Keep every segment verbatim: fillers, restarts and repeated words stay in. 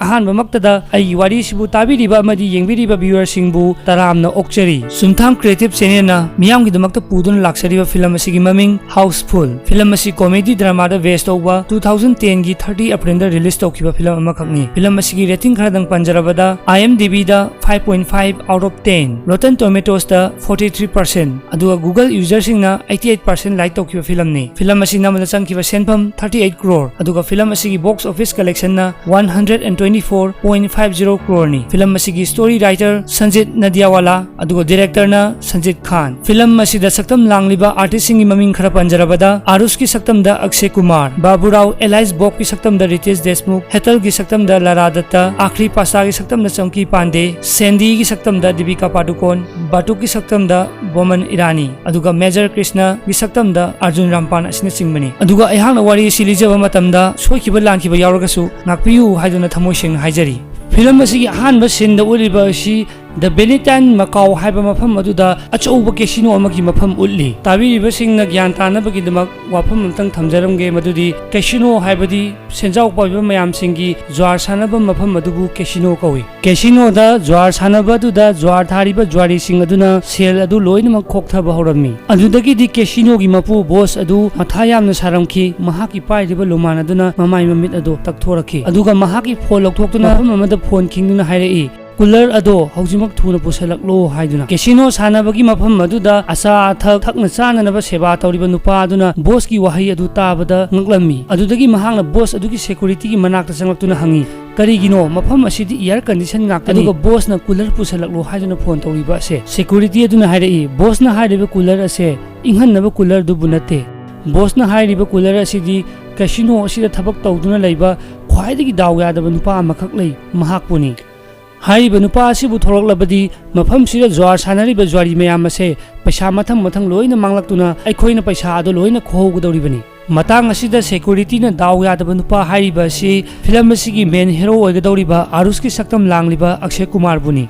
ꯑꯍꯥꯟꯕꯃꯛꯇꯗ ꯑꯩꯒꯤ ꯋꯥꯔꯤꯁꯤꯕꯨ ꯇꯥꯕꯤꯔꯤꯕ ꯑꯃꯗꯤ ꯌꯦꯡꯕꯤꯔꯤꯕ viewerꯁꯤꯡꯕꯨ ꯇꯔꯥꯝꯅ ꯑꯣꯛꯆꯔꯤ꯫ ꯆꯨꯝꯊꯥꯡ Creative Channelꯅ ꯃꯤꯌꯥꯝꯒꯤꯗꯃꯛꯇ ꯄꯨꯗꯨꯅ ꯂꯥꯛꯆꯔꯤꯕ ꯐꯤꯂꯝ ꯑꯁꯤꯒꯤ ꯃꯃꯤꯡ Housefull꯫ ꯐꯤꯂꯝ ꯑꯁꯤ comedy dramaꯗ base ꯇꯧꯕ two thousand tenꯒꯤ thirty Aprilꯗ release ꯇꯧꯈꯤꯕ ꯐꯤꯂꯝ ꯑꯃꯈꯛꯅꯤ꯫ ꯐꯤꯂꯝ ꯑꯁꯤꯒꯤ rating ꯈꯔꯗꯪ ꯄꯟꯖꯔꯕꯗ, IMDbꯗ five point five out of ten, Rotten Tomatoesꯇ forty three percent, ꯑꯗꯨꯒ Google userꯁꯤꯡꯅ eighty eight percent like ꯇꯧꯈꯤꯕ ꯐꯤꯂꯝꯅꯤ꯫ ꯐꯤꯂꯝ ꯑꯁꯤ ꯅꯝꯕꯗ ꯆꯪꯈꯤꯕ ꯁꯦꯟꯐꯝ thirty eight crore, ꯑꯗꯨꯒ ꯐꯤꯂꯝ ꯑꯁꯤꯒꯤ box office collectionꯅ one hundred and twenty four point five zero croreꯅꯤ꯫ ꯐꯤꯂꯝ ꯑꯁꯤꯒꯤ story writer ꯁꯟꯖꯤꯠ ꯅꯗꯤꯌꯥꯋꯥꯂꯥ, ꯑꯗꯨꯒ directorꯅ ꯁꯟꯖꯤꯠ ꯈꯥꯟ꯫ ꯐꯤꯂꯝ ꯑꯁꯤꯗ ꯁꯛꯇꯝ ꯂꯥꯡꯂꯤꯕ artistꯁꯤꯡꯒꯤ ꯃꯃꯤꯡ ꯈꯔ ꯄꯟꯖꯔꯕꯗ, ꯑꯥꯔꯨꯁꯀꯤ ꯁꯛꯇꯝꯗ ꯑꯛꯁꯦ ꯀꯨꯃꯥꯔ, ꯕꯥꯕꯨꯔꯥꯎ alias ꯕꯣꯕꯀꯤ ꯁꯛꯇꯝꯗ ꯔꯤꯇꯦꯁ ꯗꯦꯁꯃꯨꯈ, ꯍꯦꯇꯜꯒꯤ ꯁꯛꯇꯝꯗ ꯂꯥꯔꯥ ꯗꯠꯇ, ꯑꯥꯈ꯭ꯔꯤ ꯄꯥꯁꯥꯒꯤ ꯁꯛꯇꯝꯗ ꯆꯪꯀꯤ ꯄꯥꯟꯗꯦ, ꯁꯦꯟꯗꯤꯒꯤ ꯁꯛꯇꯝꯗ ꯗꯤꯕꯤꯀꯥ ꯄꯥꯗꯨꯀꯣꯟ, ꯕꯥꯇꯨꯛꯀꯤ ꯁꯛꯇꯝꯗ ꯕꯣꯃꯟ ꯏꯔꯥꯅꯤ, ꯑꯗꯨꯒ Major ꯀ꯭ꯔꯤꯁꯅꯒꯤ ꯁꯛꯇꯝꯗ ꯑꯔꯖꯨꯟ ꯔꯥꯝꯄꯥꯟ ꯑꯁꯤꯅꯆꯤꯡꯕꯅꯤ꯫ ꯑꯗꯨꯒ ꯑꯩꯍꯥꯛꯅ ꯋꯥꯔꯤ ꯑꯁꯤ ꯂꯤꯖꯕ ꯃꯇꯝꯗ ꯁꯣꯏꯈꯤꯕ ꯂꯥꯟꯈꯤꯕ ꯌꯥꯎꯔꯒꯁꯨ ꯉꯥꯛꯄꯤꯌꯨ ꯍꯥꯏꯗꯨꯅ ꯊꯃꯣꯏ ꯁꯦꯡꯅ ꯍꯥꯏꯖꯔꯤ꯫ ꯐꯤꯂꯝ ꯑꯁꯤꯒꯤ ꯑꯍꯥꯟꯕ sceneꯗ ꯎꯠꯂꯤꯕ ꯑꯁꯤ The Benetton Macau ꯍꯥꯏꯕ ꯃꯐꯝ ꯑꯗꯨꯗ ꯑꯆꯧꯕ casino ꯑꯃꯒꯤ ꯃꯐꯝ ꯎꯠꯂꯤ꯫ ꯇꯥꯕꯤꯔꯤꯕꯁꯤꯡꯅ ꯒ꯭ꯌꯥꯟ ꯇꯥꯅꯕꯒꯤꯗꯃꯛ ꯋꯥꯐꯝ ꯑꯃꯇꯪ ꯊꯝꯖꯔꯝꯒꯦ, ꯃꯗꯨꯗꯤ casino ꯍꯥꯏꯕꯗꯤ ꯁꯦꯟꯖꯥꯎ ꯄꯥꯏꯕ ꯃꯌꯥꯝꯁꯤꯡꯒꯤ ꯖ꯭ꯋꯥꯔ ꯁꯥꯟꯅꯕ ꯃꯐꯝ ꯑꯗꯨꯕꯨ casinoꯀꯧꯏ꯫ Casinoꯗ ꯖ꯭ꯋꯥꯔ ꯁꯥꯟꯅꯕ ꯑꯗꯨꯗ ꯖ꯭ꯋꯥꯔ ꯊꯥꯔꯤꯕ ꯖ꯭ꯋꯥꯔꯤꯁꯤꯡ ꯑꯗꯨꯅ ꯁꯦꯜ ꯑꯗꯨ ꯂꯣꯏꯅꯃꯛ ꯈꯣꯛꯊꯕ ꯍꯧꯔꯝꯃꯤ꯫ ꯑꯗꯨꯗꯒꯤꯗꯤ casinoꯒꯤ ꯃꯄꯨ ꯕꯣꯁ ꯑꯗꯨ ꯃꯊꯥ ꯌꯥꯝꯅ ꯁꯥꯔꯝꯈꯤ꯫ ꯃꯍꯥꯛꯀꯤ ꯄꯥꯏꯔꯤꯕ ꯂꯨꯃꯥꯟ ꯑꯗꯨꯅ ꯃꯃꯥꯏ ꯃꯃꯤꯠ ꯑꯗꯨ ꯇꯛꯊꯣꯔꯛꯈꯤ, ꯑꯗꯨꯒ ꯃꯍꯥꯛꯀꯤ phone ꯂꯧꯊꯣꯛꯇꯨꯅ ꯃꯐꯝ ꯑꯃꯗ phone ꯈꯤꯡꯗꯨꯅ ꯍꯥꯏꯔꯛꯏ, "Cooler ꯑꯗꯣ ꯍꯧꯖꯤꯛꯃꯛ ꯊꯨꯅ ꯄꯨꯁꯜꯂꯛꯂꯣ" ꯍꯥꯏꯗꯨꯅ꯫ Casino ꯁꯥꯟꯅꯕꯒꯤ ꯃꯐꯝ ꯑꯗꯨꯗ ꯑꯆꯥ ꯑꯊꯛ ꯊꯛꯅ ꯆꯥꯅꯅꯕ ꯁꯦꯕꯥ ꯇꯧꯔꯤꯕ ꯅꯨꯄꯥ ꯑꯗꯨꯅ ꯕꯣꯁꯀꯤ ꯋꯥꯍꯩ ꯑꯗꯨ ꯇꯥꯕꯗ ꯉꯛꯂꯝꯃꯤ꯫ ꯑꯗꯨꯗꯒꯤ ꯃꯍꯥꯛꯅ ꯕꯣꯁ ꯑꯗꯨꯒꯤ securityꯒꯤ ꯃꯅꯥꯛꯇ ꯆꯪꯂꯛꯇꯨꯅ ꯍꯪꯉꯤ, "ꯀꯔꯤꯒꯤꯅꯣ ꯃꯐꯝ ꯑꯁꯤꯗꯤ air condition ꯉꯥꯛꯇꯅꯤ, ꯑꯗꯨꯒ ꯕꯣꯁꯅ cooler ꯄꯨꯁꯜꯂꯛꯂꯣ ꯍꯥꯏꯗꯨꯅ phone ꯇꯧꯔꯤꯕ ꯑꯁꯦ?" Security ꯑꯗꯨꯅ ꯍꯥꯏꯔꯛꯏ, "ꯕꯣꯁꯅ ꯍꯥꯏꯔꯤꯕ cooler ꯑꯁꯦ ꯏꯪꯍꯟꯅꯕ coolerꯗꯨꯕꯨ ꯅꯠꯇꯦ꯫ ꯕꯣꯁꯅ ꯍꯥꯏꯔꯤꯕ cooler ꯑꯁꯤꯗꯤ casino ꯑꯁꯤꯗ ꯊꯕꯛ ꯇꯧꯗꯨꯅ ꯂꯩꯕ ꯈ꯭ꯋꯥꯏꯗꯒꯤ ꯗꯥꯎ ꯌꯥꯗꯕ ꯅꯨꯄꯥ ꯑꯃꯈꯛ ꯂꯩ, ꯃꯍꯥꯛꯄꯨꯅꯤ꯫ ꯍꯥꯏꯔꯤꯕ ꯅꯨꯄꯥ ꯑꯁꯤꯕꯨ ꯊꯣꯔꯛꯂꯕꯗꯤ ꯃꯐꯝꯁꯤꯗ ꯖ꯭ꯋꯥꯔ ꯁꯥꯟꯅꯔꯤꯕ ꯖ꯭ꯋꯥꯔꯤ ꯃꯌꯥꯝ ꯑꯁꯦ ꯄꯩꯁꯥ ꯃꯊꯪ ꯃꯊꯪ ꯂꯣꯏꯅ ꯃꯥꯡꯂꯛꯇꯨꯅ ꯑꯩꯈꯣꯏꯅ ꯄꯩꯁꯥ ꯑꯗꯨ ꯂꯣꯏꯅ ꯈꯣꯍꯧꯒꯗꯧꯔꯤꯕꯅꯤ꯫" ꯃꯇꯥꯡ ꯑꯁꯤꯗ securityꯅ ꯗꯥꯎ ꯌꯥꯗꯕ ꯅꯨꯄꯥ ꯍꯥꯏꯔꯤꯕ ꯑꯁꯤ ꯐꯤꯂꯝ ꯑꯁꯤꯒꯤ main hero ꯑꯣꯏꯒꯗꯧꯔꯤꯕ ꯑꯥꯔꯨꯁꯀꯤ ꯁꯛꯇꯝ ꯂꯥꯡꯂꯤꯕ ꯑꯛꯁꯦ ꯀꯨꯃꯥꯔꯕꯨꯅꯤ꯫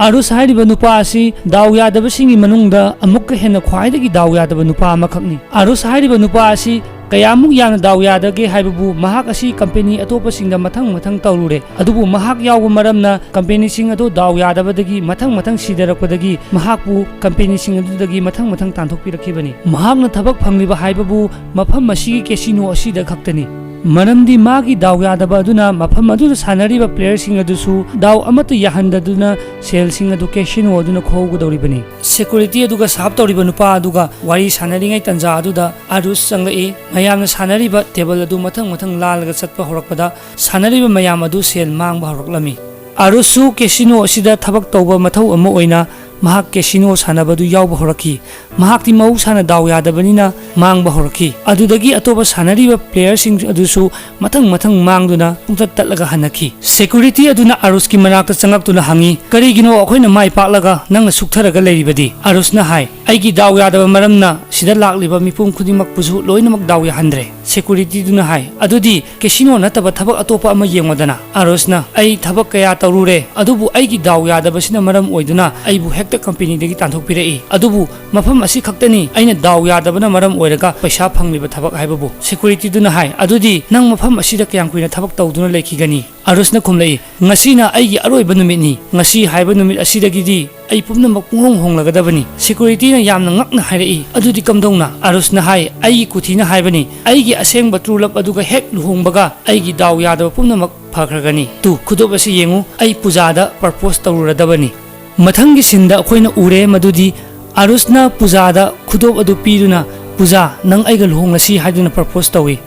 ꯑꯥꯔꯨꯁ ꯍꯥꯏꯔꯤꯕ ꯅꯨꯄꯥ ꯑꯁꯤ ꯗꯥꯎ ꯌꯥꯗꯕꯁꯤꯡꯒꯤ ꯃꯅꯨꯡꯗ ꯑꯃꯨꯛꯀ ꯍꯦꯟꯅ ꯈ꯭ꯋꯥꯏꯗꯒꯤ ꯗꯥꯎ ꯌꯥꯗꯕ ꯅꯨꯄꯥ ꯑꯃꯈꯛꯅꯤ꯫ ꯑꯥꯔꯨꯁ ꯍꯥꯏꯔꯤꯕ ꯅꯨꯄꯥ ꯑꯁꯤ ꯀꯌꯥꯃꯨꯛ ꯌꯥꯝꯅ ꯗꯥꯎ ꯌꯥꯗꯒꯦ ꯍꯥꯏꯕꯕꯨ, ꯃꯍꯥꯛ ꯑꯁꯤ ꯀꯝꯄꯦꯅꯤ ꯑꯇꯣꯞꯄꯁꯤꯡꯗ ꯃꯊꯪ ꯃꯊꯪ ꯇꯧꯔꯨꯔꯦ, ꯑꯗꯨꯕꯨ ꯃꯍꯥꯛ ꯌꯥꯎꯕ ꯃꯔꯝꯅ ꯀꯝꯄꯦꯅꯤꯁꯤꯡ ꯑꯗꯨ ꯗꯥꯎ ꯌꯥꯗꯕꯗꯒꯤ ꯃꯊꯪ ꯃꯊꯪ ꯁꯤꯊꯔꯛꯄꯗꯒꯤ ꯃꯍꯥꯛꯄꯨ ꯀꯝꯄꯦꯅꯤꯁꯤꯡ ꯑꯗꯨꯗꯒꯤ ꯃꯊꯪ ꯃꯊꯪ ꯇꯥꯟꯊꯣꯛꯄꯤꯔꯛꯈꯤꯕꯅꯤ꯫ ꯃꯍꯥꯛꯅ ꯊꯕꯛ ꯐꯪꯂꯤꯕ ꯍꯥꯏꯕꯕꯨ ꯃꯐꯝ ꯑꯁꯤꯒꯤ ꯀꯦꯁꯤꯅꯣ ꯑꯁꯤꯗ ꯈꯛꯇꯅꯤ꯫ ꯃꯔꯝꯗꯤ ꯃꯥꯒꯤ ꯗꯥꯎ ꯌꯥꯗꯕ ꯑꯗꯨꯅ ꯃꯐꯝ ꯑꯗꯨꯗ ꯁꯥꯟꯅꯔꯤꯕ ꯄ꯭ꯂꯦꯌꯔꯁꯤꯡ ꯑꯗꯨꯁꯨ ꯗꯥꯎ ꯑꯃꯠꯇ ꯌꯥꯍꯟꯗꯗꯨꯅ ꯁꯦꯜꯁꯤꯡ ꯑꯗꯨ ꯀꯦꯁꯤꯅꯣ ꯑꯗꯨꯅ ꯈꯣꯍꯧꯒꯗꯧꯔꯤꯕꯅꯤ꯫ ꯁꯦꯀ꯭ꯌꯨꯔꯤꯇꯤ ꯑꯗꯨꯒ ꯁꯥꯞ ꯇꯧꯔꯤꯕ ꯅꯨꯄꯥ ꯑꯗꯨꯒ ꯋꯥꯔꯤ ꯁꯥꯟꯅꯔꯤꯉꯩ ꯇꯟꯖꯥ ꯑꯗꯨꯗ ꯑꯥꯔꯨꯁ ꯆꯪꯂꯛꯏ꯫ ꯃꯌꯥꯝꯅ ꯁꯥꯟꯅꯔꯤꯕ ꯇꯦꯕꯜ ꯑꯗꯨ ꯃꯊꯪ ꯃꯊꯪ ꯂꯥꯜꯂꯒ ꯆꯠꯄ ꯍꯧꯔꯛꯄꯗ ꯁꯥꯟꯅꯔꯤꯕ ꯃꯌꯥꯝ ꯑꯗꯨ ꯁꯦꯜ ꯃꯥꯡꯕ ꯍꯧꯔꯛꯂꯝꯃꯤ꯫ ꯑꯥꯔꯨꯁꯁꯨ ꯀꯦꯁꯤꯅꯣ ꯑꯁꯤꯗ ꯊꯕꯛ ꯇꯧꯕ ꯃꯊꯧ ꯑꯃ ꯑꯣꯏꯅ ꯃꯍꯥꯛ ꯀꯦꯁꯤꯅꯣ ꯁꯥꯟꯅꯕꯗꯨ ꯌꯥꯎꯕ ꯍꯧꯔꯛꯈꯤ꯫ ꯃꯍꯥꯛꯇꯤ ꯃꯍꯧꯁꯥꯅ ꯗꯥꯎ ꯌꯥꯗꯕꯅꯤꯅ ꯃꯥꯡꯕ ꯍꯧꯔꯛꯈꯤ꯫ ꯑꯗꯨꯗꯒꯤ ꯑꯇꯣꯞꯄ ꯁꯥꯟꯅꯔꯤꯕ ꯄ꯭ꯂꯦꯌꯔꯁꯤꯡ ꯑꯗꯨꯁꯨ ꯃꯊꯪ ꯃꯊꯪ ꯃꯥꯡꯗꯨꯅ ꯄꯨꯡꯇꯠ ꯇꯠꯂꯒ ꯍꯟꯅꯈꯤ꯫ ꯁꯦꯀ꯭ꯌꯨꯔꯤꯇꯤ ꯑꯗꯨꯅ ꯑꯥꯔꯨꯁꯀꯤ ꯃꯅꯥꯛꯇ ꯆꯪꯂꯛꯇꯨꯅ ꯍꯪꯉꯤ, "ꯀꯔꯤꯒꯤꯅꯣ ꯑꯩꯈꯣꯏꯅ ꯃꯥꯏ ꯄꯥꯛꯂꯒ ꯅꯪꯅ ꯁꯨꯛꯊꯔꯒ ꯂꯩꯔꯤꯕꯗꯤ?" ꯑꯥꯔꯨꯁꯅ ꯍꯥꯏ, "ꯑꯩꯒꯤ ꯗꯥꯎ ꯌꯥꯗꯕ ꯃꯔꯝꯅ ꯁꯤꯗ ꯂꯥꯛꯂꯤꯕ ꯃꯤꯄꯨꯝ ꯈꯨꯗꯤꯡꯃꯛꯄꯨꯁꯨ ꯂꯣꯏꯅꯃꯛ ꯗꯥꯎ ꯌꯥꯍꯟꯗ꯭ꯔꯦ꯫" ꯁꯦꯀ꯭ꯌꯨꯔꯤꯇꯤꯗꯨꯅ ꯍꯥꯏ, "ꯑꯗꯨꯗꯤ ꯀꯦꯁꯤꯅꯣ ꯅꯠꯇꯕ ꯊꯕꯛ ꯑꯇꯣꯞꯄ ꯑꯃ ꯌꯦꯡꯉꯣꯗꯅ꯫" ꯑꯥꯔꯨꯁꯅ, "ꯑꯩ ꯊꯕꯛ ꯀꯌꯥ ꯇꯧꯔꯨꯔꯦ, ꯑꯗꯨꯕꯨ ꯑꯩꯒꯤ ꯗꯥꯎ ꯌꯥꯗꯕꯁꯤꯅ ꯃꯔꯝ ꯑꯣꯏꯗꯨꯅ ꯑꯩꯕꯨ ꯍꯦꯛꯇ ꯀꯝꯄꯦꯅꯤꯗꯒꯤ ꯇꯥꯟꯊꯣꯛꯄꯤꯔꯛꯏ꯫ ꯑꯗꯨꯕꯨ ꯃꯐꯝ ꯑꯁꯤ ꯈꯛꯇꯅꯤ ꯑꯩꯅ ꯗꯥꯎ ꯌꯥꯗꯕꯅ ꯃꯔꯝ ꯑꯣꯏꯔꯒ ꯄꯩꯁꯥ ꯐꯪꯂꯤꯕ ꯊꯕꯛ ꯍꯥꯏꯕꯕꯨ꯫" ꯁꯦꯀ꯭ꯌꯨꯔꯤꯇꯤꯗꯨꯅ ꯍꯥꯏ, "ꯑꯗꯨꯗꯤ ꯅꯪ ꯃꯐꯝ ꯑꯁꯤꯗ ꯀꯌꯥꯝ ꯀꯨꯏꯅ ꯊꯕꯛ ꯇꯧꯗꯨꯅ ꯂꯩꯈꯤꯒꯅꯤ?" ꯑꯥꯔꯨꯁꯅ ꯈꯨꯝꯂꯛꯏ, "ꯉꯁꯤꯅ ꯑꯩꯒꯤ ꯑꯔꯣꯏꯕ ꯅꯨꯃꯤꯠꯅꯤ꯫ ꯉꯁꯤ ꯍꯥꯏꯕ ꯅꯨꯃꯤꯠ ꯑꯁꯤꯗꯒꯤꯗꯤ ꯑꯩ ꯄꯨꯝꯅꯃꯛ ꯄꯨꯡꯍꯣꯡ ꯍꯣꯡꯂꯒꯗꯕꯅꯤ꯫" ꯁꯦꯀ꯭ꯌꯨꯔꯤꯇꯤꯅ ꯌꯥꯝꯅ ꯉꯛꯅ ꯍꯥꯏꯔꯛꯏ, "ꯑꯗꯨꯗꯤ ꯀꯝꯗꯧꯅ?" ꯑꯥꯔꯨꯁꯅ ꯍꯥꯏ, "ꯑꯩꯒꯤ ꯀꯨꯊꯤꯅ ꯍꯥꯏꯕꯅꯤ, ꯑꯩꯒꯤ ꯑꯁꯦꯡꯕ ꯇ꯭ꯔꯨ ꯂꯞ ꯑꯗꯨꯒ ꯍꯦꯛ ꯂꯨꯍꯣꯡꯕꯒ ꯑꯩꯒꯤ ꯗꯥꯎ ꯌꯥꯗꯕ ꯄꯨꯝꯅꯃꯛ ꯐꯈ꯭ꯔꯒꯅꯤ꯫ ꯇꯨ, ꯈꯨꯗꯣꯞ ꯑꯁꯤ ꯌꯦꯡꯉꯨ, ꯑꯩ ꯄꯨꯖꯥꯗ ꯄ꯭ꯔꯄꯣꯁ ꯇꯧꯔꯨꯔꯗꯕꯅꯤ꯫" ꯃꯊꯪꯒꯤ ꯁꯤꯟꯗ ꯑꯩꯈꯣꯏꯅ ꯎꯔꯦ ꯃꯗꯨꯗꯤ ꯑꯥꯔꯨꯁꯅ ꯄꯨꯖꯥꯗ ꯈꯨꯗꯣꯞ ꯑꯗꯨ ꯄꯤꯗꯨꯅ, "ꯄꯨꯖꯥ, ꯅꯪ ꯑꯩꯒ ꯂꯨꯍꯣꯡꯂꯁꯤ" ꯍꯥꯏꯗꯨꯅ ꯄ꯭ꯔꯄꯣꯁ ꯇꯧꯏ꯫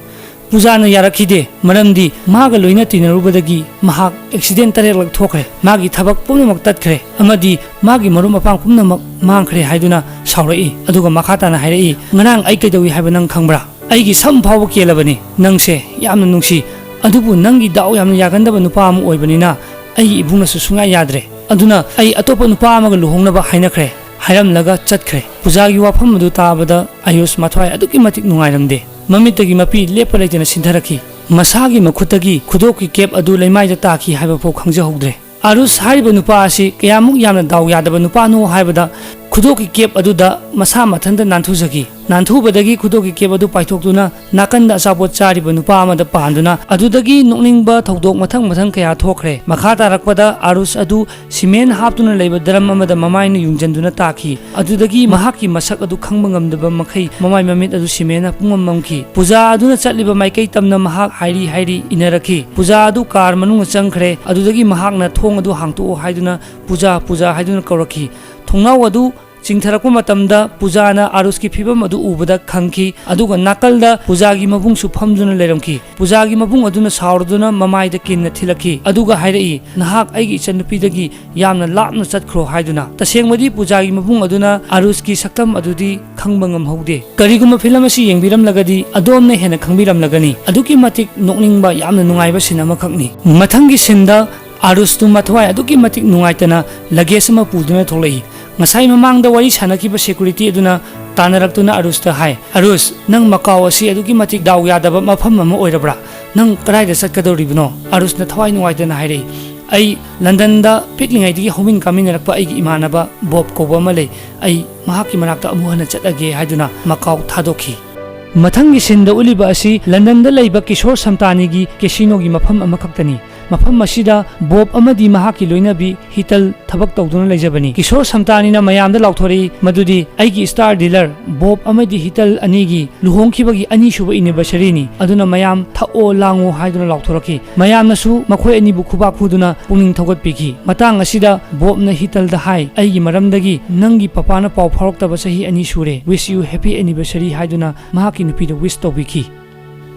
ꯄꯨꯖꯥꯅ ꯌꯥꯔꯛꯈꯤꯗꯦ, ꯃꯔꯝꯗꯤ ꯃꯥꯒ ꯂꯣꯏꯅ ꯇꯤꯟꯅꯔꯨꯕꯗꯒꯤ ꯃꯍꯥꯛ ꯑꯦꯛꯁꯤꯗꯦꯟ ꯇꯔꯦꯠꯂꯛ ꯊꯣꯛꯈ꯭ꯔꯦ, ꯃꯥꯒꯤ ꯊꯕꯛ ꯄꯨꯝꯅꯃꯛ ꯇꯠꯈ꯭ꯔꯦ ꯑꯃꯗꯤ ꯃꯥꯒꯤ ꯃꯔꯨꯞ ꯃꯄꯥꯡ ꯄꯨꯝꯅꯃꯛ ꯃꯥꯡꯈ꯭ꯔꯦ ꯍꯥꯏꯗꯨꯅ ꯁꯥꯎꯔꯛꯏ꯫ ꯑꯗꯨꯒ ꯃꯈꯥ ꯇꯥꯅ ꯍꯥꯏꯔꯛꯏ, "ꯉꯔꯥꯡ ꯑꯩ ꯀꯩꯗꯧꯏ ꯍꯥꯏꯕ ꯅꯪ ꯈꯪꯕ꯭ꯔꯥ? ꯑꯩꯒꯤ ꯁꯝ ꯐꯥꯎꯕ ꯀꯦꯜꯂꯕꯅꯤ꯫ ꯅꯪꯁꯦ ꯌꯥꯝꯅ ꯅꯨꯡꯁꯤ, ꯑꯗꯨꯕꯨ ꯅꯪꯒꯤ ꯗꯥꯎ ꯌꯥꯝꯅ ꯌꯥꯒꯟꯗꯕ ꯅꯨꯄꯥ ꯑꯃ ꯑꯣꯏꯕꯅꯤꯅ ꯑꯩꯒꯤ ꯏꯕꯨꯡꯅꯁꯨ ꯁꯨꯡꯌꯥ ꯌꯥꯗ꯭ꯔꯦ꯫ ꯑꯗꯨꯅ ꯑꯩ ꯑꯇꯣꯞꯄ ꯅꯨꯄꯥ ꯑꯃꯒ ꯂꯨꯍꯣꯡꯅꯕ ꯍꯥꯏꯅꯈ꯭ꯔꯦ" ꯍꯥꯏꯔꯝꯂꯒ ꯆꯠꯈ꯭ꯔꯦ꯫ ꯄꯨꯖꯥꯒꯤ ꯋꯥꯐꯝ ꯑꯗꯨ ꯇꯥꯕꯗ ꯑꯌꯨꯁ ꯃꯊ꯭ꯋꯥꯏ ꯑꯗꯨꯛꯀꯤ ꯃꯇꯤꯛ ꯅꯨꯡꯉꯥꯏꯔꯝꯗꯦ꯫ ꯃꯃꯤꯠꯇꯒꯤ ꯃꯄꯤ ꯂꯦꯞꯄ ꯂꯩꯇꯅ ꯁꯤꯟꯊꯔꯛꯈꯤ꯫ ꯃꯁꯥꯒꯤ ꯃꯈꯨꯠꯇꯒꯤ ꯈꯨꯗꯣꯞꯀꯤ ꯀꯦꯞ ꯑꯗꯨ ꯂꯩꯃꯥꯏꯗ ꯇꯥꯈꯤ ꯍꯥꯏꯕ ꯐꯥꯎ ꯈꯪꯖꯍꯧꯗ꯭ꯔꯦ꯫ ꯑꯥꯔꯨꯁ ꯍꯥꯏꯔꯤꯕ ꯅꯨꯄꯥ ꯑꯁꯤ ꯀꯌꯥꯃꯨꯛ ꯌꯥꯝꯅ ꯗꯥꯎ ꯌꯥꯗꯕ ꯅꯨꯄꯥꯅꯣ ꯍꯥꯏꯕꯗ, ꯈꯨꯗꯣꯞꯀꯤ ꯀꯦꯞ ꯑꯗꯨꯗ ꯃꯁꯥ ꯃꯊꯟꯇ ꯅꯥꯟꯊꯨꯖꯈꯤ꯫ ꯅꯥꯟꯊꯨꯕꯗꯒꯤ ꯈꯨꯗꯣꯞꯀꯤ ꯀꯦꯞ ꯑꯗꯨ ꯄꯥꯏꯊꯣꯛꯇꯨꯅ ꯅꯥꯀꯟꯗ ꯑꯆꯥꯄꯣꯠ ꯆꯥꯔꯤꯕ ꯅꯨꯄꯥ ꯑꯃꯗ ꯄꯥꯟꯗꯨꯅ, ꯑꯗꯨꯗꯒꯤ ꯅꯣꯛꯅꯤꯡꯕ ꯊꯧꯗꯣꯛ ꯃꯊꯪ ꯃꯊꯪ ꯀꯌꯥ ꯊꯣꯛꯈ꯭ꯔꯦ꯫ ꯃꯈꯥ ꯇꯥꯔꯛꯄꯗ ꯑꯥꯔꯨꯁ ꯑꯗꯨ ꯁꯤꯃꯦꯟ ꯍꯥꯞꯇꯨꯅ ꯂꯩꯕ ꯗ꯭ꯔꯝ ꯑꯃꯗ ꯃꯃꯥꯏꯅ ꯌꯨꯡꯖꯟꯗꯨꯅ ꯇꯥꯈꯤ꯫ ꯑꯗꯨꯗꯒꯤ ꯃꯍꯥꯛꯀꯤ ꯃꯁꯛ ꯑꯗꯨ ꯈꯪꯕ ꯉꯝꯗꯕ ꯃꯈꯩ ꯃꯃꯥꯏ ꯃꯃꯤꯠ ꯑꯗꯨ ꯁꯤꯃꯦꯟꯅ ꯄꯨꯡꯃꯝ ꯃꯝꯈꯤ꯫ ꯄꯨꯖꯥ ꯑꯗꯨꯅ ꯆꯠꯂꯤꯕ ꯃꯥꯏꯀꯩ ꯇꯝꯅ ꯃꯍꯥꯛ ꯍꯥꯏꯔꯤ ꯍꯥꯏꯔꯤ ꯏꯟꯅꯔꯛꯈꯤ꯫ ꯄꯨꯖꯥ ꯑꯗꯨ ꯀꯥꯔ ꯃꯅꯨꯡꯗ ꯆꯪꯈ꯭ꯔꯦ꯫ ꯑꯗꯨꯗꯒꯤ ꯃꯍꯥꯛꯅ ꯊꯣꯡ ꯑꯗꯨ ꯍꯥꯡꯇꯣꯛꯑꯣ ꯍꯥꯏꯗꯨꯅ "ꯄꯨꯖꯥ, ꯄꯨꯖꯥ" ꯍꯥꯏꯗꯨꯅ ꯀꯧꯔꯛꯈꯤ꯫ ꯊꯣꯡꯅꯥꯎ ꯑꯗꯨ ꯆꯤꯡꯊꯔꯛꯄ ꯃꯇꯝꯗ ꯄꯨꯖꯥꯅ ꯑꯥꯔꯨꯁꯀꯤ ꯐꯤꯕꯝ ꯑꯗꯨ ꯎꯕꯗ ꯈꯪꯈꯤ, ꯑꯗꯨꯒ ꯅꯥꯀꯜꯗ ꯄꯨꯖꯥꯒꯤ ꯃꯕꯨꯡꯁꯨ ꯐꯝꯗꯨꯅ ꯂꯩꯔꯝꯈꯤ꯫ ꯄꯨꯖꯥꯒꯤ ꯃꯕꯨꯡ ꯑꯗꯨꯅ ꯁꯥꯎꯔꯗꯨꯅ ꯃꯃꯥꯏꯗ ꯀꯤꯟꯅ ꯊꯤꯜꯂꯛꯈꯤ, ꯑꯗꯨꯒ ꯍꯥꯏꯔꯛꯏ, "ꯅꯍꯥꯛ ꯑꯩꯒꯤ ꯏꯆꯟꯅꯨꯄꯤꯗꯒꯤ ꯌꯥꯝꯅ ꯂꯥꯞꯅ ꯆꯠꯈ꯭ꯔꯣ" ꯍꯥꯏꯗꯨꯅ꯫ ꯇꯁꯦꯡꯕꯗꯤ ꯄꯨꯖꯥꯒꯤ ꯃꯕꯨꯡ ꯑꯗꯨꯅ ꯑꯥꯔꯨꯁꯀꯤ ꯁꯛꯇꯝ ꯑꯗꯨꯗꯤ ꯈꯪꯕ ꯉꯝꯍꯧꯗꯦ꯫ ꯀꯔꯤꯒꯨꯝꯕ ꯐꯤꯂꯝ ꯑꯁꯤ ꯌꯦꯡꯕꯤꯔꯝꯂꯒꯗꯤ ꯑꯗꯣꯝꯅ ꯍꯦꯟꯅ ꯈꯪꯕꯤꯔꯝꯂꯒꯅꯤ꯫ ꯑꯗꯨꯛꯀꯤ ꯃꯇꯤꯛ ꯅꯣꯛꯅꯤꯡꯕ, ꯌꯥꯝꯅ ꯅꯨꯡꯉꯥꯏꯕ ꯁꯤꯟ ꯑꯃꯈꯛꯅꯤ꯫ ꯃꯊꯪꯒꯤ ꯁꯤꯟꯗ ꯑꯥꯔꯨꯁꯇꯨ ꯃꯊꯋꯥꯏ ꯑꯗꯨꯛꯀꯤ ꯃꯇꯤꯛ ꯅꯨꯡꯉꯥꯏꯇꯅ ꯂꯒꯦꯖ ꯑꯃ ꯄꯨꯗꯨꯅ ꯊꯣꯛꯂꯛꯏ꯫ ꯉꯁꯥꯏ ꯃꯃꯥꯡꯗ ꯋꯥꯔꯤ ꯁꯥꯟꯅꯈꯤꯕ ꯁꯦꯀ꯭ꯌꯨꯔꯤꯇꯤ ꯑꯗꯨꯅ ꯇꯥꯟꯅꯔꯛꯇꯨꯅ ꯑꯥꯔꯨꯁꯇ ꯍꯥꯏ, "ꯑꯥꯔꯨꯁ, ꯅꯪ ꯃꯀꯥꯎ ꯑꯁꯤ ꯑꯗꯨꯛꯀꯤ ꯃꯇꯤꯛ ꯗꯥꯎ ꯌꯥꯗꯕ ꯃꯐꯝ ꯑꯃ ꯑꯣꯏꯔꯕ꯭ꯔꯥ? ꯅꯪ ꯀꯗꯥꯏꯗ ꯆꯠꯀꯗꯧꯔꯤꯕꯅꯣ?" ꯑꯥꯔꯨꯁꯅ ꯊꯋꯥꯏ ꯅꯨꯡꯉꯥꯏꯇꯅ ꯍꯥꯏꯔꯛꯏ, "ꯑꯩ ꯂꯟꯗꯟꯗ ꯄꯤꯛꯂꯤꯉꯩꯗꯒꯤ ꯍꯧꯃꯤꯟ ꯀꯥꯃꯤꯟꯅꯔꯛꯄ ꯑꯩꯒꯤ ꯏꯃꯥꯟꯅꯕ ꯕꯣꯕ ꯀꯧꯕ ꯑꯃ ꯂꯩ꯫ ꯑꯩ ꯃꯍꯥꯛꯀꯤ ꯃꯅꯥꯛꯇ ꯑꯃꯨꯛ ꯍꯟꯅ ꯆꯠꯂꯒꯦ" ꯍꯥꯏꯗꯨꯅ ꯃꯀꯥꯎ ꯊꯥꯗꯣꯛꯈꯤ꯫ ꯃꯊꯪꯒꯤ ꯁꯤꯟꯗ ꯎꯠꯂꯤꯕ ꯑꯁꯤ ꯂꯟꯗꯟꯗ ꯂꯩꯕ ꯀꯤꯁꯣꯔ ꯁꯝꯇꯥꯅꯤꯒꯤ ꯀꯦꯁꯤꯅꯣꯒꯤ ꯃꯐꯝ ꯑꯃꯈꯛꯇꯅꯤ꯫ ꯃꯐꯝ ꯑꯁꯤꯗ ꯕꯣꯕ ꯑꯃꯗꯤ ꯃꯍꯥꯛꯀꯤ ꯂꯣꯏꯅꯕꯤ ꯍꯤꯇꯜ ꯊꯕꯛ ꯇꯧꯗꯨꯅ ꯂꯩꯖꯕꯅꯤ꯫ ꯀꯤꯁꯣꯔ ꯁꯝꯇꯥꯅꯤꯅ ꯃꯌꯥꯝꯗ ꯂꯥꯎꯊꯣꯔꯛꯏ ꯃꯗꯨꯗꯤ, "ꯑꯩꯒꯤ ꯁ꯭ꯇꯥꯔ ꯗꯤꯂꯔ ꯕꯣꯕ ꯑꯃꯗꯤ ꯍꯤꯇꯜ ꯑꯅꯤꯒꯤ ꯂꯨꯍꯣꯡꯈꯤꯕꯒꯤ ꯑꯅꯤꯁꯨꯕ ꯑꯦꯅꯤꯚꯔꯁꯔꯤꯅꯤ, ꯑꯗꯨꯅ ꯃꯌꯥꯝ ꯊꯛꯑꯣ ꯂꯥꯡꯉꯣ" ꯍꯥꯏꯗꯨꯅ ꯂꯥꯎꯊꯣꯔꯛꯈꯤ꯫ ꯃꯌꯥꯝꯅꯁꯨ ꯃꯈꯣꯏ ꯑꯅꯤꯕꯨ ꯈꯨꯕꯥꯛ ꯈꯨꯗꯨꯅ ꯄꯨꯛꯅꯤꯡ ꯊꯧꯒꯠꯄꯤꯈꯤ꯫ ꯃꯇꯥꯡ ꯑꯁꯤꯗ ꯕꯣꯕꯅ ꯍꯤꯇꯜꯗ ꯍꯥꯏ, "ꯑꯩꯒꯤ ꯃꯔꯝꯗꯒꯤ ꯅꯪꯒꯤ ꯄꯄꯥꯅ ꯄꯥꯎ ꯐꯥꯎꯔꯛꯇꯕ ꯆꯍꯤ ꯑꯅꯤ ꯁꯨꯔꯦ꯫ Wish you happy anniversary" ꯍꯥꯏꯗꯨꯅ ꯃꯍꯥꯛꯀꯤ ꯅꯨꯄꯤꯗ ꯋꯤꯁ ꯇꯧꯕꯤꯈꯤ꯫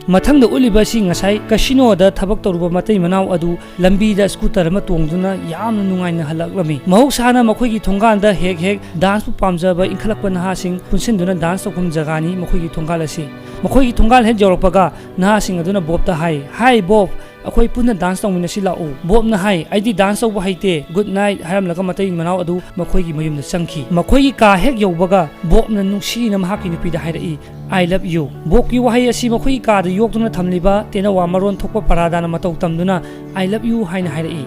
ꯃꯊꯪꯗ ꯎꯠꯂꯤꯕ ꯑꯁꯤ ꯉꯁꯥꯏ ꯀꯁꯤꯅꯣꯗ ꯊꯕꯛ ꯇꯧꯔꯨꯕ ꯃꯇꯩ ꯃꯅꯥꯎ ꯑꯗꯨ ꯂꯝꯕꯤꯗ ꯁ꯭ꯀꯨꯇꯔ ꯑꯃ ꯇꯣꯡꯗꯨꯅ ꯌꯥꯝꯅ ꯅꯨꯡꯉꯥꯏꯅ ꯍꯜꯂꯛꯂꯝꯃꯤ꯫ ꯃꯍꯧꯁꯥꯅ ꯃꯈꯣꯏꯒꯤ ꯊꯣꯡꯒꯥꯟꯗ ꯍꯦꯛ ꯍꯦꯛ ꯗꯥꯟꯁꯄꯨ ꯄꯥꯝꯖꯕ ꯏꯟꯈꯠꯂꯛꯄ ꯅꯍꯥꯁꯤꯡ ꯄꯨꯟꯁꯤꯟꯗꯨꯅ ꯗꯥꯟꯁ ꯇꯧꯐꯝ ꯖꯒꯥꯅꯤ ꯃꯈꯣꯏꯒꯤ ꯊꯣꯡꯒꯥꯟ ꯑꯁꯤ꯫ ꯃꯈꯣꯏꯒꯤ ꯊꯣꯡꯒꯥꯟ ꯍꯦꯛ ꯌꯧꯔꯛꯄꯒ ꯅꯍꯥꯁꯤꯡ ꯑꯗꯨꯅ ꯕꯣꯕꯇ ꯍꯥꯏ, "ꯍꯥꯏ ꯕꯣꯕ, ꯑꯩꯈꯣꯏ ꯄꯨꯟꯅ ꯗꯥꯟꯁ ꯇꯧꯃꯤꯟꯅꯁꯤ ꯂꯥꯛꯎ"꯫ ꯕꯣꯕꯅ ꯍꯥꯏ, "ꯑꯩꯗꯤ ꯗꯥꯟꯁ ꯇꯧꯕ ꯍꯩꯇꯦ, ꯒꯨꯗ ꯅꯥꯏꯠ" ꯍꯥꯏꯔꯝꯂꯒ ꯃꯇꯩ ꯃꯅꯥꯎ ꯑꯗꯨ ꯃꯈꯣꯏꯒꯤ ꯃꯌꯨꯝꯗ ꯆꯪꯈꯤ꯫ ꯃꯈꯣꯏꯒꯤ ꯀꯥ ꯍꯦꯛ ꯌꯧꯕꯒ ꯕꯣꯕꯅ ꯅꯨꯡꯁꯤꯅ ꯃꯍꯥꯛꯀꯤ ꯅꯨꯄꯤꯗ ꯍꯥꯏꯔꯛꯏ, "I love you"꯫ ꯕꯣꯕꯀꯤ ꯋꯥꯍꯩ ꯑꯁꯤ ꯃꯈꯣꯏꯒꯤ ꯀꯥꯗ ꯌꯣꯛꯇꯨꯅ ꯊꯝꯂꯤꯕ ꯇꯦꯅꯋꯥ ꯃꯔꯣꯟ ꯊꯣꯛꯄ ꯄꯔꯥꯗꯥꯅ ꯃꯇꯧ ꯇꯝꯗꯨꯅ "I love you" ꯍꯥꯏꯅ ꯍꯥꯏꯔꯛꯏ꯫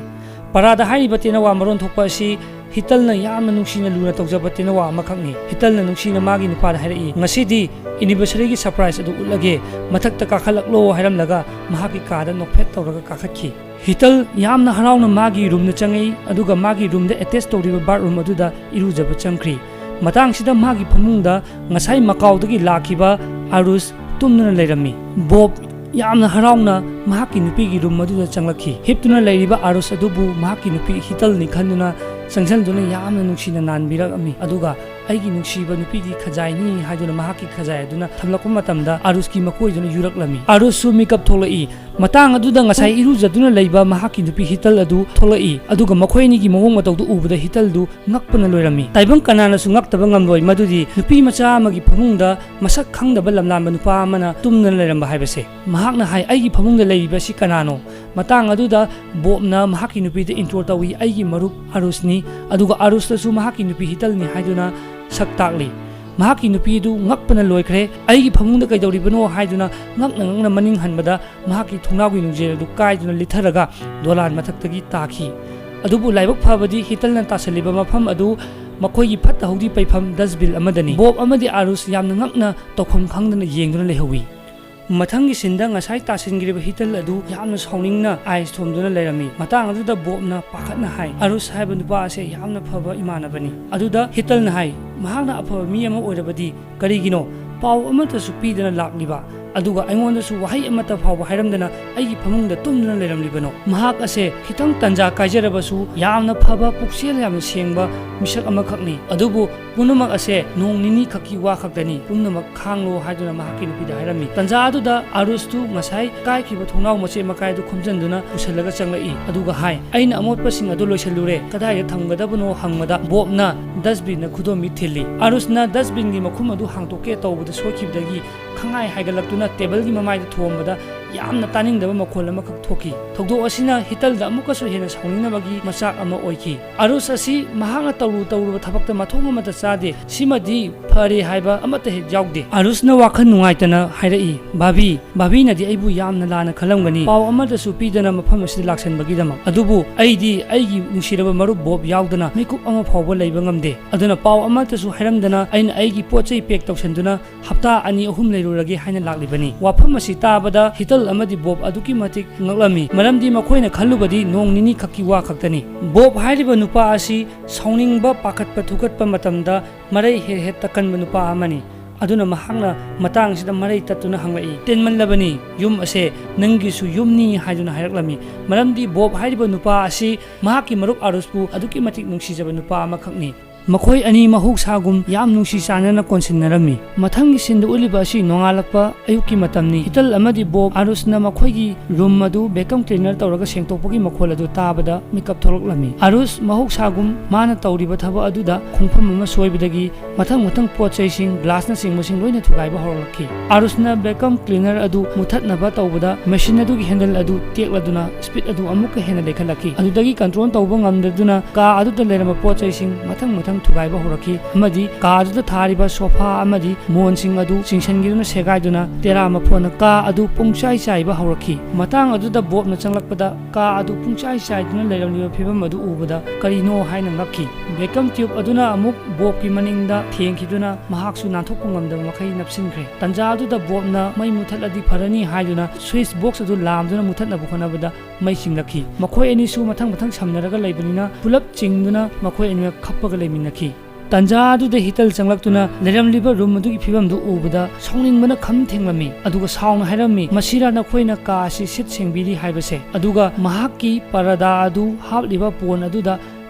ꯄꯔꯥꯗ ꯍꯥꯏꯔꯤꯕ ꯇꯦꯅꯋꯥ ꯃꯔꯣꯟ ꯊꯣꯛꯄ ꯑꯁꯤ ꯍꯤꯇꯜꯅ ꯌꯥꯝꯅ ꯅꯨꯡꯁꯤꯅ ꯂꯨꯅ ꯇꯧꯖꯕ ꯇꯦꯅꯋꯥ ꯑꯃꯈꯛꯅꯤ꯫ ꯍꯤꯇꯜꯅ ꯅꯨꯡꯁꯤꯅ ꯃꯥꯒꯤ ꯅꯨꯄꯥꯗ ꯍꯥꯏꯔꯛꯏ, "ꯉꯁꯤꯗꯤ anniversary ꯒꯤ surprise ꯑꯗꯨ ꯎꯠꯂꯒꯦ, ꯃꯊꯛꯇ ꯀꯥꯈꯠꯂꯛꯂꯣ" ꯍꯥꯏꯔꯝꯂꯒ ꯃꯍꯥꯛꯀꯤ ꯀꯥꯗ ꯅꯣꯛꯐꯦꯠ ꯇꯧꯔꯒ ꯀꯥꯈꯠꯈꯤ꯫ ꯍꯤꯇꯜ ꯌꯥꯝꯅ ꯍꯔꯥꯎꯅ ꯃꯥꯒꯤ room ꯗ ꯆꯪꯉꯛꯏ, ꯑꯗꯨꯒ ꯃꯥꯒꯤ room ꯗ attach ꯇꯧꯔꯤꯕ bathroom ꯑꯗꯨꯗ ꯏꯔꯨꯖꯕ ꯆꯪꯈ꯭ꯔꯤ꯫ ꯃꯇꯥꯡꯁꯤꯗ ꯃꯥꯒꯤ ꯐꯃꯨꯡꯗ ꯉꯁꯥꯏ ꯃꯀꯥꯎꯗꯒꯤ ꯂꯥꯛꯈꯤꯕ ꯑꯥꯔꯨꯁ ꯇꯨꯝꯗꯨꯅ ꯂꯩꯔꯝꯃꯤ꯫ ꯕꯣꯕ ꯌꯥꯝꯅ ꯍꯔꯥꯎꯅ ꯃꯍꯥꯛꯀꯤ ꯅꯨꯄꯤꯒꯤ room ꯑꯗꯨꯗ ꯆꯪꯂꯛꯈꯤ꯫ ꯍꯤꯞꯇꯨꯅ ꯂꯩꯔꯤꯕ ꯑꯥꯔꯨꯁ ꯑꯗꯨꯕꯨ ꯃꯍꯥꯛꯀꯤ ꯅꯨꯄꯤ ꯍꯤꯇꯜꯅꯤ ꯈꯟꯗꯨꯅ ꯆꯪꯁꯤꯟꯗꯨꯅ ꯌꯥꯝꯅ ꯅꯨꯡꯁꯤꯅ ꯅꯥꯟꯕꯤꯔꯛꯂꯝꯃꯤ꯫ ꯑꯗꯨꯒ "ꯑꯩꯒꯤ ꯅꯨꯡꯁꯤꯕ ꯅꯨꯄꯤꯒꯤ ꯈꯖꯥꯏꯅꯤ" ꯍꯥꯏꯗꯨꯅ ꯃꯍꯥꯛꯀꯤ ꯈꯖꯥꯏ ꯑꯗꯨꯅ ꯊꯝꯂꯛꯄ ꯃꯇꯝꯗ ꯑꯥꯔꯨꯁꯀꯤ ꯃꯀꯣꯏꯗꯨꯅ ꯌꯨꯔꯛꯂꯝꯃꯤ꯫ ꯑꯥꯔꯨꯁꯁꯨ ꯃꯤꯀꯞ ꯊꯣꯛꯂꯛꯏ꯫ ꯃꯇꯥꯡ ꯑꯗꯨꯗ ꯉꯁꯥꯏ ꯏꯔꯨꯖꯗꯨꯅ ꯂꯩꯕ ꯃꯍꯥꯛꯀꯤ ꯅꯨꯄꯤ ꯍꯤꯇꯜ ꯑꯗꯨ ꯊꯣꯛꯂꯛꯏ, ꯑꯗꯨꯒ ꯃꯈꯣꯏ ꯑꯅꯤꯒꯤ ꯃꯑꯣꯡ ꯃꯇꯧꯗꯨ ꯎꯕꯗ ꯍꯤꯇꯜꯗꯨ ꯉꯛꯄꯅ ꯂꯣꯏꯔꯝꯃꯤ꯫ ꯇꯥꯏꯕꯪ ꯀꯅꯥꯅꯁꯨ ꯉꯛꯇꯕ ꯉꯝꯂꯣꯏ ꯃꯗꯨꯗꯤ ꯅꯨꯄꯤ ꯃꯆꯥ ꯑꯃꯒꯤ ꯐꯃꯨꯡꯗ ꯃꯁꯛ ꯈꯪꯗꯕ ꯂꯝꯂꯥꯟꯕ ꯅꯨꯄꯥ ꯑꯃꯅ ꯇꯨꯝꯗꯨꯅ ꯂꯩꯔꯝꯕ ꯍꯥꯏꯕꯁꯦ꯫ ꯃꯍꯥꯛꯅ ꯍꯥꯏ, "ꯑꯩꯒꯤ ꯐꯃꯨꯡꯗ ꯂꯩꯔꯤꯕ ꯑꯁꯤ ꯀꯅꯥꯅꯣ?" ꯃꯇꯥꯡ ꯑꯗꯨꯗ ꯕꯣꯕꯅ ꯃꯍꯥꯛꯀꯤ ꯅꯨꯄꯤꯗ intro ꯇꯧꯏ, "ꯑꯩꯒꯤ ꯃꯔꯨꯞ ꯑꯥꯔꯨꯁꯅꯤ"꯫ ꯑꯗꯨꯒ ꯑꯥꯔꯨꯁꯇꯁꯨ ꯃꯍꯥꯛꯀꯤ ꯅꯨꯄꯤ ꯍꯤꯇꯜꯅꯤ ꯍꯥꯏꯗꯨꯅ ꯁꯛ ꯇꯥꯛꯂꯤ꯫ ꯃꯍꯥꯛꯀꯤ ꯅꯨꯄꯤ ꯑꯗꯨ ꯉꯛꯄꯅ ꯂꯣꯏꯈ꯭ꯔꯦ꯫ "ꯑꯩꯒꯤ ꯐꯃꯨꯡꯗ ꯀꯩꯗꯧꯔꯤꯕꯅꯣ?" ꯍꯥꯏꯗꯨꯅ ꯉꯛꯅ ꯉꯛꯅ ꯃꯅꯤꯡ ꯍꯟꯕꯗ ꯃꯍꯥꯛꯀꯤ ꯊꯣꯡꯅꯥꯎꯒꯤ ꯅꯨꯡꯖꯦꯜ ꯑꯗꯨ ꯀꯥꯏꯗꯨꯅ ꯂꯤꯊꯔꯒ ꯗꯣꯂꯥꯟ ꯃꯊꯛꯇꯒꯤ ꯇꯥꯈꯤ꯫ ꯑꯗꯨꯕꯨ ꯂꯥꯏꯕꯛ ꯐꯕꯗꯤ ꯍꯤꯇꯜꯅ ꯇꯥꯁꯤꯜꯂꯤꯕ ꯃꯐꯝ ꯑꯗꯨ ꯃꯈꯣꯏꯒꯤ ꯐꯠꯇ ꯍꯥꯎꯗꯤ ꯄꯩꯐꯝ dustbin ꯑꯃꯗꯅꯤ꯫ ꯕꯣꯕ ꯑꯃꯗꯤ ꯑꯥꯔꯨꯁ ꯌꯥꯝꯅ ꯉꯛꯅ ꯇꯧꯐꯝ ꯈꯪꯗꯅ ꯌꯦꯡꯗꯨꯅ ꯂꯩꯍꯧꯏ꯫ ꯃꯊꯪꯒꯤ scene ꯗ ꯉꯁꯥꯏ ꯇꯥꯁꯤꯟꯈ꯭ꯔꯤꯕ ꯍꯤꯇꯜ ꯑꯗꯨ ꯌꯥꯝꯅ ꯁꯥꯎꯅꯤꯡꯅ ꯑꯥꯏꯁ ꯊꯣꯝꯗꯨꯅ ꯂꯩꯔꯝꯃꯤ꯫ ꯃꯇꯥꯡ ꯑꯗꯨꯗ ꯕꯣꯕꯅ ꯄꯥꯈꯠꯅ ꯍꯥꯏ, "ꯑꯥꯔꯨꯁ ꯍꯥꯏꯕ ꯅꯨꯄꯥ ꯑꯁꯦ ꯌꯥꯝꯅ ꯐꯕ ꯏꯃꯥꯟꯅꯕꯅꯤ"꯫ ꯑꯗꯨꯗ ꯍꯤꯇꯜꯅ ꯍꯥꯏ, "ꯃꯍꯥꯛꯅ ꯑꯐꯕ ꯃꯤ ꯑꯃ ꯑꯣꯏꯔꯕꯗꯤ ꯀꯔꯤꯒꯤꯅꯣ ꯄꯥꯎ ꯑꯃꯠꯇꯁꯨ ꯄꯤꯗꯅ ꯂꯥꯛꯂꯤꯕ, ꯑꯗꯨꯒ ꯑꯩꯉꯣꯟꯗꯁꯨ ꯋꯥꯍꯩ ꯑꯃꯠꯇ ꯐꯥꯎꯕ ꯍꯥꯏꯔꯝꯗꯅ ꯑꯩꯒꯤ ꯐꯃꯨꯡꯗ ꯇꯨꯝꯗꯨꯅ ꯂꯩꯔꯝꯂꯤꯕꯅꯣ? ꯃꯍꯥꯛ ꯑꯁꯦ ꯈꯤꯇꯪ ꯇꯟꯖꯥ ꯀꯥꯏꯖꯔꯕꯁꯨ ꯌꯥꯝꯅ ꯐꯕ, ꯄꯨꯛꯆꯦꯜ ꯌꯥꯝꯅ ꯁꯦꯡꯕ ꯃꯤꯁꯛ ꯑꯃꯈꯛꯅꯤ꯫ ꯑꯗꯨꯕꯨ ꯄꯨꯝꯅꯃꯛ ꯑꯁꯦ ꯅꯣꯡ ꯅꯤꯅꯤ ꯈꯛꯀꯤ ꯋꯥ ꯈꯛꯇꯅꯤ꯫ ꯄꯨꯝꯅꯃꯛ ꯈꯥꯡꯂꯣ" ꯍꯥꯏꯗꯨꯅ ꯃꯍꯥꯛꯀꯤ ꯅꯨꯄꯤꯗ ꯍꯥꯏꯔꯝꯃꯤ꯫ ꯇꯟꯖꯥ ꯑꯗꯨꯗ ꯑꯥꯔꯨꯁꯇꯨ ꯉꯁꯥꯏ ꯀꯥꯏꯈꯤꯕ ꯊꯣꯡꯅꯥꯎ ꯃꯆꯦꯠ ꯃꯀꯥꯏ ꯑꯗꯨ ꯈꯣꯝꯖꯤꯟꯗꯨꯅ ꯄꯨꯁꯜꯂꯒ ꯆꯪꯂꯛꯏ, ꯑꯗꯨꯒ ꯍꯥꯏ, "ꯑꯩꯅ ꯑꯃꯣꯠꯄꯁꯤꯡ ꯑꯗꯨ ꯂꯣꯏꯁꯤꯜꯂꯨꯔꯦ, ꯀꯗꯥꯏꯗ ꯊꯝꯒꯗꯕꯅꯣ?" ꯍꯪꯕꯗ ꯕꯣꯕꯅ dustbin ꯗ ꯈꯨꯗꯣꯝꯕꯤ ꯊꯤꯜꯂꯤ꯫ ꯑꯥꯔꯨꯁꯅ dustbin ꯒꯤ ꯃꯈꯨꯝ ꯑꯗꯨ ꯍꯥꯡꯗꯣꯛꯀꯦ ꯇꯧꯕꯗ ꯁꯣꯏꯈꯤꯕꯗꯒꯤ ꯈꯪꯍꯥꯏ ꯍꯥꯏꯒꯠꯂꯛꯇꯨꯅ table ꯒꯤ ꯃꯃꯥꯏꯗ ꯊꯣꯝꯕꯗ ꯌꯥꯝꯅ ꯇꯥꯅꯤꯡꯗꯕ ꯃꯈꯣꯜ ꯑꯃꯈꯛ ꯊꯣꯛꯈꯤ꯫ ꯊꯧꯗꯣꯛ ꯑꯁꯤꯅ ꯍꯤꯇꯜꯗ ꯑꯃꯨꯛꯀꯁꯨ ꯍꯦꯟꯅ ꯁꯥꯎꯅꯤꯡꯅꯕꯒꯤ ꯃꯆꯥꯛ ꯑꯃ ꯑꯣꯏꯈꯤ꯫ ꯑꯔꯨꯁ ꯑꯁꯤ ꯃꯍꯥꯛꯅ ꯇꯧꯔꯨ ꯇꯧꯔꯨꯕ ꯊꯕꯛꯇ ꯃꯊꯣꯡ ꯑꯃꯠꯇ ꯆꯥꯗꯦ꯫ ꯁꯤꯃꯗꯤ ꯐꯔꯦ ꯍꯥꯏꯕ ꯑꯃꯠꯇ ꯍꯦꯛ ꯌꯥꯎꯗꯦ꯫ ꯑꯔꯨꯁꯅ ꯋꯥꯈꯜ ꯅꯨꯡꯉꯥꯏꯇꯅ ꯍꯥꯏꯔꯛꯏ, "ꯚꯥꯕꯤ, ꯚꯥꯕꯤꯅꯗꯤ ꯑꯩꯕꯨ ꯌꯥꯝꯅ ꯂꯥꯟꯅ ꯈꯜꯂꯝꯒꯅꯤ, ꯄꯥꯎ ꯑꯃꯠꯇꯁꯨ ꯄꯤꯗꯅ ꯃꯐꯝ ꯑꯁꯤꯗ ꯂꯥꯛꯁꯟꯕꯒꯤꯗꯃꯛ꯫ ꯑꯗꯨꯕꯨ ꯑꯩꯗꯤ ꯑꯩꯒꯤ ꯅꯨꯡꯁꯤꯔꯕ ꯃꯔꯨꯞ ꯕꯣꯕ ꯌꯥꯎꯗꯅ ꯃꯤꯀꯨꯞ ꯑꯃ ꯐꯥꯎꯕ ꯂꯩꯕ ꯉꯝꯗꯦ꯫ ꯑꯗꯨꯅ ꯄꯥꯎ ꯑꯃꯠꯇꯁꯨ ꯍꯥꯏꯔꯝꯗꯅ ꯑꯩꯅ ꯑꯩꯒꯤ ꯄꯣꯠ ꯆꯩ ꯄꯦꯛ ꯇꯧꯁꯟꯗꯨꯅ ꯍꯞꯇꯥ ꯑꯅꯤ ꯑꯍꯨꯝ ꯂꯩꯔꯨꯔꯒꯦ ꯍꯥꯏꯅ ꯂꯥꯛꯂꯤꯕꯅꯤ꯫" ꯋꯥꯐꯝ ꯑꯁꯤ ꯇꯥꯕꯗ ꯍꯤꯇꯜ ꯑꯃꯗꯤ ꯕꯣꯕ ꯑꯗꯨꯛꯀꯤ ꯃꯇꯤꯛ ꯉꯛꯂꯝꯃꯤ, ꯃꯔꯝꯗꯤ ꯃꯈꯣꯏꯅ ꯈꯜꯂꯨꯕꯗꯤ ꯅꯣꯡ ꯅꯤꯅꯤ ꯈꯛꯀꯤ ꯋꯥ ꯈꯛꯇꯅꯤ꯫ ꯕꯣꯕ ꯍꯥꯏꯔꯤꯕ ꯅꯨꯄꯥ ꯑꯁꯤ ꯁꯥꯎꯅꯤꯡꯕ, ꯄꯥꯈꯠꯄ, ꯊꯨꯀꯠꯄ ꯃꯇꯝꯗ ꯃꯔꯩ ꯍꯦꯛ ꯍꯦꯛ ꯇꯛꯀꯟꯕ ꯅꯨꯄꯥ ꯑꯃꯅꯤ꯫ ꯑꯗꯨꯅ ꯃꯍꯥꯛꯅ ꯃꯇꯥꯡꯁꯤꯗ ꯃꯔꯩ ꯇꯠꯇꯨꯅ ꯍꯪꯂꯛꯏ, "ꯇꯦꯟꯃꯜꯂꯕꯅꯤ, ꯌꯨꯝ ꯑꯁꯦ ꯅꯪꯒꯤꯁꯨ ꯌꯨꯝꯅꯤ" ꯍꯥꯏꯗꯨꯅ ꯍꯥꯏꯔꯛꯂꯝꯃꯤ, ꯃꯔꯝꯗꯤ ꯕꯣꯕ ꯍꯥꯏꯔꯤꯕ ꯅꯨꯄꯥ ꯑꯁꯤ ꯃꯍꯥꯛꯀꯤ ꯃꯔꯨꯞ ꯑꯔꯨꯁꯄꯨ ꯑꯗꯨꯛꯀꯤ ꯃꯇꯤꯛ ꯅꯨꯡꯁꯤꯖꯕ ꯅꯨꯄꯥ ꯑꯃꯈꯛꯅꯤ꯫ ꯃꯈꯣꯏ ꯑꯅꯤ ꯃꯍꯧꯁꯥꯒꯨꯝ ꯌꯥꯝ ꯅꯨꯡꯁꯤ ꯆꯥꯟꯅꯅ ꯀꯣꯟꯁꯤꯟꯅꯔꯝꯃꯤ꯫ ꯃꯊꯪꯒꯤ ꯁꯤꯟꯗ ꯎꯠꯂꯤꯕ ꯑꯁꯤ ꯅꯣꯡꯉꯥꯜꯂꯛꯄ ꯑꯌꯨꯛꯀꯤ ꯃꯇꯝꯅꯤ꯫ ꯍꯤꯇꯜ ꯑꯃꯗꯤ ꯕꯣꯕ ꯑꯔꯨꯁꯅ ꯃꯈꯣꯏꯒꯤ ꯔꯨꯝ ꯑꯗꯨ ꯚꯦꯀꯝ ꯀ꯭ꯂꯤꯅꯔ ꯇꯧꯔꯒ ꯁꯦꯡꯗꯣꯛꯄꯒꯤ ꯃꯈꯣꯜ ꯑꯗꯨ ꯇꯥꯕꯗ ꯃꯤꯀꯞ ꯊꯣꯛꯂꯛꯂꯝꯃꯤ꯫ ꯑꯔꯨꯁ ꯃꯍꯧꯁꯥꯒꯨꯝ ꯃꯥꯅ ꯇꯧꯔꯤꯕ ꯊꯕꯛ ꯑꯗꯨꯗ ꯈꯣꯡꯐꯝ ꯑꯃ ꯁꯣꯏꯕꯗꯒꯤ ꯃꯊꯪ ꯃꯊꯪ ꯄꯣꯠ ꯆꯩꯁꯤꯡ, ꯒ꯭ꯂꯥꯁꯅꯆꯤꯡꯕꯁꯤꯡ ꯂꯣꯏꯅ ꯊꯨꯒꯥꯏꯕ ꯍꯧꯔꯛꯈꯤ꯫ ꯑꯔꯨꯁꯅ ꯚꯦꯀꯝ ꯀ꯭ꯂꯤꯅꯔ ꯑꯗꯨ ꯃꯨꯊꯠꯅꯕ ꯇꯧꯕꯗ ꯃꯦꯁꯤꯟ ꯑꯗꯨꯒꯤ ꯍꯦꯟꯗꯜ ꯑꯗꯨ ꯇꯦꯛꯂꯗꯨꯅ ꯁ꯭ꯄꯤꯗ ꯑꯗꯨ ꯑꯃꯨꯛꯀ ꯍꯦꯟꯅ ꯂꯩꯈꯠꯂꯛꯈꯤ꯫ ꯑꯗꯨꯗꯒꯤ ꯀꯟꯇ꯭ꯔꯣꯜ ꯇꯧꯕ ꯉꯝꯗꯗꯨꯅ ꯀꯥ ꯑꯗꯨꯗ ꯂꯩꯔꯝꯕ ꯄꯣꯠ ꯆꯩꯁꯤꯡ ꯃꯊꯪ ꯃꯊꯪ ꯊꯨꯒꯥꯏꯕ ꯍꯧꯔꯛꯈꯤ, ꯑꯃꯗꯤ ꯀꯥ ꯑꯗꯨꯗ ꯊꯥꯔꯤꯕ ꯁꯣꯐꯥ ꯑꯃꯗꯤ ꯃꯣꯟꯁꯤꯡ ꯑꯗꯨ ꯆꯤꯡꯁꯤꯟꯈꯤꯗꯨꯅ ꯁꯦꯒꯥꯏꯗꯨꯅ ꯇꯦꯔꯥ ꯃꯐꯣꯟꯅ ꯀꯥ ꯑꯗꯨ ꯄꯨꯡꯆꯥꯏ ꯆꯥꯏꯕ ꯍꯧꯔꯛꯈꯤ꯫ ꯃꯇꯥꯡ ꯑꯗꯨꯗ ꯕꯣꯕꯅ ꯆꯪꯂꯛꯄꯗ ꯀꯥ ꯑꯗꯨ ꯄꯨꯡꯆꯥꯏ ꯆꯥꯏꯗꯨꯅ ꯂꯩꯔꯝꯂꯤꯕ ꯐꯤꯕꯝ ꯑꯗꯨ ꯎꯕꯗ ꯀꯔꯤꯅꯣ ꯍꯥꯏꯅ ꯉꯛꯈꯤ꯫ ꯚꯦꯀꯝ ꯇ꯭ꯌꯨꯕ ꯑꯗꯨꯅ ꯑꯃꯨꯛ ꯕꯣꯕꯀꯤ ꯃꯅꯤꯡꯗ ꯊꯦꯡꯈꯤꯗꯨꯅ ꯃꯍꯥꯛꯁꯨ ꯅꯥꯟꯊꯣꯛꯄ ꯉꯝꯗꯕ ꯃꯈꯩ ꯅꯞꯁꯤꯟꯈ꯭ꯔꯦ꯫ ꯇꯟꯖꯥ ꯑꯗꯨꯗ ꯕꯣꯕꯅ ꯃꯩ ꯃꯨꯊꯠꯂꯗꯤ ꯐꯔꯅꯤ ꯍꯥꯏꯗꯨꯅ ꯁ꯭ꯋꯤꯆ ꯕꯣꯛꯁ ꯑꯗꯨ ꯂꯥꯝꯗꯨꯅ ꯃꯨꯊꯠꯅꯕ ꯍꯣꯠꯅꯕꯗ ꯃꯩ ꯆꯤꯡꯂꯛꯈꯤ꯫ ꯃꯈꯣꯏ ꯑꯅꯤꯁꯨ ꯃꯊꯪ ꯃꯊꯪ ꯁꯝꯅꯔꯒ ꯂꯩꯕꯅꯤꯅ ꯄꯨꯂꯞ ꯆꯤꯡꯗꯨꯅ ꯃꯈꯣꯏ ꯑꯅꯤꯃꯛ ꯈꯞꯄꯒ ꯂꯩꯃꯤꯟꯅꯈꯤ꯫ ꯇꯟꯖꯥ ꯑꯗꯨꯗ ꯍꯤꯇꯜ ꯆꯪꯂꯛꯇꯨꯅ ꯂꯩꯔꯝꯂꯤꯕ ꯔꯨꯝ ꯑꯗꯨꯒꯤ ꯐꯤꯕꯝꯗꯨ ꯎꯕꯗ ꯁꯥꯎꯅꯤꯡꯕꯅ ꯈꯝ ꯊꯦꯡꯂꯝꯃꯤ, ꯑꯗꯨꯒ ꯁꯥꯎꯅ ꯍꯥꯏꯔꯝꯃꯤ, "ꯃꯁꯤꯔꯥ ꯅꯈꯣꯏꯅ ꯀꯥ ꯑꯁꯤ ꯁꯤꯠ ꯁꯦꯡꯕꯤꯔꯤ ꯍꯥꯏꯕꯁꯦ?" ꯑꯗꯨꯒ ꯃꯍꯥꯛꯀꯤ ꯄꯔꯗꯥ ꯑꯗꯨ ꯍꯥꯞꯂꯤꯕ ꯄꯣꯟ ꯑꯗꯨꯗ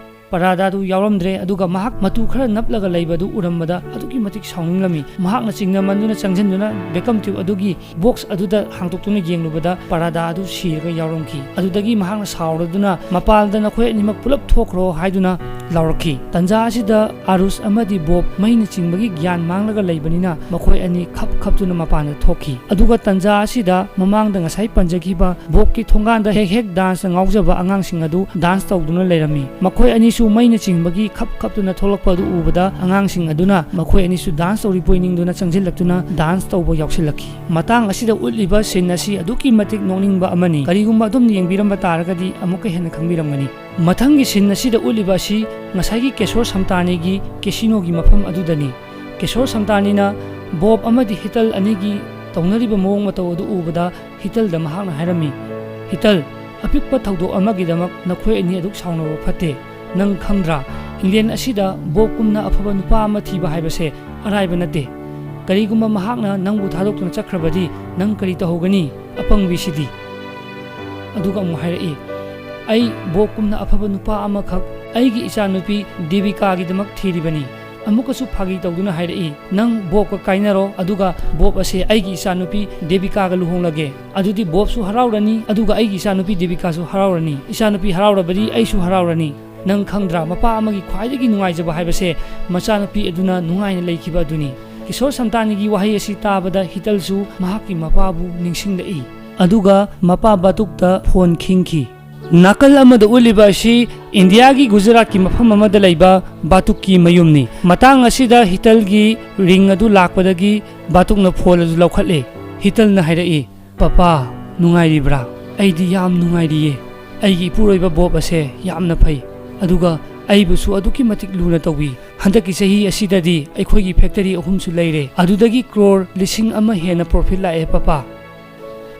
ꯄꯔꯗꯥ ꯑꯗꯨ ꯌꯥꯎꯔꯝꯗ꯭ꯔꯦ, ꯑꯗꯨꯒ ꯃꯍꯥꯛ ꯃꯇꯨ ꯈꯔ ꯅꯞꯂꯒ ꯂꯩꯕ ꯑꯗꯨ ꯎꯔꯝꯕꯗ ꯑꯗꯨꯛꯀꯤ ꯃꯇꯤꯛ ꯁꯥꯎꯅꯤꯡꯂꯝꯃꯤ꯫ ꯃꯍꯥꯛꯅ ꯆꯤꯡꯅꯃꯟꯗꯨꯅ ꯆꯪꯁꯤꯟꯗꯨꯅ ꯚꯦꯀꯝ ꯇ꯭ꯌꯨꯕ ꯑꯗꯨꯒꯤ ꯕꯣꯛꯁ ꯑꯗꯨꯗ ꯍꯥꯡꯗꯣꯛꯇꯨꯅ ꯌꯦꯡꯂꯨꯕꯗ ꯄꯔꯗꯥ ꯑꯗꯨ ꯁꯤꯔꯒ ꯌꯥꯎꯔꯝꯈꯤ꯫ ꯑꯗꯨꯗꯒꯤ ꯃꯍꯥꯛꯅ ꯁꯥꯎꯔꯗꯨꯅ, "ꯃꯄꯥꯟꯗ ꯅꯈꯣꯏ ꯑꯅꯤꯃꯛ ꯄꯨꯂꯞ ꯊꯣꯛꯈ꯭ꯔꯣ" ꯍꯥꯏꯗꯨꯅ ꯂꯥꯎꯔꯛꯈꯤ꯫ ꯇꯟꯖꯥ ꯑꯁꯤꯗ ꯑꯥꯔꯨꯁ ꯑꯃꯗꯤ ꯕꯣꯕ ꯃꯩꯅ ꯆꯤꯡꯕꯒꯤ ꯒ꯭ꯌꯥꯟ ꯃꯥꯡꯂꯒ ꯂꯩꯕꯅꯤꯅ ꯃꯈꯣꯏ ꯑꯅꯤ ꯈꯞ ꯈꯞꯇꯨꯅ ꯃꯄꯥꯟꯗ ꯊꯣꯛꯈꯤ꯫ ꯑꯗꯨꯒ ꯇꯟꯖꯥ ꯑꯁꯤꯗ ꯃꯃꯥꯡꯗ ꯉꯁꯥꯏ ꯄꯟꯖꯈꯤꯕ ꯕꯣꯕꯀꯤ ꯊꯣꯡꯒꯥꯟꯗ ꯍꯦꯛ ꯍꯦꯛ ꯗꯥꯟꯁꯇ ꯉꯥꯎꯖꯕ ꯑꯉꯥꯡꯁꯤꯡ ꯑꯗꯨ ꯗꯥꯟꯁ ꯇꯧꯗꯨꯅ ꯂꯩꯔꯝꯃꯤ꯫ ꯃꯈꯣꯏ ꯑꯅꯤꯁꯨ ꯃꯩꯅ ꯆꯤꯡꯕꯒꯤ ꯈꯞ ꯈꯞꯇꯨꯅ ꯊꯣꯛꯂꯛꯄ ꯑꯗꯨ ꯎꯕꯗ ꯑꯉꯥꯡꯁꯤꯡ ꯑꯗꯨꯅ ꯃꯈꯣꯏ ꯑꯅꯤꯁꯨ ꯗꯥꯟꯁ ꯇꯧꯔꯤꯕꯣꯏ ꯅꯤꯡꯗꯨꯅ ꯆꯪꯁꯤꯜꯂꯛꯇꯨꯅ ꯗꯥꯟꯁ ꯇꯧꯕ ꯌꯥꯎꯁꯤꯜꯂꯛꯈꯤ꯫ ꯃꯇꯥꯡ ꯑꯁꯤꯗ ꯎꯠꯂꯤꯕ ꯁꯤꯟ ꯑꯁꯤ ꯑꯗꯨꯛꯀꯤ ꯃꯇꯤꯛ ꯅꯣꯛꯅꯤꯡꯕ ꯑꯃꯅꯤ꯫ ꯀꯔꯤꯒꯨꯝꯕ ꯑꯗꯨꯝ ꯌꯦꯡꯕꯤꯔꯝꯕ ꯇꯥꯔꯒꯗꯤ ꯑꯃꯨꯛꯀ ꯍꯦꯟꯅ ꯈꯪꯕꯤꯔꯝꯒꯅꯤ꯫ ꯃꯊꯪꯒꯤ ꯁꯤꯟ ꯑꯁꯤꯗ ꯎꯠꯂꯤꯕ ꯑꯁꯤ ꯉꯁꯥꯏꯒꯤ ꯀꯦꯁꯣꯔ ꯁꯝꯇꯥꯅꯤꯒꯤ ꯀꯦꯁꯤꯅꯣꯒꯤ ꯃꯐꯝ ꯑꯗꯨꯗꯅꯤ꯫ ꯀꯦꯁꯣꯔ ꯁꯝꯇꯥꯅꯤꯅ ꯕꯣꯕ ꯑꯃꯗꯤ ꯍꯤꯇꯜ ꯑꯅꯤꯒꯤ ꯇꯧꯅꯔꯤꯕ ꯃꯑꯣꯡ ꯃꯇꯧ ꯑꯗꯨ ꯎꯕꯗ ꯍꯤꯇꯜꯗ ꯃꯍꯥꯛꯅ ꯍꯥꯏꯔꯝꯃꯤ, "ꯍꯤꯇꯜ, ꯑꯄꯤꯛꯄ ꯊꯧꯗꯣꯛ ꯑꯃꯒꯤꯗꯃꯛ ꯅꯈꯣꯏ ꯑꯅꯤ ꯑꯗꯨꯛ ꯁꯥꯎꯅꯕ ꯐꯠꯇꯦ꯫ ꯅꯪ ꯈꯪꯗ꯭ꯔꯥ, ꯏꯪꯂꯦꯟ ꯑꯁꯤꯗ ꯕꯣꯕꯀꯨꯝꯅ ꯑꯐꯕ ꯅꯨꯄꯥ ꯑꯃ ꯊꯤꯕ ꯍꯥꯏꯕꯁꯦ ꯑꯔꯥꯏꯕ ꯅꯠꯇꯦ꯫ ꯀꯔꯤꯒꯨꯝꯕ ꯃꯍꯥꯛꯅ ꯅꯪꯕꯨ ꯊꯥꯗꯣꯛꯇꯨꯅ ꯆꯠꯈ꯭ꯔꯕꯗꯤ ꯅꯪ ꯀꯔꯤ ꯇꯧꯍꯧꯒꯅꯤ? ꯑꯄꯪꯕꯤꯁꯤꯗꯤ!" ꯑꯗꯨꯒ ꯑꯃꯨꯛ ꯍꯥꯏꯔꯛꯏ, "ꯑꯩ ꯕꯣꯕꯀꯨꯝꯅ ꯑꯐꯕ ꯅꯨꯄꯥ ꯑꯃꯈꯛ ꯑꯩꯒꯤ ꯏꯆꯥꯅꯨꯄꯤ ꯗꯦꯕꯤꯀꯥꯒꯤꯗꯃꯛ ꯊꯤꯔꯤꯕꯅꯤ꯫" ꯑꯃꯨꯛꯀꯁꯨ ꯐꯥꯒꯤ ꯇꯧꯗꯨꯅ ꯍꯥꯏꯔꯛꯏ, "ꯅꯪ ꯕꯣꯕꯀ ꯀꯥꯏꯅꯔꯣ, ꯑꯗꯨꯒ ꯕꯣꯕ ꯑꯁꯦ ꯑꯩꯒꯤ ꯏꯆꯥꯅꯨꯄꯤ ꯗꯦꯕꯤꯀꯥꯒ ꯂꯨꯍꯣꯡꯂꯒꯦ꯫ ꯑꯗꯨꯗꯤ ꯕꯣꯕꯁꯨ ꯍꯔꯥꯎꯔꯅꯤ, ꯑꯗꯨꯒ ꯑꯩꯒꯤ ꯏꯆꯥꯅꯨꯄꯤ ꯗꯦꯕꯤꯀꯥꯁꯨ ꯍꯔꯥꯎꯔꯅꯤ꯫ ꯏꯆꯥꯅꯨꯄꯤ ꯍꯔꯥꯎꯔꯕꯗꯤ ꯑꯩꯁꯨ ꯍꯔꯥꯎꯔꯅꯤ꯫ ꯅꯪ ꯈꯪꯗ꯭ꯔꯥ, ꯃꯄꯥ ꯑꯃꯒꯤ ꯈ꯭ꯋꯥꯏꯗꯒꯤ ꯅꯨꯡꯉꯥꯏꯖꯕ ꯍꯥꯏꯕꯁꯦ ꯃꯆꯥꯅꯨꯄꯤ ꯑꯗꯨꯅ ꯅꯨꯡꯉꯥꯏꯅ ꯂꯩꯈꯤꯕ ꯑꯗꯨꯅꯤ꯫" ꯀꯤꯁꯣꯔ ꯁꯝꯇꯥꯅꯤꯒꯤ ꯋꯥꯍꯩ ꯑꯁꯤ ꯇꯥꯕꯗ ꯍꯤꯇꯜꯁꯨ ꯃꯍꯥꯛꯀꯤ ꯃꯄꯥꯕꯨ ꯅꯤꯡꯁꯤꯡꯂꯛꯏ꯫ ꯑꯗꯨꯒ ꯃꯄꯥ ꯕꯥꯇꯨꯛꯇ ꯐꯣꯟ ꯈꯤꯡꯈꯤ꯫ ꯅꯥꯀꯜ ꯑꯃꯗ ꯎꯠꯂꯤꯕ ꯑꯁꯤ ꯏꯟꯗꯤꯌꯥꯒꯤ ꯒꯨꯖꯔꯥꯠꯀꯤ ꯃꯐꯝ ꯑꯃꯗ ꯂꯩꯕ ꯕꯥꯇꯨꯛꯀꯤ ꯃꯌꯨꯝꯅꯤ꯫ ꯃꯇꯥꯡ ꯑꯁꯤꯗ ꯍꯤꯇꯜꯒꯤ ꯔꯤꯡ ꯑꯗꯨ ꯂꯥꯛꯄꯗꯒꯤ ꯕꯥꯇꯨꯛꯅ ꯐꯣꯟ ꯑꯗꯨ ꯂꯧꯈꯠꯂꯦ꯫ ꯍꯤꯇꯜꯅ ꯍꯥꯏꯔꯛꯏ, "ꯄꯄꯥ, ꯅꯨꯡꯉꯥꯏꯔꯤꯕ꯭ꯔꯥ?" "ꯑꯩꯗꯤ ꯌꯥꯝ ꯅꯨꯡꯉꯥꯏꯔꯤꯌꯦ꯫ ꯑꯩꯒꯤ ꯏꯄꯨꯔꯣꯏꯕ ꯕꯣꯕ ꯑꯁꯦ ꯌꯥꯝꯅ ꯐꯩ, ꯑꯗꯨꯒ ꯑꯩꯕꯨꯁꯨ ꯑꯗꯨꯛꯀꯤ ꯃꯇꯤꯛ ꯂꯨꯅ ꯇꯧꯕꯤ꯫ ꯍꯟꯗꯛꯀꯤ ꯆꯍꯤ ꯑꯁꯤꯗꯗꯤ ꯑꯩꯈꯣꯏꯒꯤ ꯐꯦꯛꯇꯔꯤ ꯑꯍꯨꯝꯁꯨ ꯂꯩꯔꯦ, ꯑꯗꯨꯗꯒꯤ ꯀ꯭ꯔꯣꯔ ꯂꯤꯁꯤꯡ ꯑꯃ ꯍꯦꯟꯅ ꯄ꯭ꯔꯣꯐꯤꯠ ꯂꯥꯛꯑꯦ, ꯄꯄꯥ꯫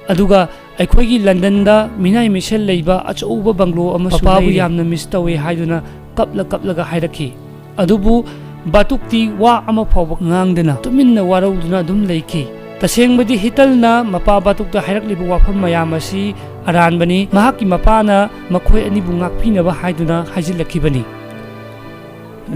ꯑꯗꯨꯒ ꯑꯩꯈꯣꯏꯒꯤ ꯂꯟꯗꯟꯗ ꯃꯤꯅꯥꯏ ꯃꯤꯁꯦꯜ ꯂꯩꯕ ꯑꯆꯧꯕ ꯕꯪꯒ꯭ꯂꯣ ꯑꯃꯁꯨ ꯄꯄꯥꯕꯨ ꯂꯩꯔꯦ꯫ ꯌꯥꯝꯅ ꯃꯤꯁ ꯇꯧꯋꯦ" ꯍꯥꯏꯗꯨꯅ ꯀꯞꯂ ꯀꯞꯂꯒ ꯍꯥꯏꯔꯛꯈꯤ꯫ ꯑꯗꯨꯕꯨ ꯕꯥꯇꯨꯛꯇꯤ ꯋꯥ ꯑꯃ ꯐꯥꯎꯕ ꯉꯥꯡꯗꯅ ꯇꯨꯃꯤꯟꯅ ꯋꯥꯔꯧꯗꯨꯅ ꯑꯗꯨꯝ ꯂꯩꯈꯤ꯫ ꯇꯁꯦꯡꯕꯗꯤ ꯍꯤꯇꯜꯅ ꯃꯄꯥ ꯕꯥꯇꯨꯛꯇ ꯍꯥꯏꯔꯛꯂꯤꯕ ꯋꯥꯐꯝ ꯃꯌꯥꯝ ꯑꯁꯤ ꯑꯔꯥꯟꯕꯅꯤ꯫ ꯃꯍꯥꯛꯀꯤ ꯃꯄꯥꯅ ꯃꯈꯣꯏ ꯑꯅꯤꯕꯨ ꯉꯥꯛꯄꯤꯅꯕ ꯍꯥꯏꯗꯨꯅ ꯍꯥꯏꯖꯤꯜꯂꯛꯈꯤꯕꯅꯤ꯫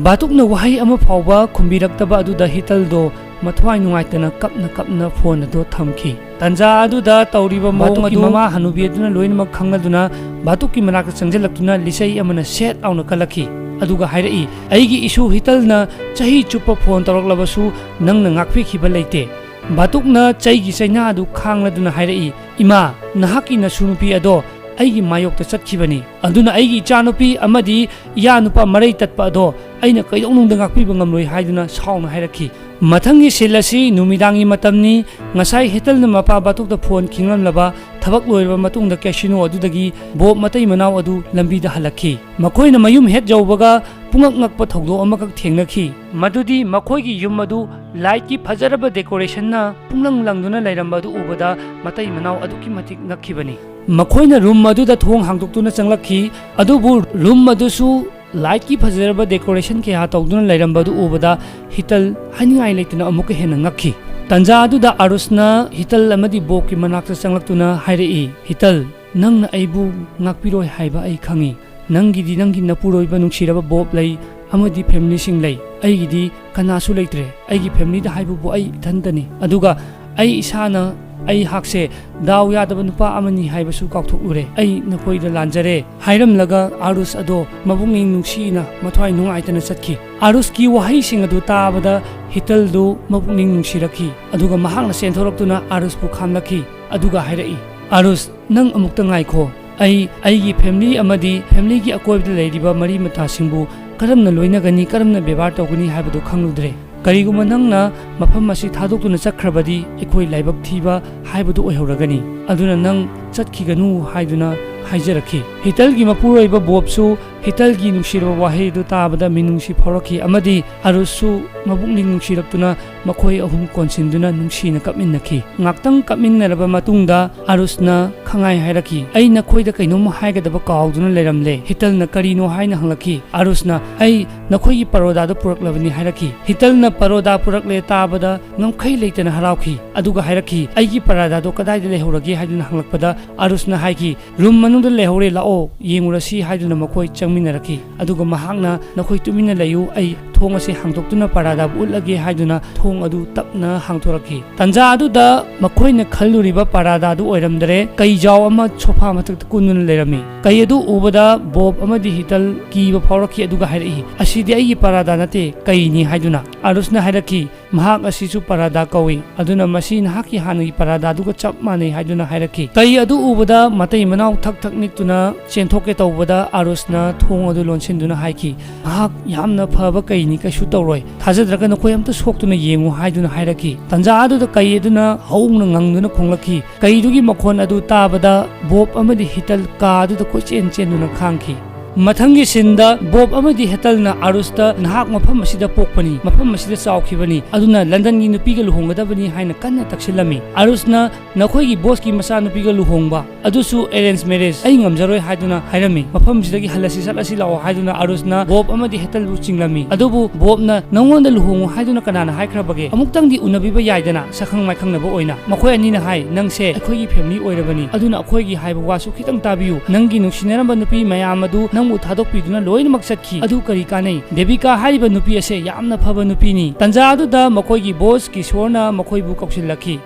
ꯕꯥꯇꯨꯛꯅ ꯋꯥꯍꯩ ꯑꯃ ꯐꯥꯎꯕ ꯈꯨꯝꯕꯤꯔꯛꯇꯕ ꯑꯗꯨꯗ ꯍꯤꯇꯜꯗꯣ ꯃꯊ꯭ꯋꯥꯏ ꯅꯨꯡꯉꯥꯏꯇꯅ ꯀꯞꯅ ꯀꯞꯅ ꯐꯣꯟ ꯑꯗꯨ ꯊꯝꯈꯤ꯫ ꯇꯟꯖꯥ ꯑꯗꯨꯗ ꯇꯧꯔꯤꯕ ꯃꯑꯣꯡ ꯕꯥꯇꯨꯛꯀꯤ ꯑꯗꯨ ꯃꯃꯥ ꯍꯅꯨꯕꯤ ꯑꯗꯨꯅ ꯂꯣꯏꯅꯃꯛ ꯈꯪꯂꯗꯨꯅ ꯕꯥꯇꯨꯛꯀꯤ ꯃꯅꯥꯛꯇ ꯆꯪꯁꯤꯜꯂꯛꯇꯨꯅ ꯂꯤꯆꯩ ꯑꯃꯅ ꯁꯦꯠ ꯂꯥꯎꯅ ꯀꯜꯂꯛꯈꯤ꯫ ꯑꯗꯨꯒ ꯍꯥꯏꯔꯛꯏ, "ꯑꯩꯒꯤ ꯏꯁꯨ ꯍꯤꯇꯜꯅ ꯆꯍꯤ ꯆꯨꯞꯄ ꯐꯣꯟ ꯇꯧꯔꯛꯂꯕꯁꯨ ꯅꯪꯅ ꯉꯥꯛꯄꯤꯈꯤꯕ ꯂꯩꯇꯦ꯫" ꯕꯥꯇꯨꯛꯅ ꯆꯩꯒꯤ ꯆꯩꯅꯥ ꯑꯗꯨ ꯈꯥꯡꯂꯗꯨꯅ ꯍꯥꯏꯔꯛꯏ, "ꯏꯃꯥ, ꯅꯍꯥꯛꯀꯤ ꯅꯁꯨ ꯅꯨꯄꯤ ꯑꯗꯣ ꯑꯩꯒꯤ ꯃꯥꯌꯣꯛꯇ ꯆꯠꯈꯤꯕꯅꯤ꯫ ꯑꯗꯨꯅ ꯑꯩꯒꯤ ꯏꯆꯥꯅꯨꯄꯤ ꯑꯃꯗꯤ ꯏꯌꯥ ꯅꯨꯄꯥ ꯃꯔꯩ ꯇꯠꯄ ꯑꯗꯣ ꯑꯩꯅ ꯀꯩꯗꯧꯅꯨꯡꯗ ꯉꯥꯛꯄꯤꯕ ꯉꯝꯂꯣꯏ" ꯍꯥꯏꯗꯨꯅ ꯁꯥꯎꯅ ꯍꯥꯏꯔꯛꯈꯤ꯫ ꯃꯊꯪꯒꯤ ꯁꯤꯟ ꯑꯁꯤ ꯅꯨꯃꯤꯗꯥꯡꯒꯤ ꯃꯇꯝꯅꯤ꯫ ꯉꯁꯥꯏ ꯍꯤꯇꯜꯅ ꯃꯄꯥ ꯕꯥꯇꯨꯛꯇ ꯐꯣꯟ ꯈꯤꯡꯂꯝꯂꯕ ꯊꯕꯛ ꯂꯣꯏꯔꯕ ꯃꯇꯨꯡꯗ ꯀꯦꯁꯤꯅꯣ ꯑꯗꯨꯗꯒꯤ ꯕꯣꯕ ꯃꯇꯩ ꯃꯅꯥꯎ ꯑꯗꯨ ꯂꯝꯕꯤꯗ ꯍꯜꯂꯛꯈꯤ꯫ ꯃꯈꯣꯏꯅ ꯃꯌꯨꯝ ꯍꯦꯛ ꯌꯧꯕꯒ ꯄꯨꯡꯉꯛ ꯉꯛꯄ ꯊꯧꯗꯣꯛ ꯑꯃꯈꯛ ꯊꯦꯡꯅꯈꯤ꯫ ꯃꯗꯨꯗꯤ ꯃꯈꯣꯏꯒꯤ ꯌꯨꯝ ꯑꯗꯨ ꯂꯥꯏꯠꯀꯤ ꯐꯖꯔꯕ ꯗꯦꯀꯣꯔꯦꯁꯟꯅ ꯄꯨꯡꯂꯪ ꯂꯪꯗꯨꯅ ꯂꯩꯔꯝꯕ ꯑꯗꯨ ꯎꯕꯗ ꯃꯇꯩ ꯃꯅꯥꯎ ꯑꯗꯨꯛꯀꯤ ꯃꯇꯤꯛ ꯉꯛꯈꯤꯕꯅꯤ꯫ ꯃꯈꯣꯏꯅ ꯔꯨꯝ ꯑꯗꯨꯗ ꯊꯣꯡ ꯍꯥꯡꯗꯣꯛꯇꯨꯅ ꯆꯪꯂꯛꯈꯤ, ꯑꯗꯨꯕꯨ ꯔꯨꯝ ꯑꯗꯨꯁꯨ ꯂꯥꯏꯠꯀꯤ ꯐꯖꯔꯕ ꯗꯦꯀꯣꯔꯦꯁꯟ ꯀꯌꯥ ꯇꯧꯗꯨꯅ ꯂꯩꯔꯝꯕ ꯑꯗꯨ ꯎꯕꯗ ꯍꯤꯇꯜ ꯍꯥꯏꯅꯤꯡꯉꯥꯏ ꯂꯩꯇꯅ ꯑꯃꯨꯛꯀ ꯍꯦꯟꯅ ꯉꯛꯈꯤ꯫ ꯇꯟꯖꯥ ꯑꯗꯨꯗ ꯑꯥꯔꯨꯁꯅ ꯍꯤꯇꯜ ꯑꯃꯗꯤ ꯕꯣꯕꯀꯤ ꯃꯅꯥꯛꯇ ꯆꯪꯂꯛꯇꯨꯅ ꯍꯥꯏꯔꯛꯏ, "ꯍꯤꯇꯜ, ꯅꯪꯅ ꯑꯩꯕꯨ ꯉꯥꯛꯄꯤꯔꯣꯏ ꯍꯥꯏꯕ ꯑꯩ ꯈꯪꯏ꯫ ꯅꯪꯒꯤꯗꯤ ꯅꯪꯒꯤ ꯅꯄꯨꯔꯣꯏꯕ ꯅꯨꯡꯁꯤꯔꯕ ꯕꯣꯕ ꯂꯩ ꯑꯃꯗꯤ ꯐꯦꯃꯤꯂꯤꯁꯤꯡ ꯂꯩ꯫ ꯑꯩꯒꯤꯗꯤ ꯀꯅꯥꯁꯨ ꯂꯩꯇ꯭ꯔꯦ꯫ ꯑꯩꯒꯤ ꯐꯦꯃꯤꯂꯤꯗ ꯍꯥꯏꯕꯕꯨ ꯑꯩ ꯏꯊꯟꯇꯅꯤ꯫ ꯑꯗꯨꯒ ꯑꯩ ꯏꯁꯥꯅ ꯑꯩꯍꯥꯛꯁꯦ ꯗꯥꯎ ꯌꯥꯗꯕ ꯅꯨꯄꯥ ꯑꯃꯅꯤ ꯍꯥꯏꯕꯁꯨ ꯀꯥꯎꯊꯣꯛꯂꯨꯔꯦ꯫ ꯑꯩ ꯅꯈꯣꯏꯗ ꯂꯥꯟꯖꯔꯦ" ꯍꯥꯏꯔꯝꯂꯒ ꯑꯥꯔꯨꯁ ꯑꯗꯣ ꯃꯄꯨꯛꯅꯤꯡ ꯅꯨꯡꯁꯤꯅ ꯃꯊ꯭ꯋꯥꯏ ꯅꯨꯡꯉꯥꯏꯇꯅ ꯆꯠꯈꯤ꯫ ꯑꯥꯔꯨꯁꯀꯤ ꯋꯥꯍꯩꯁꯤꯡ ꯑꯗꯨ ꯇꯥꯕꯗ ꯍꯤꯇꯜꯗꯨ ꯃꯄꯨꯛꯅꯤꯡ ꯅꯨꯡꯁꯤꯔꯛꯈꯤ꯫ ꯑꯗꯨꯒ ꯃꯍꯥꯛꯅ ꯆꯦꯟꯊꯣꯔꯛꯇꯨꯅ ꯑꯥꯔꯨꯁꯄꯨ ꯈꯥꯝꯂꯛꯈꯤ꯫ ꯑꯗꯨꯒ ꯍꯥꯏꯔꯛꯏ, "ꯑꯥꯔꯨꯁ, ꯅꯪ ꯑꯃꯨꯛꯇ ꯉꯥꯏꯈꯣ꯫ ꯑꯩ ꯑꯩꯒꯤ ꯐꯦꯃꯤꯂꯤ ꯑꯃꯗꯤ ꯐꯦꯃꯤꯂꯤꯒꯤ ꯑꯀꯣꯏꯕꯗ ꯂꯩꯔꯤꯕ ꯃꯔꯤ ꯃꯇꯥꯁꯤꯡꯕꯨ ꯀꯔꯝꯅ ꯂꯣꯏꯅꯒꯅꯤ, ꯀꯔꯝꯅ ꯕꯦꯕꯥꯔ ꯇꯧꯒꯅꯤ ꯍꯥꯏꯕꯗꯨ ꯈꯪꯂꯨꯗ꯭ꯔꯦ꯫ ꯀꯔꯤꯒꯨꯝꯕ ꯅꯪꯅ ꯃꯐꯝ ꯑꯁꯤ ꯊꯥꯗꯣꯛꯇꯨꯅ ꯆꯠꯈ꯭ꯔꯕꯗꯤ ꯑꯩꯈꯣꯏ ꯂꯥꯏꯕꯛ ꯊꯤꯕ ꯍꯥꯏꯕꯗꯨ ꯑꯣꯏꯍꯧꯔꯒꯅꯤ꯫ ꯑꯗꯨꯅ ꯅꯪ ꯆꯠꯈꯤꯒꯅꯨ" ꯍꯥꯏꯗꯨꯅ ꯍꯥꯏꯖꯔꯛꯈꯤ꯫ ꯍꯤꯇꯜꯒꯤ ꯃꯄꯨꯔꯣꯏꯕ ꯕꯣꯕꯁꯨ ꯍꯤꯇꯜꯒꯤ ꯅꯨꯡꯁꯤꯔꯕ ꯋꯥꯍꯩ ꯑꯗꯨ ꯇꯥꯕꯗ ꯃꯤꯅꯨꯡꯁꯤ ꯐꯥꯎꯔꯛꯈꯤ ꯑꯃꯗꯤ ꯑꯥꯔꯨꯁꯁꯨ ꯃꯄꯨꯛꯅꯤꯡ ꯅꯨꯡꯁꯤꯔꯛꯇꯨꯅ ꯃꯈꯣꯏ ꯑꯍꯨꯝ ꯀꯣꯟꯁꯤꯟꯗꯨꯅ ꯅꯨꯡꯁꯤꯅ ꯀꯞꯃꯤꯟꯅꯈꯤ꯫ ꯉꯥꯛꯇꯪ ꯀꯞꯃꯤꯟꯅꯔꯕ ꯃꯇꯨꯡꯗ ꯑꯥꯔꯨꯁꯅ ꯈꯪꯉꯥꯏ ꯍꯥꯏꯔꯛꯈꯤ, "ꯑꯩ ꯅꯈꯣꯏꯗ ꯀꯩꯅꯣꯝꯃ ꯍꯥꯏꯒꯗꯕ ꯀꯥꯎꯗꯨꯅ ꯂꯩꯔꯝꯂꯦ꯫" ꯍꯤꯇꯜꯅ ꯀꯔꯤꯅꯣ ꯍꯥꯏꯅ ꯍꯪꯂꯛꯈꯤ꯫ ꯑꯥꯔꯨꯁꯅ, "ꯑꯩ ꯅꯈꯣꯏꯒꯤ ꯄꯔꯣꯗꯥꯗꯨ ꯄꯨꯔꯛꯂꯕꯅꯤ" ꯍꯥꯏꯔꯛꯈꯤ꯫ ꯍꯤꯇꯜꯅ ꯄꯔꯣꯗꯥ ꯄꯨꯔꯛꯂꯦ ꯇꯥꯕꯗ ꯉꯝꯈꯩ ꯂꯩꯇꯅ ꯍꯔꯥꯎꯈꯤ꯫ ꯑꯗꯨꯒ ꯍꯥꯏꯔꯛꯈꯤ, "ꯑꯩꯒꯤ ꯄꯔꯗꯥꯗꯣ ꯀꯗꯥꯏꯗ ꯂꯩꯍꯧꯔꯒꯦ?" ꯍꯥꯏꯗꯨꯅ ꯍꯪꯂꯛꯄꯗ ꯑꯥꯔꯨꯁꯅ ꯍꯥꯏꯈꯤ, "ꯔꯨꯝ ꯃꯅꯨꯡꯗ ꯂꯩꯍꯧꯔꯦ, ꯂꯥꯛꯑꯣ ꯌꯦꯡꯉꯨꯔꯁꯤ" ꯍꯥꯏꯗꯨꯅ ꯃꯈꯣꯏ ꯆꯪꯃꯤꯟꯅꯈꯤ꯫ ꯍꯥꯏꯅꯔꯛꯈꯤ꯫ ꯑꯗꯨꯒ ꯃꯍꯥꯛꯅ "ꯅꯈꯣꯏ ꯇꯨꯃꯤꯟꯅ ꯂꯩꯌꯨ, ꯑꯩ ꯊꯣꯡ ꯑꯁꯤ ꯍꯥꯡꯗꯣꯛꯇꯨꯅ ꯄꯔꯥꯗꯥꯕꯨ ꯎꯠꯂꯒꯦ" ꯍꯥꯏꯗꯨꯅ ꯊꯣꯡ ꯑꯗꯨ ꯇꯞꯅ ꯍꯥꯡꯗꯣꯔꯛꯈꯤ꯫ ꯇꯟꯖꯥ ꯑꯗꯨꯗ ꯃꯈꯣꯏꯅ ꯈꯜꯂꯨꯔꯤꯕ ꯄꯔꯥꯗꯥꯗꯨ ꯑꯣꯏꯔꯝꯗꯔꯦ꯫ ꯀꯩꯖꯥꯎ ꯑꯃ ꯁꯣꯐꯥ ꯃꯊꯛꯇ ꯀꯨꯟꯗꯨꯅ ꯂꯩꯔꯝꯃꯤ꯫ ꯀꯩ ꯑꯗꯨ ꯎꯕꯗ ꯕꯣꯕ ꯑꯃꯗꯤ ꯍꯤꯇꯜ ꯀꯤꯕ ꯐꯥꯎꯔꯛꯈꯤ, ꯑꯗꯨꯒ ꯍꯥꯏꯔꯛꯏ, "ꯑꯁꯤꯗꯤ ꯑꯩꯒꯤ ꯄꯔꯥꯗꯥ ꯅꯠꯇꯦ, ꯀꯩꯅꯤ" ꯍꯥꯏꯗꯨꯅ꯫ ꯑꯥꯔꯨꯁꯅ ꯍꯥꯏꯔꯛꯈꯤ, "ꯃꯍꯥꯛ ꯑꯁꯤꯁꯨ ꯄꯔꯥꯗꯥ ꯀꯧꯏ, ꯑꯗꯨꯅ ꯃꯁꯤ ꯅꯍꯥꯛꯀꯤ ꯍꯥꯟꯅꯒꯤ ꯄꯔꯥꯗꯥꯗꯨꯒ ꯆꯞ ꯃꯥꯟꯅꯩ" ꯍꯥꯏꯗꯨꯅ ꯍꯥꯏꯔꯛꯈꯤ꯫ ꯀꯩ ꯑꯗꯨ ꯎꯕꯗ ꯃꯇꯩ ꯃꯅꯥꯎ ꯊꯛ ꯊꯛ ꯅꯤꯛꯇꯨꯅ ꯆꯦꯟꯊꯣꯛꯀꯦ ꯇꯧꯕꯗ ꯑꯥꯔꯨꯁꯅ ꯊꯣꯡ ꯑꯗꯨ ꯂꯣꯟꯁꯤꯟꯗꯨꯅ ꯍꯥꯏꯈꯤ, "ꯃꯍꯥꯛ ꯌꯥꯝꯅ ꯐꯕ ꯀꯩꯅꯤ, ꯀꯩꯁꯨ ꯇꯧꯔꯣꯏ꯫ ꯊꯥꯖꯗ꯭ꯔꯒ ꯅꯈꯣꯏ ꯑꯝꯇ ꯁꯣꯛꯇꯨꯅ ꯌꯦꯡꯉꯨ" ꯍꯥꯏꯗꯨꯅ ꯍꯥꯏꯔꯛꯈꯤ꯫ ꯇꯟꯖꯥ ꯑꯗꯨꯗ ꯀꯩ ꯑꯗꯨꯅ ꯍꯧꯅ ꯉꯪꯗꯨꯅ ꯈꯣꯡꯂꯛꯈꯤ꯫ ꯀꯩꯗꯨꯒꯤ ꯃꯈꯣꯟ ꯑꯗꯨ ꯇꯥꯕꯗ ꯕꯣꯕ ꯑꯃꯗꯤ ꯍꯤꯇꯜ ꯀꯥ ꯑꯗꯨꯗ ꯀꯣꯏꯆꯦꯟ ꯆꯦꯟꯗꯨꯅ ꯈꯥꯡꯈꯤ꯫ ꯃꯊꯪꯒꯤ ꯁꯤꯟꯗ ꯕꯣꯕ ꯑꯃꯗꯤ ꯍꯦꯇꯜꯅ ꯑꯥꯔꯨꯁꯇ, "ꯅꯍꯥꯛ ꯃꯐꯝ ꯑꯁꯤꯗ ꯄꯣꯛꯄꯅꯤ, ꯃꯐꯝ ꯑꯁꯤꯗ ꯆꯥꯎꯈꯤꯕꯅꯤ, ꯑꯗꯨꯅ ꯂꯟꯗꯟꯒꯤ ꯅꯨꯄꯤꯒ ꯂꯨꯍꯣꯡꯒꯗꯕꯅꯤ" ꯍꯥꯏꯅ ꯀꯟꯅ ꯇꯛꯁꯤꯜꯂꯝꯃꯤ꯫ ꯑꯥꯔꯨꯁꯅ, "ꯅꯈꯣꯏꯒꯤ ꯕꯣꯁꯀꯤ ꯃꯆꯥꯅꯨꯄꯤꯒ ꯂꯨꯍꯣꯡꯕ, ꯑꯗꯨꯁꯨ ꯑꯦꯔꯦꯟꯖ ꯃꯦꯔꯦꯖ, ꯑꯩ ꯉꯝꯖꯔꯣꯏ" ꯍꯥꯏꯗꯨꯅ ꯍꯥꯏꯔꯝꯃꯤ꯫ "ꯃꯐꯝꯁꯤꯗꯒꯤ ꯍꯜꯂꯁꯤ, ꯆꯠꯂꯁꯤ ꯂꯥꯛꯑꯣ" ꯍꯥꯏꯗꯨꯅ ꯑꯥꯔꯨꯁꯅ ꯕꯣꯕ ꯑꯃꯗꯤ ꯍꯦꯇꯜꯕꯨ ꯆꯤꯡꯂꯝꯃꯤ꯫ ꯑꯗꯨꯕꯨ ꯕꯣꯕꯅ, "ꯅꯉꯣꯟꯗ ꯂꯨꯍꯣꯡꯉꯨ ꯍꯥꯏꯗꯨꯅ ꯀꯅꯥꯅ ꯍꯥꯏꯈ꯭ꯔꯕꯒꯦ? ꯑꯃꯨꯛꯇꯪꯗꯤ ꯎꯅꯕꯤꯕ ꯌꯥꯏꯗꯅ, ꯁꯛꯈꯪ ꯃꯥꯏꯈꯪꯅꯕ ꯑꯣꯏꯅ"꯫ ꯃꯈꯣꯏ ꯑꯅꯤꯅ ꯍꯥꯏ, "ꯅꯪꯁꯦ ꯑꯩꯈꯣꯏꯒꯤ ꯐꯦꯃꯤꯂꯤ ꯑꯣꯏꯔꯕꯅꯤ, ꯑꯗꯨꯅ ꯑꯩꯈꯣꯏꯒꯤ ꯍꯥꯏꯕ ꯋꯥꯁꯨ ꯈꯤꯇꯪ ꯇꯥꯕꯤꯌꯨ꯫ ꯅꯪꯒꯤ ꯅꯨꯡꯁꯤꯅꯔꯝꯕ ꯅꯨꯄꯤ ꯃꯌꯥꯝ ꯑꯗꯨ ꯅꯪꯕꯨ ꯊꯥꯗꯣꯛꯄꯤꯗꯨꯅ ꯂꯣꯏꯅꯃꯛ ꯆꯠꯈꯤ꯫ ꯑꯗꯨ ꯀꯔꯤ ꯀꯥꯟꯅꯩ? ꯗꯦꯕꯤꯀꯥ ꯍꯥꯏꯔꯤꯕ ꯅꯨꯄꯤ ꯑꯁꯦ ꯌꯥꯝꯅ ꯐꯕ ꯅꯨꯄꯤꯅꯤ"꯫ ꯇꯟꯖꯥ ꯑꯗꯨꯗ ꯃꯈꯣꯏꯒꯤ ꯕꯣꯁ ꯀꯤꯁꯣꯔꯅ ꯃꯈꯣꯏꯕꯨ ꯀꯧꯁꯤꯜꯂꯛꯈꯤ꯫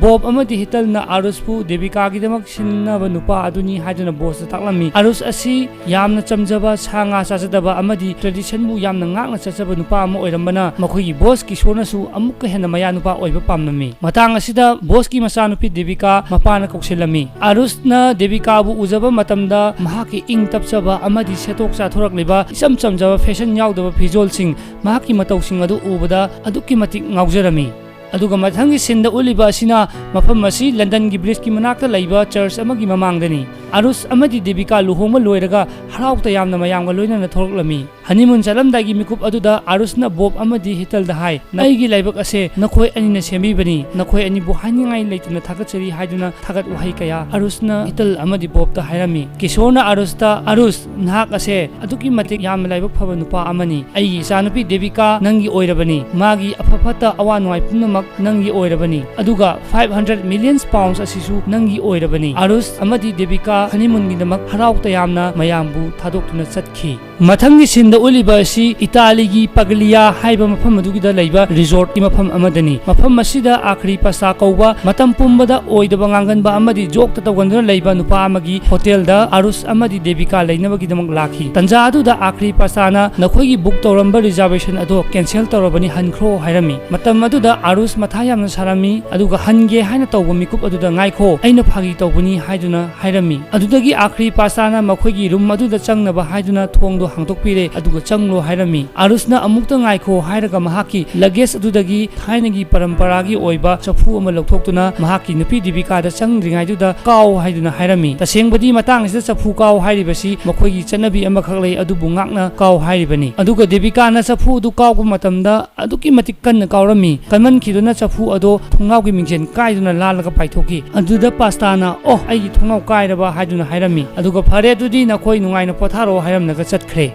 ꯕꯣꯕ ꯑꯃꯗꯤ ꯍꯤꯇꯜꯅ ꯑꯥꯔꯨꯁꯄꯨ ꯗꯦꯕꯤꯀꯥꯒꯤꯗꯃꯛ ꯁꯤꯟꯅꯕ ꯅꯨꯄꯥ ꯑꯗꯨꯅꯤ ꯍꯥꯏꯗꯨꯅ ꯕꯣꯁꯇ ꯇꯥꯛꯂꯝꯃꯤ꯫ ꯑꯥꯔꯨꯁ ꯑꯁꯤ ꯌꯥꯝꯅ ꯆꯝꯖꯕ, ꯁꯥ ꯉꯥ ꯆꯥꯖꯗꯕ ꯑꯃꯗꯤ ꯇ꯭ꯔꯦꯗꯤꯁꯟꯕꯨ ꯌꯥꯝꯅ ꯉꯥꯛꯅ ꯆꯠꯆꯕ ꯅꯨꯄꯥ ꯑꯃ ꯑꯣꯏꯔꯝꯕꯅ ꯃꯈꯣꯏꯒꯤ ꯕꯣꯁ ꯀꯤꯁꯣꯔꯅꯁꯨ ꯑꯃꯨꯛꯀ ꯍꯦꯟꯅ ꯃꯌꯥ ꯅꯨꯄꯥ ꯑꯣꯏꯕ ꯄꯥꯝꯂꯝꯃꯤ꯫ ꯃꯇꯥꯡ ꯑꯁꯤꯗ ꯕꯣꯁꯀꯤ ꯃꯆꯥꯅꯨꯄꯤ ꯗꯦꯕꯤꯀꯥ ꯃꯄꯥꯅ ꯀꯧꯁꯤꯜꯂꯝꯃꯤ꯫ ꯑꯥꯔꯨꯁꯅ ꯗꯦꯕꯤꯀꯥꯕꯨ ꯎꯖꯕ ꯃꯇꯝꯗ ꯃꯍꯥꯛꯀꯤ ꯏꯪ ꯇꯞꯆꯕ ꯑꯃꯗꯤ ꯁꯦꯠꯊꯣꯛ ꯆꯥꯊꯣꯔꯛꯂꯤꯕ ꯏꯆꯝ ꯆꯝꯖꯕ ꯐꯦꯁꯟ ꯌꯥꯎꯗꯕ ꯐꯤꯖꯣꯜꯁꯤꯡ, ꯃꯍꯥꯛꯀꯤ ꯃꯇꯧꯁꯤꯡ ꯑꯗꯨ ꯎꯕꯗ ꯑꯗꯨꯛꯀꯤ ꯃꯇꯤꯛ ꯉꯥꯎꯖꯔꯝꯃꯤ꯫ ꯑꯗꯨꯒ ꯃꯊꯪꯒꯤ ꯁꯤꯟꯗ ꯎꯠꯂꯤꯕ ꯑꯁꯤꯅ ꯃꯐꯝ ꯑꯁꯤ ꯂꯟꯗꯟꯒꯤ ꯕ꯭ꯔꯤꯖꯀꯤ ꯃꯅꯥꯛꯇ ꯂꯩꯕ ꯆꯔꯆ ꯑꯃꯒꯤ ꯃꯃꯥꯡꯗꯅꯤ꯫ ꯑꯥꯔꯨꯁ ꯑꯃꯗꯤ ꯗꯦꯕꯤꯀꯥ ꯂꯨꯍꯣꯡꯕ ꯂꯣꯏꯔꯒ ꯍꯔꯥꯎ ꯇꯌꯥꯝꯅ ꯃꯌꯥꯝꯒ ꯂꯣꯏꯅꯅ ꯊꯣꯛꯂꯛꯂꯝꯃꯤ꯫ ꯍꯅꯤꯃꯨꯟ ꯆꯠꯂꯝꯗꯥꯏꯒꯤ ꯃꯤꯀꯨꯞ ꯑꯗꯨꯗ ꯑꯥꯔꯨꯁꯅ ꯕꯣꯕ ꯑꯃꯗꯤ ꯍꯤꯇꯜꯗ ꯍꯥꯏ, "ꯑꯩꯒꯤ ꯂꯥꯏꯕꯛ ꯑꯁꯦ ꯅꯈꯣꯏ ꯑꯅꯤꯅ ꯁꯦꯝꯕꯤꯕꯅꯤ, ꯅꯈꯣꯏ ꯑꯅꯤꯕꯨ ꯍꯥꯏꯅꯤꯡꯉꯥꯏ ꯂꯩꯇꯅ ꯊꯥꯒꯠꯆꯔꯤ" ꯍꯥꯏꯗꯨꯅ ꯊꯥꯒꯠ ꯋꯥꯍꯩ ꯀꯌꯥ ꯑꯥꯔꯨꯁꯅ ꯍꯤꯇꯜ ꯑꯃꯗꯤ ꯕꯣꯕꯇ ꯍꯥꯏꯔꯝꯃꯤ꯫ ꯀꯤꯁꯣꯔꯅ ꯑꯥꯔꯨꯁꯇ, "ꯑꯥꯔꯨꯁ, ꯅꯍꯥꯛ ꯑꯁꯦ ꯑꯗꯨꯛꯀꯤ ꯃꯇꯤꯛ ꯌꯥꯝꯅ ꯂꯥꯏꯕꯛ ꯐꯕ ꯅꯨꯄꯥ ꯑꯃꯅꯤ꯫ ꯑꯩꯒꯤ ꯏꯆꯥꯅꯨꯄꯤ ꯗꯦꯕꯤꯀꯥ ꯅꯪꯒꯤ ꯑꯣꯏꯔꯕꯅꯤ꯫ ꯃꯥꯒꯤ ꯑꯐ ꯐꯠꯇ ꯑꯋꯥ ꯅꯨꯡꯉꯥꯏ ꯄꯨꯝꯅꯃꯛ ꯅꯪꯒꯤ ꯑꯣꯏꯔꯕꯅꯤ꯫ ꯑꯗꯨꯒ five hundred million pounds ꯑꯁꯤꯁꯨ ꯅꯪꯒꯤ ꯑꯣꯏꯔꯕꯅꯤ꯫" ꯑꯥꯔꯨꯁ ꯑꯃꯗꯤ ꯗꯦꯕꯤꯀꯥ ꯍꯅꯤꯃꯨꯟꯒꯤꯗꯃꯛ ꯍꯔꯥꯎ ꯇꯌꯥꯝꯅ ꯃꯌꯥꯝꯕꯨ ꯊꯥꯗꯣꯛꯇꯨꯅ ꯆꯠꯈꯤ꯫ ꯃꯊꯪꯒꯤ ꯁꯤꯟꯗ ꯎꯠꯂꯤꯕ ꯑꯁꯤ ꯏꯇꯥꯂꯤꯒꯤ ꯄꯒꯂꯤꯌꯥ ꯍꯥꯏꯕ ꯃꯐꯝ ꯑꯗꯨꯒꯤꯗ ꯂꯩꯕ ꯔꯤꯖꯣꯔꯠꯀꯤ ꯃꯐꯝ ꯑꯃꯗꯅꯤ꯫ ꯃꯐꯝ ꯑꯁꯤꯗ ꯑꯥꯈ꯭ꯔꯤ ꯄꯥꯁꯥ ꯀꯧꯕ ꯃꯇꯝ ꯄꯨꯝꯕꯗ ꯑꯣꯏꯗꯕ ꯉꯥꯡꯒꯟꯕ ꯑꯃꯗꯤ ꯖꯣꯛꯇ ꯇꯧꯒꯟꯗꯨꯅ ꯂꯩꯕ ꯅꯨꯄꯥ ꯑꯃꯒꯤ ꯍꯣꯇꯦꯜꯗ ꯑꯥꯔꯨꯁ ꯑꯃꯗꯤ ꯗꯦꯕꯤꯀꯥ ꯂꯩꯅꯕꯒꯤꯗꯃꯛ ꯂꯥꯛꯈꯤ꯫ ꯇꯟꯖꯥ ꯑꯗꯨꯗ ꯑꯥꯈ꯭ꯔꯤ ꯄꯥꯁꯥꯅ, "ꯅꯈꯣꯏꯒꯤ ꯕꯨꯛ ꯇꯧꯔꯝꯕ ꯔꯤꯖꯥꯔꯕꯦꯁꯟ ꯑꯗꯣ ꯀꯦꯟꯁꯦꯜ ꯇꯧꯔꯕꯅꯤ, ꯍꯟꯈ꯭ꯔꯣ" ꯍꯥꯏꯔꯝꯃꯤ꯫ ꯃꯇꯝ ꯑꯗꯨꯗ ꯑꯥꯔꯨꯁ ꯃꯊꯥ ꯌꯥꯝꯅ ꯁꯥꯔꯝꯃꯤ, ꯑꯗꯨꯒ ꯍꯟꯒꯦ ꯍꯥꯏꯅ ꯇꯧꯕ ꯃꯤꯀꯨꯞ ꯑꯗꯨꯗ, "ꯉꯥꯏꯈꯣ, ꯑꯩꯅ ꯐꯥꯒꯤ ꯇꯧꯕꯅꯤ" ꯍꯥꯏꯗꯨꯅ ꯍꯥꯏꯔꯝꯃꯤ꯫ ꯑꯗꯨꯗꯒꯤ ꯑꯥꯈ꯭ꯔꯤ ꯄꯥꯁꯥꯅ ꯃꯈꯣꯏꯒꯤ ꯔꯨꯝ ꯑꯗꯨꯗ ꯆꯪꯅꯕ ꯍꯥꯏꯗꯨꯅ ꯊꯣꯡꯗꯣ ꯍꯥꯡꯗꯣꯛꯄꯤꯔꯦ, ꯑꯗꯨꯒ "ꯆꯪꯂꯣ" ꯍꯥꯏꯔꯝꯃꯤ꯫ ꯑꯥꯔꯨꯁꯅ "ꯑꯃꯨꯛꯇ ꯉꯥꯏꯈꯣ" ꯍꯥꯏꯔꯒ ꯃꯍꯥꯛꯀꯤ ꯂꯒꯦꯖ ꯑꯗꯨꯗꯒꯤ ꯊꯥꯏꯅꯒꯤ ꯄꯔꯝꯄꯔꯥꯒꯤ ꯑꯣꯏꯕ ꯆꯐꯨ ꯑꯃ ꯂꯧꯊꯣꯛꯇꯨꯅ ꯃꯍꯥꯛꯀꯤ ꯅꯨꯄꯤ ꯗꯤꯕꯤꯀꯥꯗ ꯆꯪꯗ꯭ꯔꯤꯉꯩꯗꯨꯗ "ꯀꯥꯎ" ꯍꯥꯏꯗꯨꯅ ꯍꯥꯏꯔꯝꯃꯤ꯫ ꯇꯁꯦꯡꯕꯗꯤ ꯃꯇꯥꯡ ꯑꯁꯤꯗ ꯆꯐꯨ ꯀꯥꯎ ꯍꯥꯏꯔꯤꯕꯁꯤ ꯃꯈꯣꯏꯒꯤ ꯆꯠꯅꯕꯤ ꯑꯃꯈꯛ ꯂꯩ, ꯑꯗꯨꯕꯨ ꯉꯥꯛꯅ ꯀꯥꯎ ꯍꯥꯏꯔꯤꯕꯅꯤ꯫ ꯑꯗꯨꯒ ꯗꯦꯕꯤꯀꯥꯅ ꯆꯐꯨ ꯑꯗꯨ ꯀꯥꯎꯕ ꯃꯇꯝꯗ ꯑꯗꯨꯛꯀꯤ ꯃꯇꯤꯛ ꯀꯟꯅ ꯀꯥꯎꯔꯝꯃꯤ꯫ ꯀꯟꯃꯟꯈꯤꯗꯨꯅ ꯆꯐꯨ ꯑꯗꯣ ꯊꯣꯡꯅꯥꯎꯒꯤ ꯃꯤꯡꯖꯦꯜ ꯀꯥꯏꯗꯨꯅ ꯂꯥꯜꯂꯒ ꯄꯥꯏꯊꯣꯛꯈꯤ꯫ ꯑꯗꯨꯗ ꯄꯥꯁꯇꯥꯅ, "ꯑꯣ, ꯑꯩꯒꯤ ꯊꯣꯡꯅꯥꯎ ꯀꯥꯏꯔꯕ?" ꯍꯥꯏꯗꯨꯅ ꯍꯥꯏꯔꯝꯃꯤ꯫ ꯑꯗꯨꯒ "ꯐꯔꯦ, ꯑꯗꯨꯗꯤ ꯅꯈꯣꯏ ꯅꯨꯡꯉꯥꯏꯅ ꯄꯣꯊꯥꯔꯣ" ꯍꯥꯏꯔꯝꯂꯒ ꯆꯠꯈ꯭ꯔꯦ꯫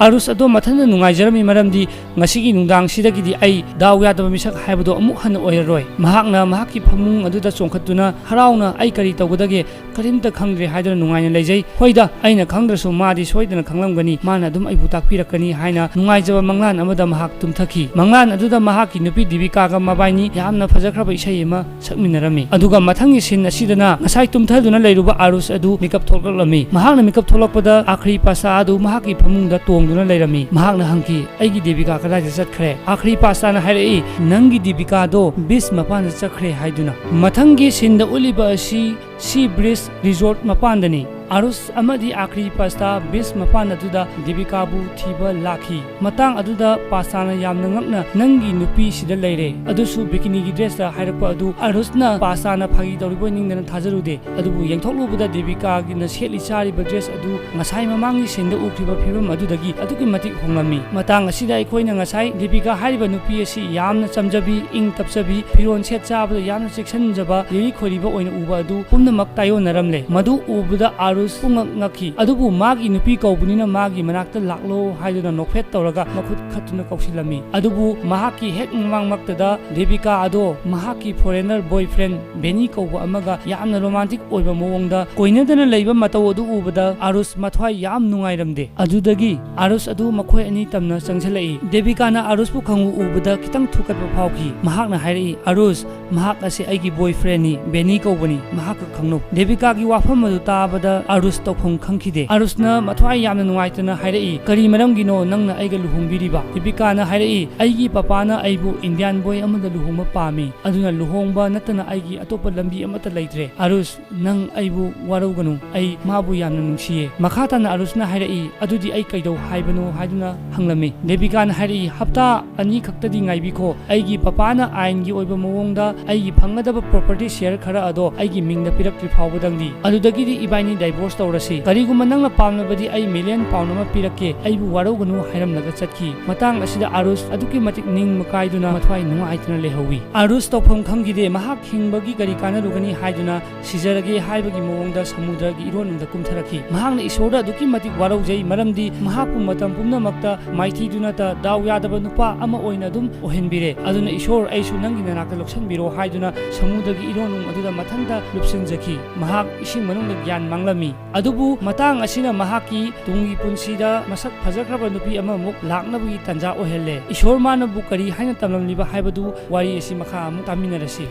ꯑꯥꯔꯨꯁ ꯑꯗꯣ ꯃꯊꯟꯇ ꯅꯨꯡꯉꯥꯏꯖꯔꯝꯃꯤ, ꯃꯔꯝꯗꯤ ꯉꯁꯤꯒꯤ ꯅꯨꯡꯗꯥꯡꯁꯤꯗꯒꯤꯗꯤ ꯑꯩ ꯗꯥꯎ ꯌꯥꯗꯕ ꯃꯤꯁꯛ ꯍꯥꯏꯕꯗꯣ ꯑꯃꯨꯛ ꯍꯟꯅ ꯑꯣꯏꯔꯔꯣꯏ꯫ ꯃꯍꯥꯛꯅ ꯃꯍꯥꯛꯀꯤ ꯐꯃꯨꯡ ꯑꯗꯨꯗ ꯆꯣꯡꯈꯠꯇꯨꯅ ꯍꯔꯥꯎꯅ, "ꯑꯩ ꯀꯔꯤ ꯇꯧꯒꯗꯒꯦ? ꯀꯔꯤꯝꯇ ꯈꯪꯗ꯭ꯔꯦ" ꯍꯥꯏꯗꯨꯅ ꯅꯨꯡꯉꯥꯏꯅ ꯂꯩꯖꯩ꯫ ꯍꯣꯏꯗ, ꯑꯩꯅ ꯈꯪꯗ꯭ꯔꯁꯨ ꯃꯥꯗꯤ ꯁꯣꯏꯗꯅ ꯈꯪꯂꯝꯒꯅꯤ, ꯃꯥꯅ ꯑꯗꯨꯝ ꯑꯩꯕꯨ ꯇꯥꯛꯄꯤꯔꯛꯀꯅꯤ ꯍꯥꯏꯅ ꯅꯨꯡꯉꯥꯏꯖꯕ ꯃꯪꯂꯥꯟ ꯑꯃꯗ ꯃꯍꯥꯛ ꯇꯨꯝꯊꯈꯤ꯫ ꯃꯪꯂꯥꯟ ꯑꯗꯨꯗ ꯃꯍꯥꯛꯀꯤ ꯅꯨꯄꯤ ꯗꯤꯕꯤꯀꯥꯒ ꯃꯕꯥꯏꯅꯤ ꯌꯥꯝꯅ ꯐꯖꯈ꯭ꯔꯕ ꯏꯁꯩ ꯑꯃ ꯁꯛꯃꯤꯟꯅꯔꯝꯃꯤ꯫ ꯑꯗꯨꯒ ꯃꯊꯪꯒꯤ ꯁꯤꯟ ꯑꯁꯤꯗꯅ ꯉꯁꯥꯏ ꯇꯨꯝꯊꯗꯨꯅ ꯂꯩꯔꯨꯕ ꯑꯥꯔꯨꯁ ꯑꯗꯨ ꯃꯤꯀꯞ ꯊꯣꯛꯂꯛꯂꯝꯃꯤ꯫ ꯃꯍꯥꯛꯅ ꯃꯤꯀꯞ ꯊꯣꯛꯂꯛꯄꯗ ꯑꯥꯈ꯭ꯔꯤ ꯄꯥꯁꯥ ꯑꯗꯨ ꯃꯍꯥꯛꯀꯤ ꯐꯃꯨꯡꯗ ꯇꯣꯡꯗꯨꯅ ꯂꯩꯔꯝꯃꯤ꯫ ꯃꯍꯥꯛꯅ ꯍꯪꯈꯤ, "ꯑꯩꯒꯤ ꯗꯦꯕꯤꯀꯥ ꯀꯗꯥꯏꯗ ꯆꯠꯈ꯭ꯔꯦ?" ꯑꯥꯈ꯭ꯔꯤ ꯄꯥꯁꯥꯅ ꯍꯥꯏꯔꯛꯏ, "ꯅꯪꯒꯤ ꯗꯦꯕꯤꯀꯥꯗꯣ ꯕꯤꯆ ꯃꯄꯥꯟꯗ ꯆꯠꯈ꯭ꯔꯦ" ꯍꯥꯏꯗꯨꯅ꯫ ꯃꯊꯪꯒꯤ ꯁꯤꯟꯗ ꯎꯠꯂꯤꯕ ꯑꯁꯤ ꯁꯤ ꯕ꯭ꯔꯤꯖ ꯔꯤꯖꯣꯔꯠ ꯃꯄꯥꯟꯗꯅꯤ꯫ ꯑꯥꯔꯨꯁ ꯑꯃꯗꯤ ꯑꯥꯈ꯭ꯔꯤ ꯄꯥꯁꯇꯥ ꯕꯤꯆ ꯃꯄꯥꯟ ꯑꯗꯨꯗ ꯗꯦꯕꯤꯀꯥꯕꯨ ꯊꯤꯕ ꯂꯥꯛꯈꯤ꯫ ꯃꯇꯥꯡ ꯑꯗꯨꯗ ꯄꯥꯁꯇꯥꯅ ꯌꯥꯝꯅ ꯉꯛꯅ, "ꯅꯪꯒꯤ ꯅꯨꯄꯤ ꯁꯤꯗ ꯂꯩꯔꯦ, ꯑꯗꯨꯁꯨ ꯕꯤꯀꯤꯅꯤꯒꯤ ꯗ꯭ꯔꯦꯁꯇ" ꯍꯥꯏꯔꯛꯄ ꯑꯗꯨ ꯑꯥꯔꯨꯁꯅ ꯄꯥꯁꯇꯥꯅ ꯐꯥꯒꯤ ꯇꯧꯔꯤꯕꯣꯏ ꯅꯤꯡꯗꯅ ꯊꯥꯖꯔꯨꯗꯦ꯫ ꯑꯗꯨꯕꯨ ꯌꯦꯡꯊꯣꯛꯂꯨꯕꯗ ꯗꯦꯕꯤꯀꯥꯒꯤꯅ ꯁꯦꯠꯂꯤ ꯆꯥꯔꯤꯕ ꯗ꯭ꯔꯦꯁ ꯑꯗꯨ ꯉꯁꯥꯏ ꯃꯃꯥꯡꯒꯤ ꯁꯤꯟꯗ ꯎꯈꯤꯕ ꯐꯤꯕꯝ ꯑꯗꯨꯗꯒꯤ ꯑꯗꯨꯛꯀꯤ ꯃꯇꯤꯛ ꯍꯣꯡꯂꯝꯃꯤ꯫ ꯃꯇꯥꯡ ꯑꯁꯤꯗ ꯑꯩꯈꯣꯏꯅ ꯉꯁꯥꯏ ꯗꯦꯕꯤꯀꯥ ꯍꯥꯏꯔꯤꯕ ꯅꯨꯄꯤ ꯑꯁꯤ ꯌꯥꯝꯅ ꯆꯝꯖꯕꯤ, ꯏꯪ ꯇꯞꯆꯕꯤ, ꯐꯤꯔꯣꯜ ꯁꯦꯠ ꯆꯥꯕꯗ ꯌꯥꯝꯅ ꯆꯦꯛꯁꯤꯟꯖꯕ, ꯂꯤꯔꯤ ꯈꯣꯏꯔꯤꯕ ꯑꯣꯏꯅ ꯎꯕ ꯑꯗꯨ ꯄꯨꯝꯅꯃꯛ ꯇꯥꯏꯑꯣꯟꯅꯔꯝꯂꯦ꯫ ꯃꯗꯨ ꯎꯕꯗ ꯑꯥꯔꯨꯁ ꯄꯨꯡꯉꯛ ꯉꯛꯈꯤ꯫ ꯑꯗꯨꯕꯨ ꯃꯥꯒꯤ ꯅꯨꯄꯤ ꯀꯧꯕꯅꯤꯅ ꯃꯥꯒꯤ ꯃꯅꯥꯛꯇ ꯂꯥꯛꯂꯣ ꯍꯥꯏꯗꯨꯅ ꯅꯣꯛꯐꯦꯠ ꯇꯧꯔꯒ ꯃꯈꯨꯠ ꯈꯠꯇꯨꯅ ꯀꯧꯁꯤꯜꯂꯝꯃꯤ꯫ ꯑꯗꯨꯕꯨ ꯃꯍꯥꯛꯀꯤ ꯍꯦꯛ ꯃꯃꯥꯡꯃꯛꯇꯗ ꯗꯦꯕꯤꯀꯥ ꯑꯗꯣ ꯃꯍꯥꯛꯀꯤ ꯐꯣꯔꯦꯅꯔ ꯕꯣꯏꯐ꯭ꯔꯦꯟ ꯕꯦꯅꯤ ꯀꯧꯕ ꯑꯃꯒ ꯌꯥꯝꯅ ꯔꯣꯃꯥꯟꯇꯤꯛ ꯑꯣꯏꯕ ꯃꯑꯣꯡꯗ ꯀꯣꯏꯅꯗꯅ ꯂꯩꯕ ꯃꯇꯧ ꯑꯗꯨ ꯎꯕꯗ ꯑꯥꯔꯨꯁ ꯃꯊ꯭ꯋꯥꯏ ꯌꯥꯝ ꯅꯨꯡꯉꯥꯏꯔꯝꯗꯦ꯫ ꯑꯗꯨꯗꯒꯤ ꯑꯥꯔꯨꯁ ꯑꯗꯨ ꯃꯈꯣꯏ ꯑꯅꯤ ꯇꯝꯅ ꯆꯪꯁꯤꯜꯂꯛꯏ꯫ ꯗꯦꯕꯤꯀꯥꯅ ꯑꯥꯔꯨꯁꯄꯨ ꯈꯪꯎ ꯎꯕꯗ ꯈꯤꯇꯪ ꯊꯨꯀꯠꯄ ꯐꯥꯎꯈꯤ꯫ ꯃꯍꯥꯛꯅ ꯍꯥꯏꯔꯛꯏ, "ꯑꯥꯔꯨꯁ, ꯃꯍꯥꯛ ꯑꯁꯤ ꯑꯩꯒꯤ ꯕꯣꯏꯐ꯭ꯔꯦꯟꯅꯤ, ꯕꯦꯅꯤ ꯀꯧꯕꯅꯤ, ꯃꯍꯥꯛꯀ ꯈꯪꯅꯧ꯫" ꯗꯦꯕꯤꯀꯥꯒꯤ ꯋꯥꯐꯝ ꯑꯗꯨ ꯇꯥꯕꯗ ꯑꯥꯔꯨꯁ ꯇꯧꯐꯝ ꯈꯪꯈꯤꯗꯦ꯫ ꯑꯥꯔꯨꯁꯅ ꯃꯊ꯭ꯋꯥꯏ ꯌꯥꯝꯅ ꯅꯨꯡꯉꯥꯏꯇꯅ ꯍꯥꯏꯔꯛꯏ, "ꯀꯔꯤ ꯃꯔꯝꯒꯤꯅꯣ ꯅꯪꯅ ꯑꯩꯒ ꯂꯨꯍꯣꯡꯕꯤꯔꯤꯕ?" ꯗꯦꯕꯤꯀꯥꯅ ꯍꯥꯏꯔꯛꯏ, "ꯑꯩꯒꯤ ꯄꯄꯥꯅ ꯑꯩꯕꯨ ꯏꯟꯗꯤꯌꯥꯟ ꯕꯣꯏ ꯑꯃꯗ ꯂꯨꯍꯣꯡꯕ ꯄꯥꯝꯃꯤ, ꯑꯗꯨꯅ ꯂꯨꯍꯣꯡꯕ ꯅꯠꯇꯅ ꯑꯩꯒꯤ ꯑꯇꯣꯞꯄ ꯂꯝꯕꯤ ꯑꯃꯠꯇ ꯂꯩꯇ꯭ꯔꯦ꯫ ꯑꯥꯔꯨꯁ, ꯅꯪ ꯑꯩꯕꯨ ꯋꯥꯔꯧꯒꯅꯨ, ꯑꯩ ꯃꯥꯕꯨ ꯌꯥꯝꯅ ꯅꯨꯡꯁꯤꯌꯦ꯫" ꯃꯈꯥ ꯇꯥꯅ ꯑꯥꯔꯨꯁꯅ ꯍꯥꯏꯔꯛꯏ, "ꯑꯗꯨꯗꯤ ꯑꯩ ꯀꯩꯗꯧ ꯍꯥꯏꯕꯅꯣ?" ꯍꯥꯏꯗꯨꯅ ꯍꯪꯂꯝꯃꯤ꯫ ꯗꯦꯕꯤꯀꯥꯅ ꯍꯥꯏꯔꯛꯏ, "ꯍꯞꯇꯥ ꯑꯅꯤ ꯈꯛꯇꯗꯤ ꯉꯥꯏꯕꯤꯈꯣ, ꯑꯩꯒꯤ ꯄꯄꯥꯅ ꯑꯥꯏꯟꯒꯤ ꯑꯣꯏꯕ ꯃꯑꯣꯡꯗ ꯑꯩꯒꯤ ꯐꯪꯒꯗꯕ ꯄ꯭ꯔꯣꯄꯔꯇꯤ ꯁꯤꯌꯔ ꯈꯔ ꯑꯗꯣ ꯑꯩꯒꯤ ꯃꯤꯡꯗ ꯄꯤꯔꯛꯇ꯭ꯔꯤ ꯐꯥꯎꯕꯗꯪꯗꯤ, ꯑꯗꯨꯗꯒꯤꯗꯤ ꯏꯕꯥꯏꯅꯤ ꯗꯥꯏꯚꯣꯔꯁ ꯇꯧꯔꯁꯤ꯫ ꯀꯔꯤꯒꯨꯝꯕ ꯅꯪꯅ ꯄꯥꯝꯂꯕꯗꯤ ꯑꯩ ꯃꯤꯂꯤꯌꯟ ꯄꯥꯎꯟ ꯑꯃ ꯄꯤꯔꯛꯀꯦ, ꯑꯩꯕꯨ ꯋꯥꯔꯧꯒꯅꯨ" ꯍꯥꯏꯔꯝꯂꯒ ꯆꯠꯈꯤ꯫ ꯃꯇꯥꯡ ꯑꯁꯤꯗ ꯑꯥꯔꯨꯁ ꯑꯗꯨꯛꯀꯤ ꯃꯇꯤꯛ ꯅꯤꯡꯕ ꯀꯥꯏꯗꯨꯅ ꯃꯊ꯭ꯋꯥꯏ ꯅꯨꯡꯉꯥꯏꯇꯅ ꯂꯩꯍꯧꯋꯤ꯫ ꯑꯥꯔꯨꯁ ꯇꯧꯐꯝ ꯈꯪꯈꯤꯗꯦ꯫ ꯃꯍꯥꯛ ꯍꯤꯡꯕꯒꯤ ꯀꯔꯤ ꯀꯥꯟꯅꯔꯨꯒꯅꯤ ꯍꯥꯏꯗꯨꯅ ꯁꯤꯖꯔꯒꯦ ꯍꯥꯏꯕꯒꯤ ꯃꯑꯣꯡꯗ ꯁꯃꯨꯗ꯭ꯔꯒꯤ ꯏꯔꯣꯟꯅꯨꯡꯗ ꯀꯨꯝꯊꯔꯛꯈꯤ꯫ ꯃꯍꯥꯛꯅ ꯏꯁꯣꯔꯗ ꯑꯗꯨꯛꯀꯤ ꯃꯇꯤꯛ ꯋꯥꯔꯧꯖꯩ, ꯃꯔꯝꯗꯤ ꯃꯍꯥꯛꯄꯨ ꯃꯇꯝ ꯄꯨꯝꯅꯃꯛꯇ ꯃꯥꯏꯊꯤꯗꯨꯅꯇ ꯗꯥꯎ ꯌꯥꯗꯕ ꯅꯨꯄꯥ ꯑꯃ ꯑꯣꯏꯅ ꯑꯗꯨꯝ ꯑꯣꯏꯍꯟꯕꯤꯔꯦ꯫ ꯑꯗꯨꯅ "ꯏꯁꯣꯔ, ꯑꯩꯁꯨ ꯅꯪꯒꯤ ꯅꯅꯥꯛꯇ ꯂꯧꯁꯤꯟꯕꯤꯔꯣ" ꯍꯥꯏꯗꯨꯅ ꯁꯃꯨꯗ꯭ꯔꯒꯤ ꯏꯔꯣꯟꯅꯨꯡ ꯑꯗꯨꯗ ꯃꯊꯟꯇ ꯂꯨꯞꯁꯤꯟꯖꯈꯤ꯫ ꯃꯍꯥꯛ ꯏꯁꯤꯡ ꯃꯅꯨꯡꯗ ꯒ꯭ꯌꯥꯟ ꯃꯥꯡꯂꯝꯃꯤ꯫ ꯑꯗꯨꯕꯨ ꯃꯇꯥꯡ ꯑꯁꯤꯅ ꯃꯍꯥꯛꯀꯤ ꯇꯨꯡꯒꯤ ꯄꯨꯟꯁꯤꯗ ꯃꯁꯛ ꯐꯖꯈ꯭ꯔꯕ ꯅꯨꯄꯤ ꯑꯃꯃꯨꯛ ꯂꯥꯛꯅꯕꯒꯤ ꯇꯥꯟꯖꯥ ꯑꯣꯏꯍꯜꯂꯦ꯫ ꯏꯁꯣꯔ ꯃꯥꯅꯕꯨ ꯀꯔꯤ ꯍꯥꯏꯅ ꯇꯝꯂꯝꯂꯤꯕ ꯍꯥꯏꯕꯗꯨ ꯋꯥꯔꯤ ꯑꯁꯤ ꯃꯈꯥ ꯑꯃꯨꯛ ꯇꯥꯃꯤꯟꯅꯔꯁꯤ꯫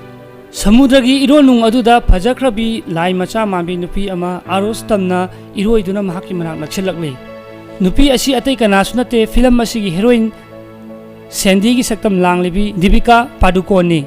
ꯁꯃꯨꯗ꯭ꯔꯒꯤ ꯏꯔꯣꯟꯅꯨꯡ ꯑꯗꯨꯗ ꯐꯖꯈ꯭ꯔꯕꯤ ꯂꯥꯏ ꯃꯆꯥ ꯃꯥꯟꯕꯤ ꯅꯨꯄꯤ ꯑꯃ ꯑꯥꯔꯨꯁ ꯇꯝꯅ ꯏꯔꯣꯏꯗꯨꯅ ꯃꯍꯥꯛꯀꯤ ꯃꯅꯥꯛ ꯅꯛꯁꯤꯜꯂꯛꯂꯤ꯫ ꯅꯨꯄꯤ ꯑꯁꯤ ꯑꯇꯩ ꯀꯅꯥꯁꯨ ꯅꯠꯇꯦ, ꯐꯤꯂꯝ ꯑꯁꯤꯒꯤ ꯍꯦꯔꯣꯏꯟ ꯁꯦꯟꯗꯤꯒꯤ ꯁꯛꯇꯝ ꯂꯥꯡꯂꯤꯕꯤ ꯗꯤꯕꯤꯀꯥ ꯄꯥꯗꯨꯀꯣꯟꯅꯤ꯫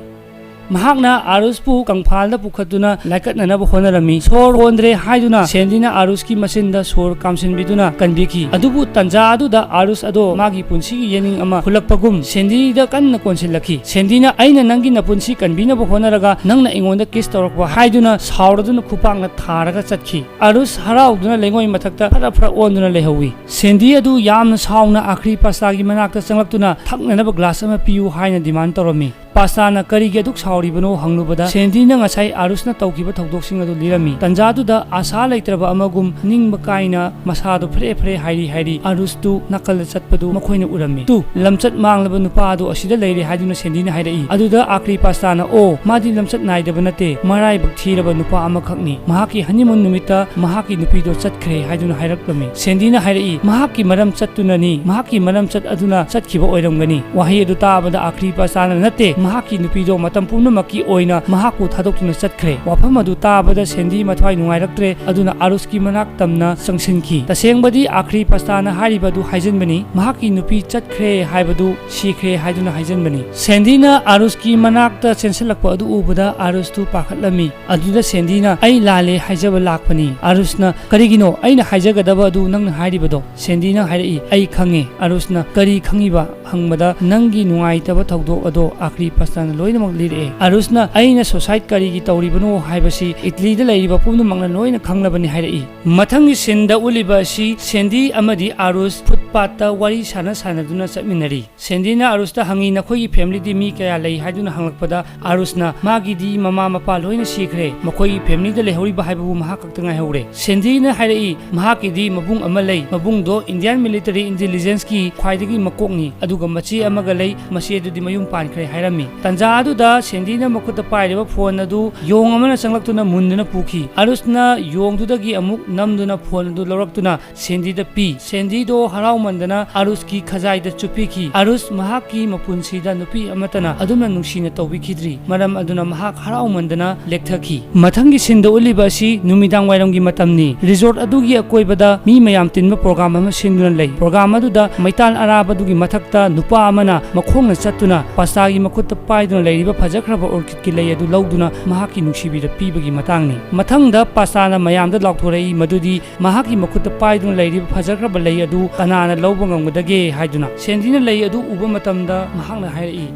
ꯃꯍꯥꯛꯅ ꯑꯥꯔꯨꯁꯄꯨ ꯀꯪꯐꯥꯜꯗ ꯄꯨꯈꯠꯇꯨꯅ ꯂꯥꯏꯀꯠꯅꯅꯕ ꯍꯣꯠꯅꯔꯝꯃꯤ꯫ ꯁꯣꯔ ꯍꯣꯟꯗ꯭ꯔꯦ ꯍꯥꯏꯗꯨꯅ ꯁꯦꯟꯗꯤꯅ ꯑꯥꯔꯨꯁꯀꯤ ꯃꯆꯤꯟꯗ ꯁꯣꯔ ꯀꯥꯝꯁꯤꯟꯕꯤꯗꯨꯅ ꯀꯟꯕꯤꯈꯤ꯫ ꯑꯗꯨꯕꯨ ꯇꯟꯖꯥ ꯑꯗꯨꯗ ꯑꯥꯔꯨꯁ ꯑꯗꯣ ꯃꯥꯒꯤ ꯄꯨꯟꯁꯤꯒꯤ ꯌꯦꯅꯤꯡ ꯑꯃ ꯍꯨꯜꯂꯛꯄꯒꯨꯝ ꯁꯦꯟꯗꯤꯗ ꯀꯟꯅ ꯀꯣꯟꯁꯤꯜꯂꯛꯈꯤ꯫ ꯁꯦꯟꯗꯤꯅ "ꯑꯩꯅ ꯅꯪꯒꯤ ꯅꯄꯨꯟꯁꯤ ꯀꯟꯕꯤꯅꯕ ꯍꯣꯠꯅꯔꯒ ꯅꯪꯅ ꯑꯩꯉꯣꯟꯗ ꯀꯤꯁ ꯇꯧꯔꯛꯄ" ꯍꯥꯏꯗꯨꯅ ꯁꯥꯎꯔꯗꯨꯅ ꯈꯨꯄꯥꯛꯅ ꯊꯥꯔꯒ ꯆꯠꯈꯤ꯫ ꯑꯥꯔꯨꯁ ꯍꯔꯥꯎꯗꯨꯅ ꯂꯩꯉꯣꯏ ꯃꯊꯛꯇ ꯐꯔ ꯐꯔ ꯑꯣꯟꯗꯨꯅ ꯂꯩꯍꯧꯋꯤ꯫ ꯁꯦꯟꯗꯤ ꯑꯗꯨ ꯌꯥꯝꯅ ꯁꯥꯎꯅ ꯑꯈ꯭ꯔꯤ ꯄꯥꯁꯥꯒꯤ ꯃꯅꯥꯛꯇ ꯆꯪꯂꯛꯇꯨꯅ ꯊꯛꯅꯅꯕ ꯒ꯭ꯂꯥꯁ ꯑꯃ ꯄꯤꯌꯨ ꯍꯥꯏꯅ ꯗꯤꯃꯥꯟ ꯇꯧꯔꯝꯃꯤ꯫ ꯄꯥꯁꯥꯅ "ꯀꯔꯤꯒꯤ ꯑꯗꯨꯛ ꯁꯥꯎꯔꯤꯕꯅꯣ?" ꯍꯪꯂꯨꯕꯗ ꯁꯦꯟꯗꯤꯅ ꯉꯁꯥꯏ ꯑꯥꯔꯨꯁꯅ ꯇꯧꯈꯤꯕ ꯊꯧꯗꯣꯛꯁꯤꯡ ꯑꯗꯨ ꯂꯤꯔꯝꯃꯤ꯫ ꯇꯟꯖꯥꯗꯨꯗ ꯑꯥꯁꯥ ꯂꯩꯇ꯭ꯔꯕ ꯑꯃꯒꯨꯝ ꯅꯤꯡꯕ ꯀꯥꯏꯅ ꯃꯁꯥꯗꯨ ꯐꯔꯦ ꯐꯔꯦ ꯍꯥꯏꯔꯤ ꯍꯥꯏꯔꯤ ꯑꯥꯔꯨꯁꯇꯨ ꯅꯥꯀꯜꯗ ꯆꯠꯄꯗꯨ ꯃꯈꯣꯏꯅ ꯎꯔꯝꯃꯤ꯫ "ꯇꯨ, ꯂꯝꯆꯠ ꯃꯥꯡꯂꯕ ꯅꯨꯄꯥ ꯑꯗꯨ ꯑꯁꯤꯗ ꯂꯩꯔꯦ" ꯍꯥꯏꯗꯨꯅ ꯁꯦꯟꯗꯤꯅ ꯍꯥꯏꯔꯛꯏ꯫ ꯑꯗꯨꯗ ꯑꯈ꯭ꯔꯤ ꯄꯥꯁꯥꯅ, "ꯑꯣ, ꯃꯥꯗꯤ ꯂꯝꯆꯠ ꯅꯥꯏꯗꯕ ꯅꯠꯇꯦ, ꯃꯔꯥꯏꯕꯛ ꯊꯤꯔꯕ ꯅꯨꯄꯥ ꯑꯃꯈꯛꯅꯤ꯫ ꯃꯍꯥꯛꯀꯤ ꯍꯅꯤꯃꯨꯟ ꯅꯨꯃꯤꯠꯇ ꯃꯍꯥꯛꯀꯤ ꯅꯨꯄꯤꯗꯣ ꯆꯠꯈ꯭ꯔꯦ" ꯍꯥꯏꯗꯨꯅ ꯍꯥꯏꯔꯛꯂꯝꯃꯤ꯫ ꯁꯦꯟꯗꯤꯅ ꯍꯥꯏꯔꯛꯏ, "ꯃꯍꯥꯛꯀꯤ ꯃꯔꯝ ꯆꯠꯇꯨꯅꯅꯤ, ꯃꯍꯥꯛꯀꯤ ꯃꯔꯝ ꯆꯠ ꯑꯗꯨꯅ ꯆꯠꯈꯤꯕ ꯑꯣꯏꯔꯝꯒꯅꯤ"꯫ ꯋꯥꯍꯩ ꯑꯗꯨ ꯇꯥꯕꯗ ꯑꯈ꯭ꯔꯤ ꯄꯥꯁꯥꯅ, "ꯅꯠꯇꯦ, ꯃꯍꯥꯛꯀꯤ ꯅꯨꯄꯤꯗꯣ ꯃꯇꯝ ꯄꯨꯝꯅꯃꯛꯀꯤ ꯑꯣꯏꯅ ꯃꯍꯥꯛꯄꯨ ꯊꯥꯗꯣꯛꯇꯨꯅ ꯆꯠꯈ꯭ꯔꯦ"꯫ ꯋꯥꯐꯝ ꯑꯗꯨ ꯇꯥꯕꯗ ꯁꯦꯟꯗꯤ ꯃꯊ꯭ꯋꯥꯏ ꯅꯨꯡꯉꯥꯏꯔꯛꯇ꯭ꯔꯦ꯫ ꯑꯗꯨꯅ ꯑꯥꯔꯨꯁꯀꯤ ꯃꯅꯥꯛ ꯇꯝꯅ ꯆꯪꯁꯤꯟꯈꯤ꯫ ꯇꯁꯦꯡꯕꯗꯤ ꯑꯈ꯭ꯔꯤ ꯄꯥꯁꯥꯅ ꯍꯥꯏꯔꯤꯕ ꯑꯗꯨ ꯍꯥꯏꯖꯤꯟꯕꯅꯤ꯫ ꯃꯍꯥꯛꯀꯤ ꯅꯨꯄꯤ ꯆꯠꯈ꯭ꯔꯦ ꯍꯥꯏꯕꯗꯨ ꯁꯤꯈ꯭ꯔꯦ ꯍꯥꯏꯗꯨꯅ ꯍꯥꯏꯖꯤꯟꯕꯅꯤ꯫ ꯁꯦꯟꯗꯤꯅ ꯑꯥꯔꯨꯁꯀꯤ ꯃꯅꯥꯛꯇ ꯆꯦꯟꯁꯤꯜꯂꯛꯄ ꯑꯗꯨ ꯎꯕꯗ ꯑꯥꯔꯨꯁꯇꯨ ꯄꯥꯈꯠꯂꯝꯃꯤ꯫ ꯑꯗꯨꯗ ꯁꯦꯟꯗꯤꯅ, "ꯑꯩ ꯂꯥꯜꯂꯦ ꯍꯥꯏꯖꯕ ꯂꯥꯛꯄꯅꯤ"꯫ ꯑꯥꯔꯨꯁꯅ, "ꯀꯔꯤꯒꯤꯅꯣ ꯑꯩꯅ ꯍꯥꯏꯖꯒꯗꯕ ꯑꯗꯨ ꯅꯪꯅ ꯍꯥꯏꯔꯤꯕꯗꯣ?" ꯁꯦꯟꯗꯤꯅ ꯍꯥꯏꯔꯛꯏ, "ꯑꯩ ꯈꯪꯉꯦ"꯫ ꯑꯥꯔꯨꯁꯅ, "ꯀꯔꯤ ꯈꯪꯉꯤꯕ?" ꯍꯪꯕꯗ, "ꯅꯪꯒꯤ ꯅꯨꯡꯉꯥꯏꯇꯕ ꯊꯧꯗꯣꯛ ꯑꯗꯣ ꯑꯈ꯭ꯔꯤ ꯄꯥꯁꯥꯅ ꯂꯣꯏꯅꯃꯛ ꯂꯤꯔꯛꯑꯦ"꯫ ꯑꯥꯔꯨꯁꯅ, "ꯑꯩꯅ ꯁꯨꯁꯥꯏꯗ ꯀꯔꯤꯒꯤ ꯇꯧꯔꯤꯕꯅꯣ ꯍꯥꯏꯕꯁꯤ ꯏꯇꯂꯤꯗ ꯂꯩꯔꯤꯕ ꯄꯨꯝꯅꯃꯛꯅ ꯂꯣꯏꯅ ꯈꯪꯂꯕꯅꯤ" ꯍꯥꯏꯔꯛꯏ꯫ ꯃꯊꯪꯒꯤ ꯁꯤꯟꯗ ꯎꯠꯂꯤꯕ ꯑꯁꯤ ꯁꯦꯟꯗꯤ ꯑꯃꯗꯤ ꯑꯥꯔꯨꯁ ꯐꯨꯠꯄꯥꯠꯇ ꯋꯥꯔꯤ ꯁꯥꯟꯅ ꯁꯥꯟꯅꯗꯨꯅ ꯆꯠꯃꯤꯟꯅꯔꯤ꯫ ꯁꯦꯟꯗꯤꯅ ꯑꯥꯔꯨꯁꯇ ꯍꯪꯉꯤ, "ꯅꯈꯣꯏꯒꯤ ꯐꯦꯃꯤꯂꯤꯗꯤ ꯃꯤ ꯀꯌꯥ ꯂꯩ?" ꯍꯥꯏꯗꯨꯅ ꯍꯪꯂꯛꯄꯗ, ꯑꯥꯔꯨꯁꯅ, "ꯃꯥꯒꯤꯗꯤ ꯃꯃꯥ ꯃꯄꯥ ꯂꯣꯏꯅ ꯁꯤꯈ꯭ꯔꯦ꯫ ꯃꯈꯣꯏꯒꯤ ꯐꯦꯃꯤꯂꯤꯗ ꯂꯩꯍꯧꯔꯤꯕ ꯍꯥꯏꯕꯕꯨ ꯃꯍꯥꯛ ꯈꯛꯇ ꯉꯥꯏꯍꯧꯔꯦ"꯫ ꯁꯦꯟꯗꯤꯅ ꯍꯥꯏꯔꯛꯏ, "ꯃꯍꯥꯛꯀꯤꯗꯤ ꯃꯕꯨꯡ ꯑꯃ ꯂꯩ꯫ ꯃꯕꯨꯡꯗꯣ ꯏꯟꯗꯤꯌꯥꯟ ꯃꯤꯂꯤꯇꯔꯤ ꯏꯟꯇꯦꯂꯤꯖꯦꯟꯁꯀꯤ ꯈ꯭ꯋꯥꯏꯗꯒꯤ ꯃꯀꯣꯛꯅꯤ꯫ ꯑꯗꯨꯒ ꯃꯆꯦ ꯑꯃꯒ ꯂꯩ꯫ ꯃꯆꯦ ꯑꯗꯨꯗꯤ ꯃꯌꯨꯝ ꯄꯥꯟꯈ꯭ꯔꯦ" ꯍꯥꯏꯔꯝꯃꯤ꯫ ꯇꯟꯖꯥ ꯑꯗꯨꯗ ꯁꯦꯟꯗꯤꯅ ꯃꯈꯨꯠꯇ ꯄꯥꯏꯔꯤꯕ ꯐꯣꯟ ꯑꯗꯨ ꯌꯣꯡ ꯑꯃꯅ ꯆꯪꯂꯛꯇꯨꯅ ꯃꯨꯟꯗꯨꯅ ꯄꯨꯈꯤ꯫ ꯑꯥꯔꯨꯁꯅ ꯌꯣꯡꯗꯨꯗꯒꯤ ꯑꯃꯨꯛ ꯅꯝꯗꯨꯅ ꯐꯣꯟ ꯑꯗꯨ ꯂꯧꯔꯛꯇꯨꯅ ꯁꯦꯟꯗꯤꯗ ꯄꯤ꯫ ꯁꯦꯟꯗꯤꯗꯣ ꯍꯔꯥꯎꯃꯟꯗꯅ ꯑꯥꯔꯨꯁꯀꯤ ꯈꯖꯥꯏꯗ ꯆꯨꯞꯄꯤꯈꯤ꯫ ꯑꯥꯔꯨꯁ ꯃꯍꯥꯛꯀꯤ ꯃꯄꯨꯟꯁꯤꯗ ꯅꯨꯄꯤ ꯑꯃꯠꯇꯅ ꯑꯗꯨꯝꯅ ꯅꯨꯡꯁꯤꯅ ꯇꯧꯕꯤꯈꯤꯗ꯭ꯔꯤ꯫ ꯃꯔꯝ ꯑꯗꯨꯅ ꯃꯍꯥꯛ ꯍꯔꯥꯎꯃꯟꯗꯅ ꯂꯦꯛꯊꯈꯤ꯫ ꯃꯊꯪꯒꯤ ꯁꯤꯟꯗ ꯎꯠꯂꯤꯕ ꯑꯁꯤ ꯅꯨꯃꯤꯗꯥꯡ ꯋꯥꯏꯔꯝꯒꯤ ꯃꯇꯝꯅꯤ꯫ ꯔꯤꯖꯣꯔꯠ ꯑꯗꯨꯒꯤ ꯑꯀꯣꯏꯕꯗ ꯃꯤ ꯃꯌꯥꯝ ꯇꯤꯟꯕ ꯄ꯭ꯔꯣꯒ꯭ꯔꯥꯝ ꯑꯃ ꯁꯤꯟꯗꯨꯅ ꯂꯩ꯫ ꯄ꯭ꯔꯣꯒ꯭ꯔꯥꯝ ꯑꯗꯨꯗ ꯃꯩꯇꯥꯟ ꯑꯔꯥꯕꯗꯨꯒꯤ ꯃꯊꯛꯇ ꯅꯨꯄꯥ ꯑꯃꯅ ꯃꯈꯣꯡꯅ ꯆꯠꯇꯨꯅ ꯄꯥꯁꯇꯥꯒꯤ ꯃꯈꯨꯠꯇ ꯄꯥꯏꯗꯨꯅ ꯂꯩꯔꯤꯕ ꯐꯖꯈ꯭ꯔꯕ ꯑꯣꯔꯀꯤꯗꯀꯤ ꯂꯩ ꯑꯗꯨ ꯂꯧꯗꯨꯅ ꯃꯍꯥꯛꯀꯤ ꯅꯨꯡꯁꯤꯕꯤꯗ ꯄꯤꯕꯒꯤ ꯃꯇꯥꯡꯅꯤ꯫ ꯃꯊꯪꯗ ꯄꯥꯁꯇꯥꯅ ꯃꯌꯥꯝꯗ ꯂꯥꯎꯊꯣꯔꯛꯏ ꯃꯗꯨꯗꯤ ꯃꯍꯥꯛꯀꯤ ꯃꯈꯨꯠꯇ ꯄꯥꯏꯗꯨꯅ ꯂꯩꯔꯤꯕ ꯐꯖꯈ꯭ꯔꯕ ꯂꯩ ꯑꯗꯨ ꯀꯅꯥꯅ ꯂꯧꯕ ꯉꯝꯒꯗꯒꯦ ꯍꯥꯏꯗꯨꯅ꯫ ꯁꯦꯟꯗꯤꯅ ꯂꯩ ꯑꯗꯨ ꯎꯕ ꯃꯇꯝꯗ ꯃꯍꯥꯛꯅ ꯍꯥꯏꯔꯛꯏ,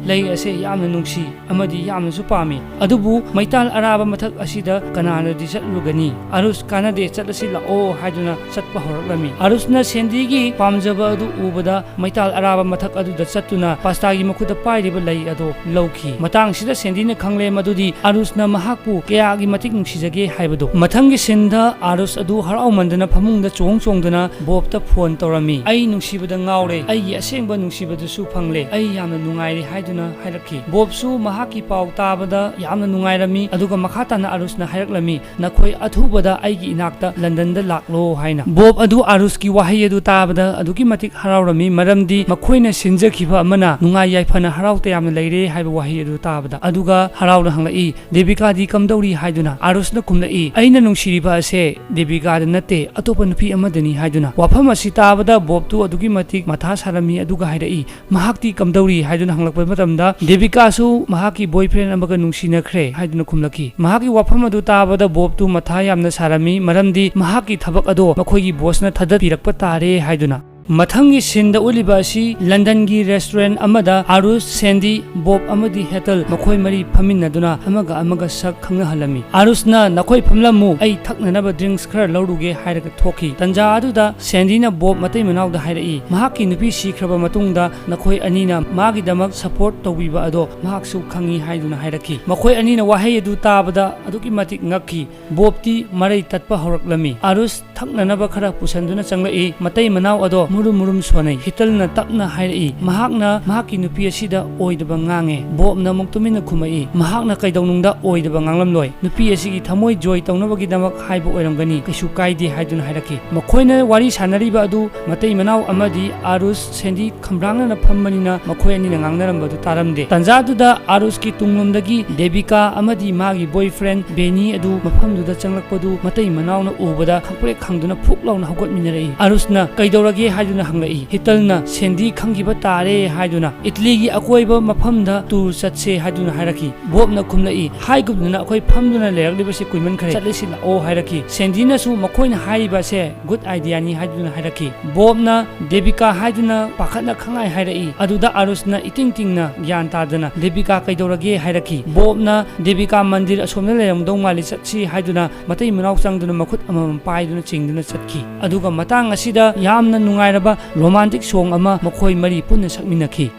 "ꯂꯩ ꯑꯁꯦ ꯌꯥꯝꯅ ꯅꯨꯡꯁꯤ ꯑꯃꯗꯤ ꯌꯥꯝꯅꯁꯨ ꯄꯥꯝꯃꯤ, ꯑꯗꯨꯕꯨ ꯃꯩꯇꯥꯜ ꯑꯔꯥꯕ ꯃꯊꯛ ꯑꯁꯤꯗ ꯀꯅꯥꯅꯗꯤ ꯆꯠꯂꯨꯒꯅꯤ? ꯑꯔꯨꯁ, ꯀꯥꯟꯅꯗꯦ, ꯆꯠꯂꯁꯤ ꯂꯥꯛꯑꯣ" ꯍꯥꯏꯗꯨꯅ ꯆꯠꯄ ꯍꯧꯔꯛꯂꯝꯃꯤ꯫ ꯑꯔꯨꯁꯅ ꯁꯦꯟꯗꯤꯒꯤ ꯄꯥꯝꯖꯕ ꯑꯗꯨ ꯎꯕꯗ ꯃꯩꯇꯥꯜ ꯑꯔꯥꯕ ꯃꯊꯛ ꯑꯗꯨꯗ ꯆꯠꯇꯨꯅ ꯄꯥꯁꯇꯥꯒꯤ ꯃꯈꯨꯠꯇ ꯄꯥꯏꯔꯤꯕ ꯂꯩ ꯑꯗꯣ ꯂꯧꯈꯤ꯫ ꯃꯇꯥꯡꯁꯤꯗ ꯁꯦꯟꯗꯤꯅ ꯈꯪꯂꯦ ꯃꯗꯨꯗꯤ ꯑꯔꯨꯁꯅ ꯃꯍꯥꯛꯄꯨ ꯀꯌꯥꯒꯤ ꯃꯇꯤꯛ ꯅꯨꯡꯁꯤꯖꯒꯦ ꯍꯥꯏꯕꯗꯨ꯫ ꯃꯊꯪꯒꯤ ꯁꯤꯟꯗ ꯑꯔꯨꯁ ꯑꯗꯨ ꯍꯔꯥꯎꯃꯟꯗꯅ ꯐꯃꯨꯡꯗ ꯆꯣꯡ ꯆꯣꯡꯗꯨꯅ ꯕꯣꯕꯇ ꯐꯣꯟ ꯇꯧꯔꯝꯃꯤ꯫ "ꯑꯩ ꯅꯨꯡꯁꯤꯕꯗ ꯉꯥꯎꯔꯦ, ꯑꯩꯒꯤ ꯑꯁꯦꯡꯕ ꯅꯨꯡꯁꯤꯕꯗꯨꯁꯨ ꯐꯪꯂꯦ, ꯑꯩ ꯌꯥꯝꯅ ꯅꯨꯡꯉꯥꯏꯔꯦ" ꯍꯥꯏꯗꯨꯅ ꯍꯥꯏꯔꯛꯈꯤ꯫ ꯕꯣꯕꯁꯨ ꯃꯍꯥꯛꯀꯤ ꯄꯥꯎ ꯇꯥꯕꯗ ꯌꯥꯝꯅ ꯅꯨꯡꯉꯥꯏꯔꯝꯃꯤ, ꯑꯗꯨꯒ ꯃꯈꯥ ꯇꯥꯅ ꯑꯔꯨꯁꯅ ꯍꯥꯏꯔꯛꯂꯝꯃꯤ, "ꯅꯈꯣꯏ ꯑꯊꯨꯕꯗ ꯑꯩꯒꯤ ꯏꯅꯥꯛꯇ ꯂꯟꯗꯟꯗ ꯂꯥꯛꯂꯣ" ꯍꯥꯏꯅ꯫ ꯕꯣꯕ ꯑꯗꯨ ꯑꯔꯨꯁꯀꯤ ꯋꯥꯍꯩ ꯑꯗꯨ ꯇꯥꯕꯗ ꯑꯗꯨꯛꯀꯤ ꯃꯇꯤꯛ ꯍꯔꯥꯎꯔꯝꯃꯤ, ꯃꯔꯝꯗꯤ ꯃꯈꯣꯏꯅ ꯁꯤꯟꯖꯈꯤꯕ ꯑꯃꯅ ꯅꯨꯡꯉꯥꯏ ꯌꯥꯏꯐꯅ ꯍꯔꯥꯎ ꯇꯌꯥꯝꯅ ꯂꯩꯔꯦ ꯍꯥꯏꯕ ꯋꯥꯍꯩ ꯑꯗꯨ ꯇꯥꯕꯗ꯫ ꯑꯗꯨꯒ ꯍꯔꯥꯎꯅ ꯍꯪꯂꯛꯏ, "ꯗꯦꯕꯤꯀꯥꯗꯤ ꯀꯝꯗꯧꯔꯤ?" ꯍꯥꯏꯗꯨꯅ꯫ ꯑꯔꯨꯁꯅ ꯈꯨꯝꯂꯛꯏ, "ꯑꯩꯅ ꯅꯨꯡꯁꯤꯔꯤꯕ ꯑꯁꯦ ꯗꯦꯕꯤꯀꯥꯗ ꯅꯠꯇꯦ, ꯑꯇꯣꯞꯄ ꯅꯨꯄꯤ ꯑꯃꯗꯅꯤ" ꯍꯥꯏꯗꯨꯅ꯫ ꯋꯥꯐꯝ ꯑꯁꯤ ꯇꯥꯕꯗ ꯕꯣꯕꯇꯨ ꯑꯗꯨꯛꯀꯤ ꯃꯇꯤꯛ ꯃꯊꯥ ꯁꯥꯔꯝꯃꯤ, ꯑꯗꯨꯒ ꯍꯥꯏꯔꯛꯏ, "ꯃꯍꯥꯛꯇꯤ ꯀꯝꯗꯧꯔꯤ?" ꯍꯥꯏꯗꯨꯅ ꯍꯪꯂꯛꯄ ꯃꯇꯝꯗ, "ꯗꯦꯕꯤꯀꯥꯁꯨ ꯃꯍꯥꯛꯀꯤ boyfriend ꯑꯃꯒ ꯅꯨꯡꯁꯤꯅꯈ꯭ꯔꯦ" ꯍꯥꯏꯗꯨꯅ ꯈꯨꯝꯂꯛꯈꯤ꯫ ꯃꯍꯥꯛꯀꯤ ꯋꯥꯐꯝ ꯑꯗꯨ ꯇꯥꯕꯗ ꯕꯣꯕꯇꯨ ꯃꯊꯥ ꯌꯥꯝꯅ ꯁꯥꯔꯝꯃꯤ, ꯃꯔꯝꯗꯤ ꯃꯍꯥꯛꯀꯤ ꯊꯕꯛ ꯑꯗꯣ ꯃꯈꯣꯏꯒꯤ bossꯅ ꯊꯥꯗꯠꯄꯤꯔꯛꯄ ꯇꯥꯔꯦ ꯍꯥꯏꯗꯨꯅ꯫ ꯃꯊꯪꯒꯤ ꯁꯤꯟꯗ ꯎꯠꯂꯤꯕ ꯑꯁꯤ ꯂꯟꯗꯟꯒꯤ restaurant ꯑꯃꯗ ꯑꯔꯨꯁ, ꯁꯦꯟꯗꯤ, ꯕꯣꯕ ꯑꯃꯗꯤ ꯍꯦꯇꯜ ꯃꯈꯣꯏ ꯃꯔꯤ ꯐꯝꯃꯤꯟꯅꯗꯨꯅ ꯑꯃꯒ ꯑꯃꯒ ꯁꯛ ꯈꯪꯅꯍꯜꯂꯝꯃꯤ꯫ ꯑꯔꯨꯁꯅ, "ꯅꯈꯣꯏ ꯐꯝꯂꯝꯃꯨ, ꯑꯩ ꯊꯛꯅꯅꯕ drinks ꯈꯔ ꯂꯧꯔꯨꯒꯦ" ꯍꯥꯏꯔꯒ ꯊꯣꯛꯈꯤ꯫ ꯇꯟꯖꯥ ꯑꯗꯨꯗ ꯁꯦꯟꯗꯤꯅ ꯕꯣꯕ ꯃꯇꯩ ꯃꯅꯥꯎꯗ ꯍꯥꯏꯔꯛꯏ, "ꯃꯍꯥꯛꯀꯤ ꯅꯨꯄꯤ ꯁꯤꯈ꯭ꯔꯕ ꯃꯇꯨꯡꯗ ꯅꯈꯣꯏ ꯑꯅꯤꯅ ꯃꯥꯒꯤꯗꯃꯛ support ꯇꯧꯕꯤꯕ ꯑꯗꯣ ꯃꯍꯥꯛꯁꯨ ꯈꯪꯏ" ꯍꯥꯏꯗꯨꯅ ꯍꯥꯏꯔꯛꯈꯤ꯫ ꯃꯈꯣꯏ ꯑꯅꯤꯅ ꯋꯥꯍꯩ ꯑꯗꯨ ꯇꯥꯕꯗ ꯑꯗꯨꯛꯀꯤ ꯃꯇꯤꯛ ꯉꯛꯈꯤ꯫ ꯕꯣꯕꯇꯤ ꯃꯔꯩ ꯇꯠꯄ ꯍꯧꯔꯛꯂꯝꯃꯤ꯫ ꯑꯔꯨꯁ ꯊꯛꯅꯅꯕ ꯈꯔ ꯄꯨꯁꯟꯗꯨꯅ ꯆꯪꯂꯛꯏ꯫ ꯃꯇꯩ ꯃꯅꯥꯎ ꯑꯗꯣ ꯃꯨꯔꯨꯝ ꯃꯨꯔꯨꯝ ꯁꯣꯟꯅꯩ꯫ ꯍꯦꯇꯜꯅ ꯇꯞꯅ ꯍꯥꯏꯔꯛꯏ, "ꯃꯍꯥꯛꯅ ꯃꯍꯥꯛꯀꯤ ꯅꯨꯄꯤ ꯑꯁꯤꯗ ꯑꯣꯏꯗꯕ ꯉꯥꯡꯉꯦ꯫" ꯕꯣꯕꯅ ꯑꯃꯨꯛ ꯇꯨꯃꯤꯟꯅ ꯈꯨꯝꯃꯛꯏ, "ꯃꯍꯥꯛꯅ ꯀꯩꯗꯧꯅꯨꯡꯗ ꯑꯣꯏꯗꯕ ꯉꯥꯡꯂꯝꯂꯣꯏ꯫ ꯅꯨꯄꯤ ꯑꯁꯤꯒꯤ ꯊꯃꯣꯏ joy ꯇꯧꯅꯕꯒꯤꯗꯃꯛ ꯍꯥꯏꯕ ꯑꯣꯏꯔꯝꯒꯅꯤ, ꯀꯩꯁꯨ ꯀꯥꯏꯗꯦ" ꯍꯥꯏꯗꯨꯅ ꯍꯥꯏꯔꯛꯈꯤ꯫ ꯃꯈꯣꯏꯅ ꯋꯥꯔꯤ ꯁꯥꯟꯅꯔꯤꯕ ꯑꯗꯨ ꯃꯇꯩ ꯃꯅꯥꯎ ꯑꯃꯗꯤ ꯑꯔꯨꯁ, ꯁꯦꯟꯗꯤ ꯈꯝꯕ꯭ꯔꯥꯡꯅꯅ ꯐꯝꯕꯅꯤꯅ ꯃꯈꯣꯏ ꯑꯅꯤꯅ ꯉꯥꯡꯅꯔꯝꯕꯗꯨ ꯇꯥꯔꯝꯗꯦ꯫ ꯇꯟꯖꯥꯗꯨꯗ ꯑꯔꯨꯁꯀꯤ ꯇꯨꯡꯂꯣꯝꯗꯒꯤ ꯗꯦꯕꯤꯀꯥ ꯑꯃꯗꯤ ꯃꯥꯒꯤ boyfriend ꯕꯦꯅꯤ ꯑꯗꯨ ꯃꯐꯝꯗꯨꯗ ꯆꯪꯂꯛꯄꯗꯨ ꯃꯇꯩ ꯃꯅꯥꯎꯅ ꯎꯕꯗ ꯈꯪꯄ꯭ꯔꯦꯛ ꯈꯪꯗꯨꯅ ꯐꯨꯛ ꯂꯥꯎꯅ ꯍꯧꯒꯠꯃꯤꯟꯅꯔꯛꯏ꯫ ꯑꯔꯨꯁꯅ "ꯀꯩꯗꯧꯔꯒꯦ?" ꯍꯥꯏ ꯍꯥꯏꯗꯨꯅ ꯍꯪꯂꯛꯏ꯫ ꯍꯤꯇꯜꯅ ꯁꯦꯟꯗꯤ ꯈꯪꯈꯤꯕ ꯇꯥꯔꯦ ꯍꯥꯏꯗꯨꯅ ꯏꯇꯂꯤꯒꯤ ꯑꯀꯣꯏꯕ ꯃꯐꯝꯗ ꯇꯨꯔ ꯆꯠꯁꯦ ꯍꯥꯏꯗꯨꯅ ꯍꯥꯏꯔꯛꯈꯤ꯫ ꯕꯣꯕꯅ ꯈꯨꯝꯂꯛꯏ, ꯍꯥꯏꯒꯨꯝꯗꯅ ꯑꯩꯈꯣꯏ ꯐꯝꯗꯨꯅ ꯂꯩꯔꯛꯂꯤꯕꯁꯤ ꯀꯨꯏꯃꯟꯈ꯭ꯔꯦ, ꯆꯠꯂꯁꯤ ꯂꯥꯛꯑꯣ ꯍꯥꯏꯔꯛꯈꯤ꯫ ꯁꯦꯟꯗꯤꯅꯁꯨ ꯃꯈꯣꯏꯅ ꯍꯥꯏꯔꯤꯕ ꯑꯁꯦ ꯒꯨꯗ ꯑꯥꯏꯗꯤꯌꯥꯅꯤ ꯍꯥꯏꯗꯨꯅ ꯍꯥꯏꯔꯛꯈꯤ꯫ ꯕꯣꯕꯅ ꯗꯦꯕꯤꯀꯥ ꯍꯥꯏꯗꯨꯅ ꯄꯥꯈꯠꯅ ꯈꯪꯍꯥꯏ ꯍꯥꯏꯔꯛꯏ꯫ ꯑꯗꯨꯗ ꯑꯥꯔꯨꯁꯅ ꯏꯇꯤꯡ ꯇꯤꯡꯅ ꯒ꯭ꯌꯥꯟ ꯇꯥꯗꯅ ꯗꯦꯕꯤꯀꯥ ꯀꯩꯗꯧꯔꯒꯦ ꯍꯥꯏꯔꯛꯈꯤ꯫ ꯕꯣꯕꯅ ꯗꯦꯕꯤꯀꯥ ꯃꯟꯗꯤꯔ ꯑꯁꯣꯝꯗ ꯂꯩꯔꯝꯗꯧ ꯃꯥꯜꯂꯤ, ꯆꯠꯁꯤ ꯍꯥꯏꯗꯨꯅ ꯃꯇꯩ ꯃꯅꯥꯎ ꯆꯪꯗꯨꯅ ꯃꯈꯨꯠ ꯑꯃꯃꯝ ꯄꯥꯏꯗꯨꯅ ꯆꯤꯡꯗꯨꯅ ꯆꯠꯈꯤ꯫ ꯑꯗꯨꯒ ꯃꯇꯥꯡ ꯑꯁꯤꯗ ꯌꯥꯝꯅ ꯅꯨꯡꯉꯥꯏꯔꯕ ꯔꯣꯃꯥꯟꯇꯤꯛ ꯁꯣꯡ ꯑꯃ ꯃꯈꯣꯏ ꯃꯔꯤ ꯄꯨꯟꯅ ꯁꯛꯃꯤꯟꯅꯈꯤ꯫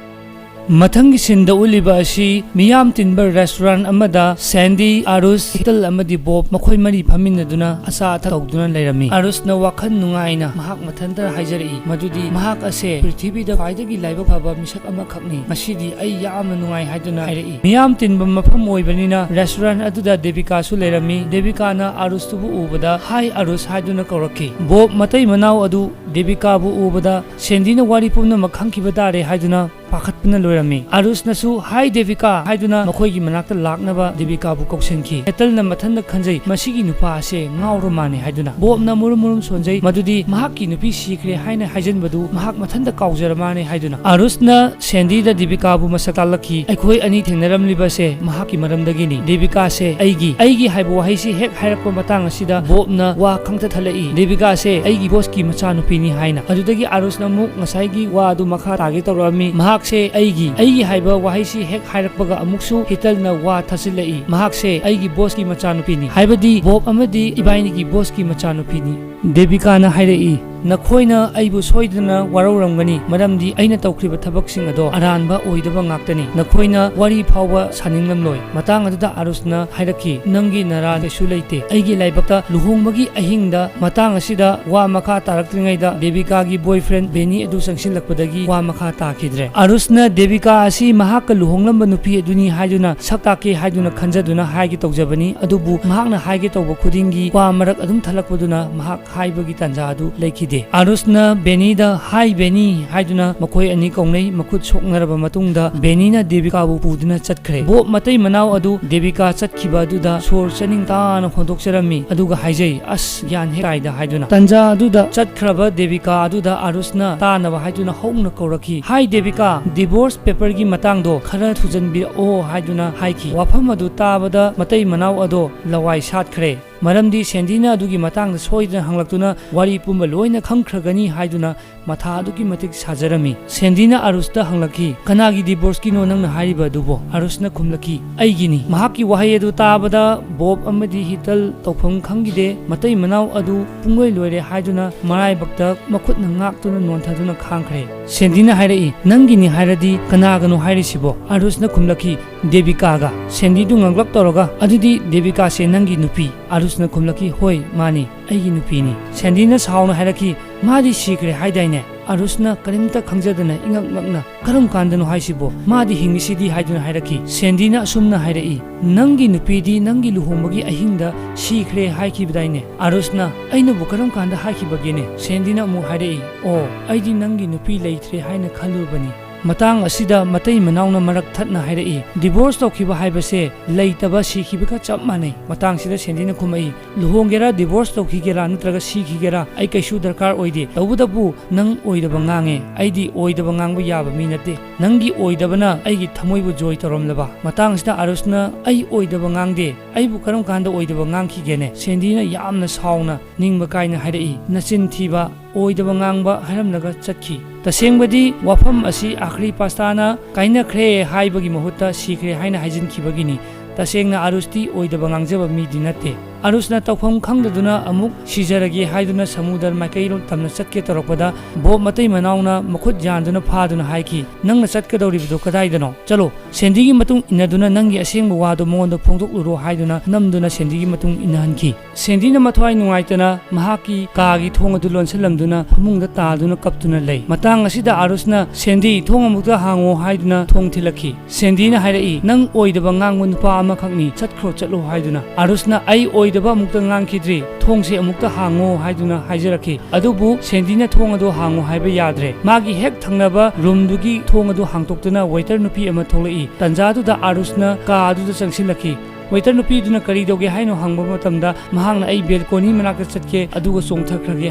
ꯃꯊꯪꯒꯤ ꯁꯤꯟꯗ ꯎꯠꯂꯤꯕ ꯑꯁꯤ ꯃꯤꯌꯥꯝ ꯇꯤꯟꯕ ꯔꯦꯁꯇꯨꯔꯦꯟ ꯑꯃꯗ ꯁꯦꯟꯗꯤ, ꯑꯥꯔꯨꯁ, ꯍꯤꯇꯜ ꯑꯃꯗꯤ ꯕꯣꯕ ꯃꯈꯣꯏ ꯃꯔꯤ ꯐꯝꯃꯤꯟꯅꯗꯨꯅ ꯑꯆꯥ ꯑꯊꯛ ꯇꯧꯗꯨꯅ ꯂꯩꯔꯝꯃꯤ꯫ ꯑꯥꯔꯨꯁꯅ ꯋꯥꯈꯜ ꯅꯨꯡꯉꯥꯏꯅ ꯃꯍꯥꯛ ꯃꯊꯟꯇ ꯍꯥꯏꯖꯔꯛꯏ ꯃꯗꯨꯗꯤ ꯃꯍꯥꯛ ꯑꯁꯦ ꯄ꯭ꯔꯤꯊꯤꯕꯤꯗ ꯈ꯭ꯋꯥꯏꯗꯒꯤ ꯂꯥꯏꯕꯛ ꯐꯕ ꯃꯤꯁꯛ ꯑꯃꯈꯛꯅꯤ꯫ ꯉꯁꯤꯗꯤ ꯑꯩ ꯌꯥꯝꯅ ꯅꯨꯡꯉꯥꯏ ꯍꯥꯏꯗꯨꯅ ꯍꯥꯏꯔꯛꯏ꯫ ꯃꯤꯌꯥꯝ ꯇꯤꯟꯕ ꯃꯐꯝ ꯑꯣꯏꯕꯅꯤꯅ ꯔꯦꯁꯇꯨꯔꯦꯟ ꯑꯗꯨꯗ ꯗꯦꯕꯤꯀꯥꯁꯨ ꯂꯩꯔꯝꯃꯤ꯫ ꯗꯦꯕꯤꯀꯥꯅ ꯑꯥꯔꯨꯁꯇꯨꯕꯨ ꯎꯕꯗ ꯍꯥꯏ ꯑꯥꯔꯨꯁ ꯍꯥꯏꯗꯨꯅ ꯀꯧꯔꯛꯈꯤ꯫ ꯕꯣꯕ ꯃꯇꯩ ꯃꯅꯥꯎ ꯑꯗꯨ ꯗꯦꯕꯤꯀꯥꯕꯨ ꯎꯕꯗ ꯁꯦꯟꯗꯤꯅ ꯋꯥꯔꯤ ꯄꯨꯝꯅꯃꯛ ꯈꯪꯈꯤꯕ ꯇꯥꯔꯦ ꯍꯥꯏꯗꯨꯅ ꯄꯥꯈꯠꯄꯅ ꯂꯣꯏꯔꯝꯃꯤ꯫ ꯑꯥꯔꯨꯁꯅꯁꯨ ꯍꯥꯏ ꯗꯦꯕꯤꯀꯥ ꯍꯥꯏꯗꯨꯅ ꯃꯈꯣꯏꯒꯤ ꯃꯅꯥꯛꯇ ꯂꯥꯛꯅꯕ ꯗꯦꯕꯤꯀꯥꯕꯨ ꯀꯧꯁꯤꯟꯈꯤ꯫ ꯍꯦꯇꯜꯅ ꯃꯊꯟꯇ ꯈꯟꯖꯩ, ꯃꯁꯤꯒꯤ ꯅꯨꯄꯥ ꯑꯁꯦ ꯉꯥꯎꯔ ꯃꯥꯅꯦ ꯍꯥꯏꯗꯨꯅ꯫ ꯕꯣꯕꯅ ꯃꯨꯔꯨꯝ ꯃꯨꯔꯨꯝ ꯁꯣꯟꯖꯩ, ꯃꯗꯨꯗꯤ ꯃꯍꯥꯛꯀꯤ ꯅꯨꯄꯤ ꯁꯤꯈ꯭ꯔꯦ ꯍꯥꯏꯅ ꯍꯥꯏꯖꯟꯕꯗꯨ ꯃꯍꯥꯛ ꯃꯊꯟꯇ ꯀꯥꯎꯖꯔ ꯃꯥꯅꯦ ꯍꯥꯏꯗꯨꯅ꯫ ꯑꯥꯔꯨꯁꯅ ꯁꯦꯟꯗꯤꯗ ꯗꯦꯕꯤꯀꯥꯕꯨ ꯃꯁꯛ ꯇꯥꯛꯂꯛꯈꯤ꯫ ꯑꯩꯈꯣꯏ ꯑꯅꯤ ꯊꯦꯡꯅꯔꯝꯂꯤꯕꯁꯦ ꯃꯍꯥꯛꯀꯤ ꯃꯔꯝꯗꯒꯤꯅꯤ꯫ ꯗꯦꯕꯤꯀꯥꯁꯦ ꯑꯩꯒꯤ, ꯑꯩꯒꯤ ꯍꯥꯏꯕ ꯋꯥꯍꯩꯁꯤ ꯍꯦꯛ ꯍꯥꯏꯔꯛꯄ ꯃꯇꯥꯡ ꯑꯁꯤꯗ ꯕꯣꯕꯅ ꯋꯥ ꯈꯪꯊꯊꯠꯂꯛꯏ, ꯗꯦꯕꯤꯀꯥꯁꯦ ꯑꯩꯒꯤ ꯕꯣꯁꯀꯤ ꯃꯆꯥꯅꯨꯄꯤꯅꯤ ꯍꯥꯏꯅ꯫ ꯑꯗꯨꯗꯒꯤ ꯑꯥꯔꯨꯁꯅ ꯑꯃꯨꯛ ꯉꯁꯥꯏꯒꯤ ꯋꯥ ꯑꯗꯨ ꯃꯈꯥ ꯇꯥꯒꯦ ꯇꯧꯔꯛꯑꯝꯃꯤ꯫ ꯃꯍꯥꯛꯁꯦ ꯑꯩꯒꯤ, ꯑꯩꯒꯤ ꯍꯥꯏꯕ ꯋꯥꯍꯩꯁꯤ ꯍꯦꯛ ꯍꯥꯏꯔꯛꯄꯒ ꯑꯃꯨꯛꯁꯨ ꯍꯤꯇꯜꯅ ꯋꯥ ꯊꯠꯆꯤꯜꯂꯛꯏ, ꯃꯍꯥꯛꯁꯦ ꯑꯩꯒꯤ ꯕꯣꯁꯀꯤ ꯃꯆꯥꯅꯨꯄꯤꯅꯤ꯫ ꯍꯥꯏꯕꯗꯤ ꯕꯣꯕ ꯑꯃꯗꯤ ꯏꯕꯥꯏꯅꯤꯒꯤ ꯕꯣꯁꯀꯤ ꯃꯆꯥꯅꯨꯄꯤꯅꯤ꯫ ꯗꯦꯕꯤꯀꯥꯅ ꯍꯥꯏꯔꯛꯏ, ꯅꯈꯣꯏꯅ ꯑꯩꯕꯨ ꯁꯣꯏꯗꯅ ꯋꯥꯔꯧꯔꯝꯒꯅꯤ, ꯃꯔꯝꯗꯤ ꯑꯩꯅ ꯇꯧꯈ꯭ꯔꯤꯕ ꯊꯕꯛꯁꯤꯡ ꯑꯗꯣ ꯑꯔꯥꯟꯕ ꯑꯣꯏꯗꯕ ꯉꯥꯛꯇꯅꯤ꯫ ꯅꯈꯣꯏꯅ ꯋꯥꯔꯤ ꯐꯥꯎꯕ ꯁꯥꯅꯤꯡꯂꯝꯂꯣꯏ꯫ ꯃꯇꯥꯡ ꯑꯗꯨꯗ ꯑꯥꯔꯨꯁꯅ ꯍꯥꯏꯔꯛꯈꯤ, ꯅꯪꯒꯤ ꯅꯔꯥꯟ ꯀꯩꯁꯨ ꯂꯩꯇꯦ꯫ ꯑꯩꯒꯤ ꯂꯥꯏꯕꯛꯇ ꯂꯨꯍꯣꯡꯕꯒꯤ ꯑꯍꯤꯡꯗ ꯃꯇꯥꯡ ꯑꯁꯤꯗ ꯋꯥ ꯃꯈꯥ ꯇꯥꯔꯛꯇ꯭ꯔꯤꯉꯩꯗ ꯗꯦꯕꯤꯀꯥꯒꯤ ꯕꯣꯏꯐ꯭ꯔꯦꯟ ꯕꯦꯅꯤ ꯑꯗꯨ ꯆꯪꯁꯤꯜꯂꯛꯄꯗꯒꯤ ꯋꯥ ꯃꯈꯥ ꯇꯥꯈꯤꯗ꯭ꯔꯦ꯫ ꯑꯥꯔꯨꯁꯅ ꯗꯦꯕꯤꯀꯥ ꯑꯁꯤ ꯃꯍꯥꯛꯀ ꯂꯨꯍꯣꯡꯂꯝꯕ ꯅꯨꯄꯤ ꯑꯗꯨꯅꯤ ꯍꯥꯏꯗꯨꯅ ꯁꯛ ꯇꯥꯛꯀꯦ ꯍꯥꯏꯗꯨꯅ ꯈꯟꯖꯗꯨꯅ ꯍꯥꯏꯒꯦ ꯇꯧꯖꯕꯅꯤ, ꯑꯗꯨꯕꯨ ꯃꯍꯥꯛꯅ ꯍꯥꯏꯒꯦ ꯇꯧꯕ ꯈꯨꯗꯤꯡꯒꯤ ꯋꯥ ꯃꯔꯛ ꯑꯗꯨꯝ ꯊꯠꯂꯛꯄꯗꯨꯅ ꯃꯍꯥꯛ ꯍꯥꯏꯕꯒꯤ ꯇꯥꯟꯖꯥ ꯑꯗꯨ ꯂꯩꯈꯤꯗꯦ꯫ ꯗꯦ꯫ ꯑꯥꯔꯨꯁꯅ ꯕꯦꯅꯤꯗ "ꯍꯥꯏ ꯕꯦꯅꯤ" ꯍꯥꯏꯗꯨꯅ ꯃꯈꯣꯏ ꯑꯅꯤ ꯀꯧꯅꯩ꯫ ꯃꯈꯨꯠ ꯁꯣꯛꯅꯔꯕ ꯃꯇꯨꯡꯗ ꯕꯦꯅꯤꯅ ꯗꯦꯕꯤꯀꯥꯕꯨ ꯄꯨꯗꯨꯅ ꯆꯠꯈ꯭ꯔꯦ꯫ ꯕꯣꯕ ꯃꯇꯩ ꯃꯅꯥꯎ ꯑꯗꯨ ꯗꯦꯕꯤꯀꯥ ꯆꯠꯈꯤꯕ ꯑꯗꯨꯗ ꯁꯣꯔ ꯆꯅꯤꯡ ꯇꯥꯅ ꯍꯣꯟꯗꯣꯛꯆꯔꯝꯃꯤ, ꯑꯗꯨꯒ ꯍꯥꯏꯖꯩ, "ꯑꯁ, ꯒ꯭ꯌꯥꯟ ꯍꯦꯛ ꯇꯥꯏꯗ" ꯍꯥꯏꯗꯨꯅ꯫ ꯇꯟꯖꯥ ꯑꯗꯨꯗ ꯆꯠꯈ꯭ꯔꯕ ꯗꯦꯕꯤꯀꯥ ꯑꯗꯨꯗ ꯑꯥꯔꯨꯁꯅ ꯇꯥꯅꯕ ꯍꯥꯏꯗꯨꯅ ꯍꯧꯅ ꯀꯧꯔꯛꯈꯤ, "ꯍꯥꯏ ꯗꯦꯕꯤꯀꯥ, ꯗꯤꯚꯣꯔꯁ ꯄꯦꯄꯔꯒꯤ ꯃꯇꯥꯡꯗꯣ ꯈꯔ ꯊꯨꯖꯟꯕꯤꯔꯛꯑꯣ" ꯍꯥꯏꯗꯨꯅ ꯍꯥꯏꯈꯤ꯫ ꯋꯥꯐꯝ ꯑꯗꯨ ꯇꯥꯕꯗ ꯃꯇꯩ ꯃꯅꯥꯎ ꯑꯗꯣ ꯂꯋꯥꯏ ꯁꯥꯠꯈ꯭ꯔꯦ꯫ ꯃꯔꯝꯗꯤ ꯁꯦꯟꯗꯤꯅ ꯑꯗꯨꯒꯤ ꯃꯇꯥꯡꯗ ꯁꯣꯏꯗꯅ ꯍꯪꯂꯛꯇꯨꯅ ꯋꯥꯔꯤ ꯄꯨꯝꯕ ꯂꯣꯏꯅ ꯈꯪꯈ꯭ꯔꯒꯅꯤ ꯍꯥꯏꯗꯨꯅ ꯃꯊꯥ ꯑꯗꯨꯛꯀꯤ ꯃꯇꯤꯛ ꯁꯥꯖꯔꯝꯃꯤ꯫ ꯁꯦꯟꯗꯤꯅ ꯑꯥꯔꯨꯁꯇ ꯍꯪꯂꯛꯈꯤ, "ꯀꯅꯥꯒꯤ ꯗꯤꯚꯣꯔꯁꯀꯤꯅꯣ ꯅꯪꯅ ꯍꯥꯏꯔꯤꯕ ꯑꯗꯨꯕꯣ?" ꯑꯥꯔꯨꯁꯅ ꯈꯨꯝꯂꯛꯈꯤ, "ꯑꯩꯒꯤꯅꯤ"꯫ ꯃꯍꯥꯛꯀꯤ ꯋꯥꯍꯩ ꯑꯗꯨ ꯇꯥꯕꯗ ꯕꯣꯕ ꯑꯃꯗꯤ ꯍꯤꯇꯜ ꯇꯧꯐꯝ ꯈꯪꯈꯤꯗꯦ꯫ ꯃꯇꯩ ꯃꯅꯥꯎ ꯑꯗꯨ ꯄꯨꯡꯂꯣꯏ ꯂꯣꯏꯔꯦ ꯍꯥꯏꯗꯨꯅ ꯃꯔꯥꯏꯕꯛꯇ ꯃꯈꯨꯠꯅ ꯉꯥꯛꯇꯨꯅ ꯅꯣꯟꯊꯗꯨꯅ ꯈꯥꯡꯈ꯭ꯔꯦ꯫ ꯁꯦꯟꯗꯤꯅ ꯍꯥꯏꯔꯛꯏ, "ꯅꯪꯒꯤꯅꯤ ꯍꯥꯏꯔꯗꯤ ꯀꯅꯥꯒꯅꯣ ꯍꯥꯏꯔꯤꯁꯤꯕꯣ?" ꯑꯥꯔꯨꯁꯅ ꯈꯨꯝꯂꯛꯈꯤ, "ꯗꯦꯕꯤꯀꯥꯒ"꯫ ꯁꯦꯟꯗꯤꯗꯨ ꯉꯛꯂꯞ ꯇꯧꯔꯒ, "ꯑꯗꯨꯗꯤ ꯗꯦꯕꯤꯀꯥꯁꯦ ꯅꯪꯒꯤ ꯅꯨꯄꯤ?" ꯑꯥꯔꯨꯁꯅ ꯈꯨꯝꯂꯛꯈꯤ, "ꯍꯣꯏ, ꯃꯥꯅꯤ, ꯑꯩꯒꯤ ꯅꯨꯄꯤꯅꯤ"꯫ ꯁꯦꯟꯗꯤꯅ ꯁꯥꯎꯅ ꯍꯥꯏꯔꯛꯈꯤ, "ꯃꯥꯗꯤ ꯁꯤꯈ꯭ꯔꯦ ꯍꯥꯏꯗꯥꯏꯅꯦ?" ꯑꯥꯔꯨꯁꯅ ꯀꯔꯤꯝꯇ ꯈꯪꯖꯗꯅ ꯏꯉꯛ ꯉꯛꯅ, "ꯀꯔꯝ ꯀꯥꯟꯗꯅꯣ ꯍꯥꯏꯁꯤꯕꯣ? ꯃꯥꯗꯤ ꯍꯤꯡꯉꯤꯁꯤꯗꯤ" ꯍꯥꯏꯗꯨꯅ ꯍꯥꯏꯔꯛꯈꯤ꯫ ꯁꯦꯟꯗꯤꯅ ꯑꯁꯨꯝꯅ ꯍꯥꯏꯔꯛꯏ, "ꯅꯪꯒꯤ ꯅꯨꯄꯤꯗꯤ ꯅꯪꯒꯤ ꯂꯨꯍꯣꯡꯕꯒꯤ ꯑꯍꯤꯡꯗ ꯁꯤꯈ꯭ꯔꯦ ꯍꯥꯏꯈꯤꯕꯗꯥꯏꯅꯦ?" ꯑꯥꯔꯨꯁꯅ, "ꯑꯩꯅꯕꯨ ꯀꯔꯝ ꯀꯥꯟꯗ ꯍꯥꯏꯈꯤꯕꯒꯦꯅꯦ?" ꯁꯦꯟꯗꯤꯅ ꯑꯃꯨꯛ ꯍꯥꯏꯔꯛꯏ, "ꯑꯣ, ꯑꯩꯗꯤ ꯅꯪꯒꯤ ꯅꯨꯄꯤ ꯂꯩꯇ꯭ꯔꯦ ꯍꯥꯏꯅ ꯈꯜꯂꯨꯕꯅꯤ"꯫ ꯃꯇꯥꯡ ꯑꯁꯤꯗ ꯃꯇꯩ ꯃꯅꯥꯎꯅ ꯃꯔꯛ ꯊꯠꯅ ꯍꯥꯏꯔꯛꯏ, "ꯗꯤꯚꯣꯔꯁ ꯇꯧꯈꯤꯕ ꯍꯥꯏꯕꯁꯦ ꯂꯩꯇꯕ, ꯁꯤꯈꯤꯕꯒ ꯆꯞ ꯃꯥꯟꯅꯩ"꯫ ꯃꯇꯥꯡꯁꯤꯗ ꯁꯦꯟꯗꯤꯅ ꯈꯨꯝꯃꯛꯏ, "ꯂꯨꯍꯣꯡꯒꯦꯔꯥ, ꯗꯤꯚꯣꯔꯁ ꯇꯧꯈꯤꯒꯦꯔꯥ ꯅꯠꯇ꯭ꯔꯒ ꯁꯤꯈꯤꯒꯦꯔꯥ, ꯑꯩ ꯀꯩꯁꯨ ꯗꯔꯀꯥꯔ ꯑꯣꯏꯗꯦ꯫ ꯇꯧꯕꯇꯕꯨ ꯅꯪ ꯑꯣꯏꯗꯕ ꯉꯥꯡꯉꯦ꯫ ꯑꯩꯗꯤ ꯑꯣꯏꯗꯕ ꯉꯥꯡꯕ ꯌꯥꯕ ꯃꯤ ꯅꯠꯇꯦ꯫ ꯅꯪꯒꯤ ꯑꯣꯏꯗꯕꯅ ꯑꯩꯒꯤ ꯊꯃꯣꯏꯕꯨ ꯖꯣꯏ ꯇꯧꯔꯝꯂꯕ"꯫ ꯃꯇꯥꯡꯁꯤꯗ ꯑꯥꯔꯨꯁꯅ, "ꯑꯩ ꯑꯣꯏꯗꯕ ꯉꯥꯡꯗꯦ꯫ ꯑꯩꯕꯨ ꯀꯔꯝ ꯀꯥꯟꯗ ꯑꯣꯏꯗꯕ ꯉꯥꯡꯈꯤꯒꯦꯅꯦ?" ꯁꯦꯟꯗꯤꯅ ꯌꯥꯝꯅ ꯁꯥꯎꯅ ꯅꯤꯡꯕ ꯀꯥꯏꯅ ꯍꯥꯏꯔꯛꯏ, "ꯅꯆꯤꯟ ꯊꯤꯕ, ꯑꯣꯏꯗꯕ ꯉꯥꯡꯕ" ꯍꯥꯏꯔꯝꯂꯒ ꯆꯠꯈꯤ꯫ ꯇꯁꯦꯡꯕꯗꯤ ꯋꯥꯐꯝ ꯑꯁꯤ ꯑꯥꯈ꯭ꯔꯤ ꯄꯥꯁꯇꯥꯅ ꯀꯥꯏꯅꯈ꯭ꯔꯦ ꯍꯥꯏꯕꯒꯤ ꯃꯍꯨꯠꯇ ꯁꯤꯈ꯭ꯔꯦ ꯍꯥꯏꯅ ꯍꯥꯏꯖꯤꯟꯈꯤꯕꯒꯤꯅꯤ꯫ ꯇꯁꯦꯡꯅ ꯑꯥꯔꯨꯁꯇꯤ ꯑꯣꯏꯗꯕ ꯉꯥꯡꯖꯕ ꯃꯤꯗꯤ ꯅꯠꯇꯦ꯫ ꯑꯥꯔꯨꯁꯅ ꯇꯧꯐꯝ ꯈꯪꯗꯗꯨꯅ ꯑꯃꯨꯛ ꯁꯤꯖꯔꯒꯦ ꯍꯥꯏꯗꯨꯅ ꯁꯃꯨꯗ꯭ꯔ ꯃꯥꯏꯀꯩꯔꯣꯝ ꯇꯝꯅ ꯆꯠꯀꯦ ꯇꯧꯔꯛꯄꯗ ꯕꯣꯕ ꯃꯇꯩ ꯃꯅꯥꯎꯅ ꯃꯈꯨꯠ ꯌꯥꯟꯗꯨꯅ ꯐꯥꯗꯨꯅ ꯍꯥꯏꯈꯤ, "ꯅꯪꯅ ꯆꯠꯀꯗꯧꯔꯤꯕꯗꯨ ꯀꯗꯥꯏꯗꯅꯣ? ꯆꯠꯂꯣ, ꯁꯦꯟꯗꯤꯒꯤ ꯃꯇꯨꯡ ꯏꯟꯅꯗꯨꯅ ꯅꯪꯒꯤ ꯑꯁꯦꯡꯕ ꯋꯥꯗꯨ ꯃꯉꯣꯟꯗ ꯐꯣꯡꯗꯣꯛꯂꯨꯔꯣ" ꯍꯥꯏꯗꯨꯅ ꯅꯝꯗꯨꯅ ꯁꯦꯟꯗꯤꯒꯤ ꯃꯇꯨꯡ ꯏꯟꯅꯍꯟꯈꯤ꯫ ꯁꯦꯟꯗꯤꯅ ꯃꯊ꯭ꯋꯥꯏ ꯅꯨꯡꯉꯥꯏꯇꯅ ꯃꯍꯥꯛꯀꯤ ꯀꯥꯒꯤ ꯊꯣꯡ ꯑꯗꯨ ꯂꯣꯟꯁꯤꯜꯂꯝꯗꯨꯅ ꯐꯃꯨꯡꯗ ꯇꯥꯗꯨꯅ ꯀꯞꯇꯨꯅ ꯂꯩ꯫ ꯃꯇꯥꯡ ꯑꯁꯤꯗ ꯑꯥꯔꯨꯁꯅ, "ꯁꯦꯟꯗꯤ, ꯊꯣꯡ ꯑꯃꯨꯛꯇ ꯍꯥꯡꯉꯣ" ꯍꯥꯏꯗꯨꯅ ꯊꯣꯡ ꯊꯤꯜꯂꯛꯈꯤ꯫ ꯁꯦꯟꯗꯤꯅ ꯍꯥꯏꯔꯛꯏ, "ꯅꯪ ꯑꯣꯏꯗꯕ ꯉꯥꯡꯕ ꯅꯨꯄꯥ ꯑꯃꯈꯛꯅꯤ, ꯆꯠꯈ꯭ꯔꯣ ꯆꯠꯂꯣ" ꯍꯥꯏꯗꯨꯅ꯫ ꯑꯥꯔꯨꯁꯅ, "ꯑꯩ ꯑꯣꯏ" ꯀꯨꯏꯗꯕ ꯑꯃꯨꯛꯇ ꯉꯥꯡꯈꯤꯗ꯭ꯔꯤ꯫ "ꯊꯣꯡꯁꯦ ꯑꯃꯨꯛꯇ ꯍꯥꯡꯉꯣ" ꯍꯥꯏꯗꯨꯅ ꯍꯥꯏꯖꯔꯛꯈꯤ꯫ ꯑꯗꯨꯕꯨ ꯁꯦꯟꯗꯤꯅ ꯊꯣꯡ ꯑꯗꯨ ꯍꯥꯡꯉꯣ ꯍꯥꯏꯕ ꯌꯥꯗ꯭ꯔꯦ꯫ ꯃꯥꯒꯤ ꯍꯦꯛ ꯊꯪꯅꯕ ꯔꯨꯝꯗꯨꯒꯤ ꯊꯣꯡ ꯑꯗꯨ ꯍꯥꯡꯇꯣꯛꯇꯨꯅ ꯋꯦꯇꯔ ꯅꯨꯄꯤ ꯑꯃ ꯊꯣꯛꯂꯛꯏ꯫ ꯇꯟꯖꯥꯗꯨꯗ ꯑꯥꯔꯨꯁꯅ ꯀꯥ ꯑꯗꯨꯗ ꯆꯪꯁꯤꯜꯂꯛꯈꯤ꯫ ꯋꯦꯇꯔ ꯅꯨꯄꯤꯗꯨꯅ ꯀꯔꯤ ꯇꯧꯒꯦ ꯍꯥꯏꯅꯣ ꯍꯪꯕ ꯃꯇꯝꯗ, ꯃꯍꯥꯛꯅ "ꯑꯩ ꯕꯦꯜꯀꯣꯅꯤ ꯃꯅꯥꯛꯇ ꯆꯠꯀꯦ, ꯑꯗꯨꯒ ꯆꯣꯡꯊꯈ꯭ꯔꯒꯦ"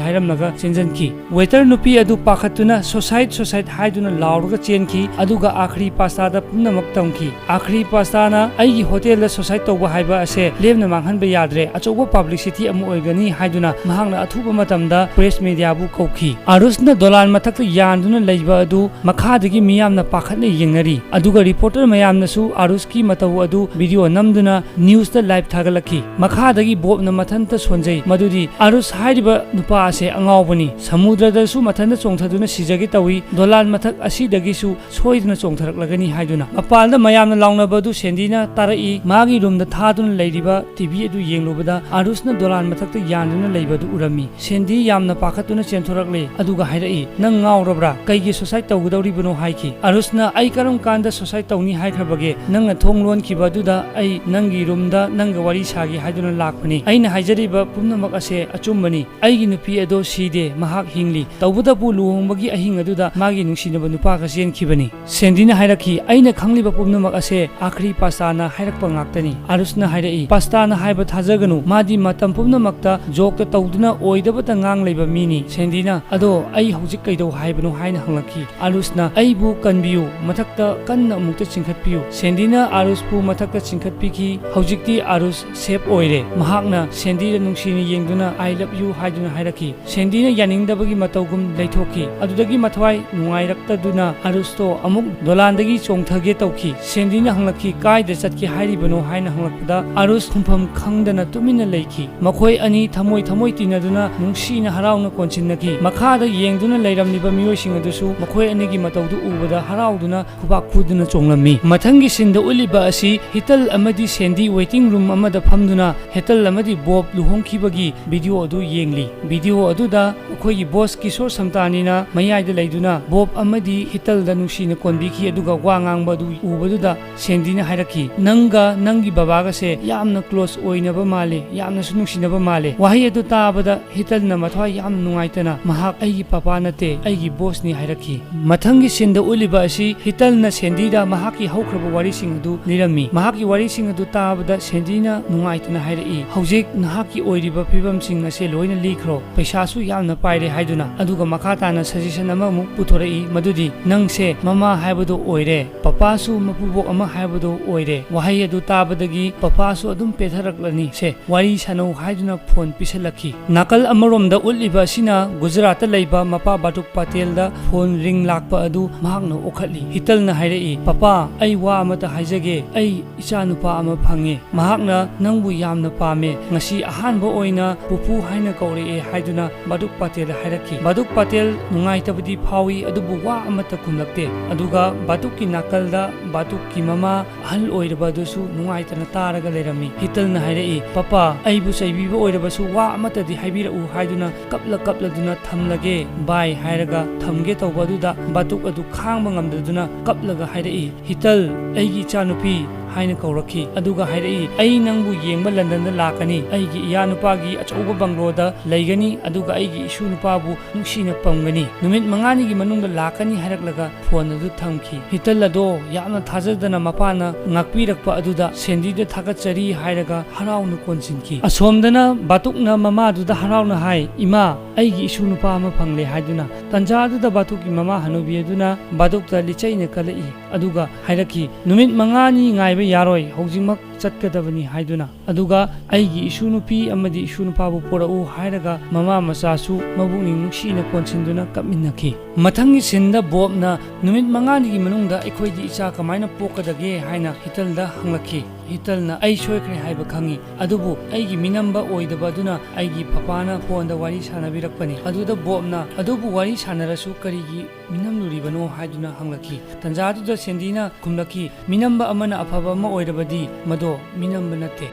ꯍꯥꯏꯔꯝꯂꯒ ꯆꯦꯟꯖꯟꯈꯤ꯫ ꯋꯦꯇꯔ ꯅꯨꯄꯤ ꯑꯗꯨ ꯄꯥꯈꯠꯇꯨꯅ "ꯁꯣꯁꯥꯏꯠ, ꯁꯣꯁꯥꯏꯠ" ꯍꯥꯏꯗꯨꯅ ꯂꯥꯎꯔꯒ ꯆꯦꯟꯈꯤ, ꯑꯗꯨꯒ ꯑꯥꯈ꯭ꯔꯤ ꯄꯥꯁꯇꯥꯗ ꯄꯨꯝꯅꯃꯛ ꯇꯝꯈꯤ꯫ ꯑꯥꯈ꯭ꯔꯤ ꯄꯥꯁꯇꯥꯅ "ꯑꯩꯒꯤ ꯍꯣꯇꯦꯜꯗ ꯁꯣꯁꯥꯏꯠ ꯇꯧꯕ ꯍꯥꯏꯕ ꯑꯁꯦ ꯂꯦꯝꯅ ꯃꯥꯡꯍꯟꯕ ꯌꯥꯗ꯭ꯔꯦ, ꯑꯆꯧꯕ ꯄꯕ꯭ꯂꯤꯁꯤꯇꯤ ꯑꯃ ꯑꯣꯏꯒꯅꯤ" ꯍꯥꯏꯗꯨꯅ ꯃꯍꯥꯛꯅ ꯑꯊꯨꯕ ꯃꯇꯝꯗ ꯄ꯭ꯔꯦꯁ ꯃꯦꯗꯤꯌꯥꯕꯨ ꯀꯧꯈꯤ꯫ ꯑꯥꯔꯨꯁꯅ ꯗꯣꯂꯥꯟ ꯃꯊꯛꯇ ꯌꯥꯟꯗꯨꯅ ꯂꯩꯕ ꯑꯗꯨ ꯃꯈꯥꯗꯒꯤ ꯃꯤꯌꯥꯝꯅ ꯄꯥꯈꯠꯅ ꯌꯦꯡꯅꯔꯤ, ꯑꯗꯨꯒ ꯔꯤꯄꯣꯔꯇꯔ ꯃꯌꯥꯝꯅꯁꯨ ꯑꯥꯔꯨꯁꯀꯤ ꯃꯇꯧ ꯑꯗꯨ ꯚꯤꯗꯤꯑꯣ ꯅꯝꯗꯨꯅ ꯅ꯭ꯌꯨꯁꯇ ꯂꯥꯏꯚ ꯊꯥꯒꯠꯂꯛꯈꯤ꯫ ꯃꯈꯥꯗꯒꯤ ꯕꯣꯕꯅ ꯃꯊꯟꯇ ꯁꯣꯟꯖꯩ, ꯃꯗꯨꯗꯤ "ꯑꯥꯔꯨꯁ ꯍꯥꯏꯔꯤꯕ ꯅꯨꯄꯥ ꯑꯁꯦ ꯑꯉꯥꯎꯕꯅꯤ꯫ ꯁꯃꯨꯗ꯭ꯔꯗꯁꯨ ꯃꯊꯟꯇ ꯆꯣꯡꯊꯗꯨꯅ ꯁꯤꯖꯒꯦ ꯇꯧꯏ, ꯗꯣꯂꯥꯟ ꯃꯊꯛ ꯑꯁꯤꯗꯒꯤꯁꯨ ꯁꯣꯏꯗꯅ ꯆꯣꯡꯊꯔꯛꯂꯒꯅꯤ" ꯍꯥꯏꯗꯨꯅ꯫ ꯃꯄꯥꯟꯗ ꯃꯌꯥꯝꯅ ꯂꯥꯎꯅꯕ ꯑꯗꯨ ꯁꯦꯟꯗꯤꯅ ꯇꯥꯔꯛꯏ꯫ ꯃꯥꯒꯤ ꯔꯨꯝꯗ ꯊꯥꯗꯨꯅ ꯂꯩꯔꯤꯕ ꯇꯤ ꯚꯤ ꯑꯗꯨ ꯌꯦꯡꯂꯨꯕꯗ ꯑꯥꯔꯨꯁꯅ ꯗꯣꯂꯥꯟ ꯃꯊꯛꯇ ꯌꯥꯟꯗꯨꯅ ꯂꯩꯕ ꯑꯗꯨ ꯎꯔꯝꯃꯤ꯫ ꯁꯦꯟꯗꯤ ꯌꯥꯝꯅ ꯄꯥꯈꯠꯇꯨꯅ ꯆꯦꯟꯊꯣꯔꯛꯂꯦ, ꯑꯗꯨꯒ ꯍꯥꯏꯔꯛꯏ, "ꯅꯪ ꯉꯥꯎꯔꯕ꯭ꯔꯥ? ꯀꯩꯒꯤ ꯁꯣꯁꯥꯏꯠ ꯇꯧꯒꯗꯧꯔꯤꯕꯅꯣ?" ꯍꯥꯏꯈꯤ꯫ ꯑꯥꯔꯨꯁꯅ, "ꯑꯩ ꯀꯔꯝ ꯀꯥꯟꯗ ꯁꯣꯁꯥꯏꯠ ꯇꯧꯅꯤ ꯍꯥꯏꯈ꯭ꯔꯕꯒꯦ? ꯅꯪꯅ ꯊꯣꯡ ꯂꯣꯟꯈꯤꯕ ꯑꯗꯨꯗ ꯑꯩ ꯅꯪꯒꯤ ꯔꯨꯝꯗ ꯅꯪꯒ ꯋꯥꯔꯤ ꯁꯥꯒꯦ ꯍꯥꯏꯗꯨꯅ ꯂꯥꯛꯄꯅꯤ꯫ ꯑꯩꯅ ꯍꯥꯏꯖꯔꯤꯕ ꯄꯨꯝꯅꯃꯛ ꯑꯁꯦ ꯑꯆꯨꯝꯕꯅꯤ꯫ ꯑꯩꯒꯤ ꯅꯨꯄꯤ ꯑꯗꯣ ꯁꯤꯗꯦ, ꯃꯍꯥꯛ ꯍꯤꯡꯂꯤ꯫ ꯇꯧꯕꯇꯕꯨ ꯂꯨꯍꯣꯡꯕꯒꯤ ꯑꯍꯤꯡ ꯑꯗꯨꯗ ꯃꯥꯒꯤ ꯅꯨꯡꯁꯤꯅꯕ ꯅꯨꯄꯥꯒ ꯆꯦꯟꯈꯤꯕꯅꯤ꯫" ꯁꯦꯟꯗꯤꯅ ꯍꯥꯏꯔꯛꯈꯤ, "ꯑꯩꯅ ꯈꯪꯂꯤꯕ ꯄꯨꯝꯅꯃꯛ ꯑꯁꯦ ꯑꯥꯈ꯭ꯔꯤ ꯄꯥꯁꯇꯥꯅ ꯍꯥꯏꯔꯛꯄ ꯉꯥꯛꯇꯅꯤ꯫" ꯑꯥꯔꯨꯁꯅ ꯍꯥꯏꯔꯛꯏ, "ꯄꯥꯁꯇꯥꯅ ꯍꯥꯏꯕ ꯊꯥꯖꯒꯅꯨ꯫ ꯃꯥꯗꯤ ꯃꯇꯝ ꯄꯨꯝꯅꯃꯛꯇ ꯖꯣꯛꯇ ꯇꯧꯗꯨꯅ ꯑꯣꯏꯗꯕꯇ ꯉꯥꯡ ꯂꯩꯕ ꯃꯤꯅꯤ꯫" ꯁꯦꯟꯗꯤꯅ, "ꯑꯗꯣ ꯑꯩ ꯍꯧꯖꯤꯛ ꯀꯩꯗꯧ ꯍꯥꯏꯕꯅꯣ?" ꯍꯥꯏꯅ ꯍꯪꯂꯛꯈꯤ꯫ ꯑꯥꯔꯨꯁꯅ, "ꯑꯩꯕꯨ ꯀꯟꯕꯤꯌꯨ, ꯃꯊꯛꯇ ꯀꯟꯅ ꯑꯃꯨꯛꯇ ꯆꯤꯡꯈꯠꯄꯤꯌꯨ꯫" ꯁꯦꯟꯗꯤꯅ ꯑꯥꯔꯨꯁꯄꯨ ꯃꯊꯛꯇ ꯆꯤꯡꯈꯠꯄꯤꯈꯤ꯫ ꯍꯧꯖꯤꯛꯇꯤ ꯑꯥꯔꯨꯁ ꯁꯦꯐ ꯑꯣꯏꯔꯦ꯫ ꯃꯍꯥꯛꯅ ꯁꯦꯟꯗꯤꯗ ꯅꯨꯡꯁꯤꯅ ꯌꯦꯡꯗꯨꯅ "I love you" ꯍꯥꯏꯗꯨꯅ ꯍꯥꯏꯔꯛꯈꯤ꯫ ꯁꯦꯟꯗꯤꯅ ꯌꯥꯅꯤꯡꯗꯕꯒꯤ ꯃꯇꯧꯒꯨꯝ ꯂꯩꯊꯣꯛꯈꯤ꯫ ꯑꯗꯨꯗꯒꯤ ꯃꯊ꯭ꯋꯥꯏ ꯅꯨꯡꯉꯥꯏꯔꯛꯇꯗꯨꯅ ꯑꯥꯔꯨꯁꯇꯣ ꯑꯃꯨꯛ ꯗꯣꯂꯥꯟꯗꯒꯤ ꯆꯣꯡꯊꯒꯦ ꯇꯧꯈꯤ꯫ ꯁꯦꯟꯗꯤꯅ ꯍꯪꯂꯛꯈꯤ, "ꯀꯥꯏꯗ ꯆꯠꯀꯦ ꯍꯥꯏꯔꯤꯕꯅꯣ?" ꯍꯥꯏꯅ ꯍꯪꯂꯛꯄꯗ ꯑꯥꯔꯨꯁ ꯈꯨꯝꯐꯝ ꯈꯪꯗꯅ ꯇꯨꯃꯤꯟꯅ ꯂꯩꯈꯤ꯫ ꯃꯈꯣꯏ ꯑꯅꯤ ꯊꯃꯣꯏ ꯊꯃꯣꯏ ꯇꯤꯟꯅꯗꯨꯅ ꯅꯨꯡꯁꯤꯅ ꯍꯔꯥꯎꯅ ꯀꯣꯟꯁꯤꯟꯅꯈꯤ꯫ ꯃꯈꯥꯗ ꯌꯦꯡꯗꯨꯅ ꯂꯩꯔꯝꯂꯤꯕ ꯃꯤꯑꯣꯏꯁꯤꯡ ꯑꯗꯨꯁꯨ ꯃꯈꯣꯏ ꯑꯅꯤꯒꯤ ꯃꯇꯧꯗꯨ ꯎꯕꯗ ꯍꯔꯥꯎꯗꯨꯅ ꯈꯨꯕꯥꯛ ꯈꯨꯗꯨꯅ ꯆꯣꯡꯂꯝꯃꯤ꯫ ꯃꯊꯪꯒꯤ ꯁꯤꯟꯗ ꯎꯠꯂꯤꯕ ꯑꯁꯤ ꯍꯤꯇꯜ ꯑꯃꯗꯤ ꯁꯦꯟꯗꯤ ꯗꯤ ꯋꯦꯇꯤꯡ ꯔꯨꯝ ꯑꯃꯗ ꯐꯝꯗꯨꯅ ꯍꯤꯇꯜ ꯑꯃꯗꯤ ꯕꯣꯕ ꯂꯨꯍꯣꯡꯈꯤꯕꯒꯤ ꯚꯤꯗꯤꯑꯣ ꯑꯗꯨ ꯌꯦꯡꯂꯤ꯫ ꯚꯤꯗꯤꯑꯣ ꯑꯗꯨꯗ ꯑꯩꯈꯣꯏꯒꯤ ꯕꯣꯁ ꯀꯤꯁꯣꯔ ꯁꯝꯇꯥꯅꯤꯅ ꯃꯌꯥꯏꯗ ꯂꯩꯗꯨꯅ ꯕꯣꯕ ꯑꯃꯗꯤ ꯍꯤꯇꯜꯗ ꯅꯨꯡꯁꯤꯅ ꯀꯣꯟꯕꯤꯈꯤ, ꯑꯗꯨꯒ ꯋꯥ ꯉꯥꯡꯕ ꯑꯗꯨ ꯎꯕꯗꯨꯗ ꯁꯦꯟꯗꯤꯅ ꯍꯥꯏꯔꯛꯈꯤ, "ꯅꯪꯒ ꯅꯪꯒꯤ ꯕꯕꯥꯒꯁꯦ ꯌꯥꯝꯅ ꯀ꯭ꯂꯣꯁ ꯑꯣꯏꯅꯕ ꯃꯥꯜꯂꯦ, ꯌꯥꯝꯅꯁꯨ ꯅꯨꯡꯁꯤꯅꯕ ꯃꯥꯜꯂꯦ"꯫ ꯋꯥꯍꯩ ꯑꯗꯨ ꯇꯥꯕꯗ ꯍꯤꯇꯜꯅ ꯃꯊ꯭ꯋꯥꯏ ꯌꯥꯝ ꯅꯨꯡꯉꯥꯏꯇꯅ, "ꯃꯍꯥꯛ ꯑꯩꯒꯤ ꯄꯄꯥ ꯅꯠꯇꯦ, ꯑꯩꯒꯤ ꯕꯣꯁꯅꯤ" ꯍꯥꯏꯔꯛꯈꯤ꯫ ꯃꯊꯪꯒꯤ ꯁꯤꯟꯗ ꯎꯠꯂꯤꯕ ꯑꯁꯤ ꯍꯤꯇꯜꯅ ꯁꯦꯟꯗꯤꯗ ꯃꯍꯥꯛꯀꯤ ꯍꯧꯈ꯭ꯔꯕ ꯋꯥꯔꯤꯁꯤꯡ ꯑꯗꯨ ꯂꯤꯔꯝꯃꯤ꯫ ꯃꯍꯥꯛꯀꯤ ꯋꯥꯔꯤꯁꯤꯡ ꯑꯗꯨ ꯇꯥꯕꯗ ꯁꯦꯟꯗꯤꯅ ꯅꯨꯡꯉꯥꯏꯇꯅ ꯍꯥꯏꯔꯛꯏ, "ꯍꯧꯖꯤꯛ ꯅꯍꯥꯛꯀꯤ ꯑꯣꯏꯔꯤꯕ ꯐꯤꯕꯝꯁꯤꯡ ꯑꯁꯦ ꯂꯣꯏꯅ ꯂꯤꯈ꯭ꯔꯣ, ꯄꯩꯁꯥꯁꯨ ꯌꯥꯝꯅ ꯄꯥꯏꯔꯦ" ꯍꯥꯏꯗꯨꯅ꯫ ꯑꯗꯨꯒ ꯃꯈꯥ ꯇꯥꯅ ꯁꯖꯦꯁꯟ ꯑꯃꯃꯨꯛ ꯄꯨꯊꯣꯔꯛꯏ, ꯃꯗꯨꯗꯤ, "ꯅꯪꯁꯦ ꯃꯃꯥ ꯍꯥꯏꯕꯗꯣ ꯑꯣꯏꯔꯦ, ꯄꯄꯥꯁꯨ ꯃꯄꯨꯕꯣꯛ ꯑꯃ ꯍꯥꯏꯕꯗꯣ ꯑꯣꯏꯔꯦ"꯫ ꯋꯥꯍꯩ ꯑꯗꯨ ꯇꯥꯕꯗꯒꯤ ꯄꯄꯥꯁꯨ ꯑꯗꯨꯝ ꯄꯦꯊꯔꯛꯂꯅꯤ꯫ "ꯁꯦ, ꯋꯥꯔꯤ ꯁꯥꯟꯅꯧ" ꯍꯥꯏꯗꯨꯅ ꯐꯣꯟ ꯄꯤꯁꯜꯂꯛꯈꯤ꯫ ꯅꯥꯀꯜ ꯑꯃꯔꯣꯝꯗ ꯎꯠꯂꯤꯕ ꯑꯁꯤꯅ ꯒꯨꯖꯔꯥꯠꯇ ꯂꯩꯕ ꯃꯄꯥ ꯕꯥꯇꯨꯛ ꯄꯇꯦꯜꯗ ꯐꯣꯟ ꯔꯤꯡ ꯂꯥꯛꯄ ꯑꯗꯨ ꯃꯍꯥꯛꯅ ꯑꯣꯛꯈꯠꯂꯤ꯫ ꯍꯤꯇꯜꯅ ꯍꯥꯏꯔꯛꯏ, "ꯄꯄꯥ, ꯑꯩ ꯋꯥ ꯑꯃꯇ ꯍꯥꯏꯖꯒꯦ꯫ ꯑꯩ ꯏꯆꯥꯅꯨꯄꯥ ꯑꯃ ꯐꯪꯉꯦ꯫ ꯃꯍꯥꯛꯅ ꯅꯪꯕꯨ ꯌꯥꯝꯅ ꯄꯥꯝꯃꯦ꯫ ꯉꯁꯤ ꯑꯍꯥꯟꯕ ꯑꯣꯏꯅ ꯄꯨꯄꯨ ꯍꯥꯏꯅ ꯀꯧꯔꯛꯑꯦ" ꯍꯥꯏꯗꯨꯅ ꯕꯥꯇꯨꯛ ꯄꯇꯦꯜꯗ ꯍꯥꯏꯔꯛꯈꯤ꯫ ꯕꯥꯇꯨꯛ ꯄꯇꯦꯜ ꯅꯨꯡꯉꯥꯏꯇꯕꯗꯤ ꯐꯥꯎꯏ, ꯑꯗꯨꯕꯨ ꯋꯥ ꯑꯃꯠꯇ ꯈꯨꯝꯂꯛꯇꯦ꯫ ꯑꯗꯨꯒ ꯕꯥꯇꯨꯛꯀꯤ ꯅꯥꯀꯜꯗ ꯕꯥꯇꯨꯛꯀꯤ ꯃꯃꯥ ꯑꯍꯜ ꯑꯣꯏꯔꯕ ꯑꯗꯨꯁꯨ ꯅꯨꯡꯉꯥꯏꯇꯅ ꯇꯥꯔꯒ ꯂꯩꯔꯝꯃꯤ꯫ ꯍꯤꯇꯜꯅ ꯍꯥꯏꯔꯛꯏ, "ꯄꯄꯥ, ꯑꯩꯕꯨ ꯆꯩꯕꯤꯕ ꯑꯣꯏꯔꯕꯁꯨ ꯋꯥ ꯑꯃꯠꯇꯗꯤ ꯍꯥꯏꯕꯤꯔꯛꯎ" ꯍꯥꯏꯗꯨꯅ ꯀꯞꯂ ꯀꯞꯂꯗꯨꯅ "ꯊꯝꯂꯒꯦ, ꯕꯥꯏ" ꯍꯥꯏꯔꯒ ꯊꯝꯒꯦ ꯇꯧꯕ ꯑꯗꯨꯗ ꯕꯥꯇꯨꯛ ꯑꯗꯨ ꯈꯥꯡꯕ ꯉꯝꯗꯗꯨꯅ ꯀꯞꯂꯒ ꯍꯥꯏꯔꯛꯏ, "ꯍꯤꯇꯜ, ꯑꯩꯒꯤ ꯏꯆꯥꯅꯨꯄꯤ" ꯍꯥꯏꯅ ꯀꯧꯔꯛꯈꯤ꯫ ꯑꯗꯨꯒ ꯍꯥꯏꯔꯛꯏ, "ꯑꯩ ꯅꯪꯕꯨ ꯌꯦꯡꯕ ꯂꯟꯗꯟꯗ ꯂꯥꯛꯀꯅꯤ꯫ ꯑꯩꯒꯤ ꯏꯌꯥꯅꯨꯄꯥꯒꯤ ꯑꯆꯧꯕ ꯕꯪꯒ꯭ꯂꯣꯗ ꯂꯩꯒꯅꯤ, ꯑꯗꯨꯒ ꯑꯩꯒꯤ ꯏꯁꯨ ꯅꯨꯄꯥꯕꯨ ꯅꯨꯡꯁꯤꯅ ꯄꯝꯒꯅꯤ꯫ ꯅꯨꯃꯤꯠ ꯃꯉꯥꯅꯤꯒꯤ ꯃꯅꯨꯡꯗ ꯂꯥꯛꯀꯅꯤ" ꯍꯥꯏꯔꯛꯂꯒ ꯐꯣꯟ ꯑꯗꯨ ꯊꯝꯈꯤ꯫ ꯍꯤꯇꯜ ꯑꯗꯣ ꯌꯥꯝꯅ ꯊꯥꯖꯗꯅ ꯃꯄꯥꯅ ꯉꯥꯛꯄꯤꯔꯛꯄ ꯑꯗꯨꯗ ꯁꯦꯟꯗꯤꯗ ꯊꯥꯒꯠꯆꯔꯤ ꯍꯥꯏꯔꯒ ꯍꯔꯥꯎꯅ ꯀꯣꯟꯁꯤꯟꯈꯤ꯫ ꯑꯁꯣꯝꯗꯅ ꯕꯥꯇꯨꯛꯅ ꯃꯃꯥꯗꯨꯗ ꯍꯔꯥꯎꯅ ꯍꯥꯏ, "ꯏꯃꯥ, ꯑꯩꯒꯤ ꯏꯁꯨ ꯅꯨꯄꯥ ꯑꯃ ꯐꯪꯂꯦ" ꯍꯥꯏꯗꯨꯅ꯫ ꯇꯟꯖꯥ ꯑꯗꯨꯗ ꯕꯥꯇꯨꯛꯀꯤ ꯃꯃꯥ ꯍꯅꯨꯕꯤ ꯑꯗꯨꯅ ꯕꯥꯇꯨꯛꯇ ꯂꯤꯆꯩꯅ ꯀꯜꯂꯛꯏ, ꯑꯗꯨꯒ ꯍꯥꯏꯔꯛꯈꯤ, "ꯅꯨꯃꯤꯠ ꯃꯉꯥꯅꯤ ꯉꯥꯏꯕ ꯌꯥꯔꯣꯏ, ꯍꯧꯖꯤꯛꯃꯛ ꯆꯠꯀꯗꯕꯅꯤ" ꯍꯥꯏꯗꯨꯅ꯫ ꯑꯗꯨꯒ "ꯑꯩꯒꯤ ꯏꯁꯨ ꯅꯨꯄꯤ ꯑꯃꯗꯤ ꯏꯁꯨ ꯅꯨꯄꯥꯕꯨ ꯄꯨꯔꯛꯎ" ꯍꯥꯏꯔꯒ ꯃꯃꯥ ꯃꯆꯥꯁꯨ ꯃꯕꯨꯛꯅꯤꯡ ꯅꯨꯡꯁꯤꯅ ꯀꯣꯟꯁꯤꯟꯗꯨꯅ ꯀꯞꯃꯤꯟꯅꯈꯤ꯫ ꯃꯊꯪꯒꯤ ꯁꯤꯟꯗ ꯕꯣꯕꯅ "ꯅꯨꯃꯤꯠ ꯃꯉꯥꯅꯤꯒꯤ ꯃꯅꯨꯡꯗ ꯑꯩꯈꯣꯏꯗꯤ ꯏꯆꯥ ꯀꯃꯥꯏꯅ ꯄꯣꯛꯀꯗꯒꯦ?" ꯍꯥꯏꯅ ꯍꯤꯇꯜꯗ ꯍꯪꯂꯛꯈꯤ꯫ ꯍꯤꯇꯜꯅ, "ꯑꯩ ꯁꯣꯏꯈ꯭ꯔꯦ ꯍꯥꯏꯕ ꯈꯪꯉꯤ, ꯑꯗꯨꯕꯨ ꯑꯩꯒꯤ ꯃꯤꯅꯝꯕ ꯑꯣꯏꯗꯕ ꯑꯗꯨꯅ ꯑꯩꯒꯤ ꯄꯄꯥꯅ ꯐꯣꯟꯗ ꯋꯥꯔꯤ ꯁꯥꯟꯅꯕꯤꯔꯛꯄꯅꯤ"꯫ ꯑꯗꯨꯗ ꯕꯣꯕꯅ, "ꯑꯗꯨꯕꯨ ꯋꯥꯔꯤ ꯁꯥꯟꯅꯔꯁꯨ ꯀꯔꯤꯒꯤ ꯃꯤꯅꯝꯂꯨꯔꯤꯕꯅꯣ?" ꯍꯥꯏꯗꯨꯅ ꯍꯪꯂꯛꯈꯤ꯫ ꯇꯟꯖꯥ ꯑꯗꯨꯗ ꯁꯦꯟꯗꯤꯅ ꯈꯨꯝꯂꯛꯈꯤ, "ꯃꯤꯅꯝꯕ ꯑꯃꯅ ꯑꯐꯕ ꯑꯃ ꯑꯣꯏꯔꯕꯗꯤ ꯃꯗꯨ ꯃꯤꯅꯝꯕ ꯅꯠꯇꯦ꯫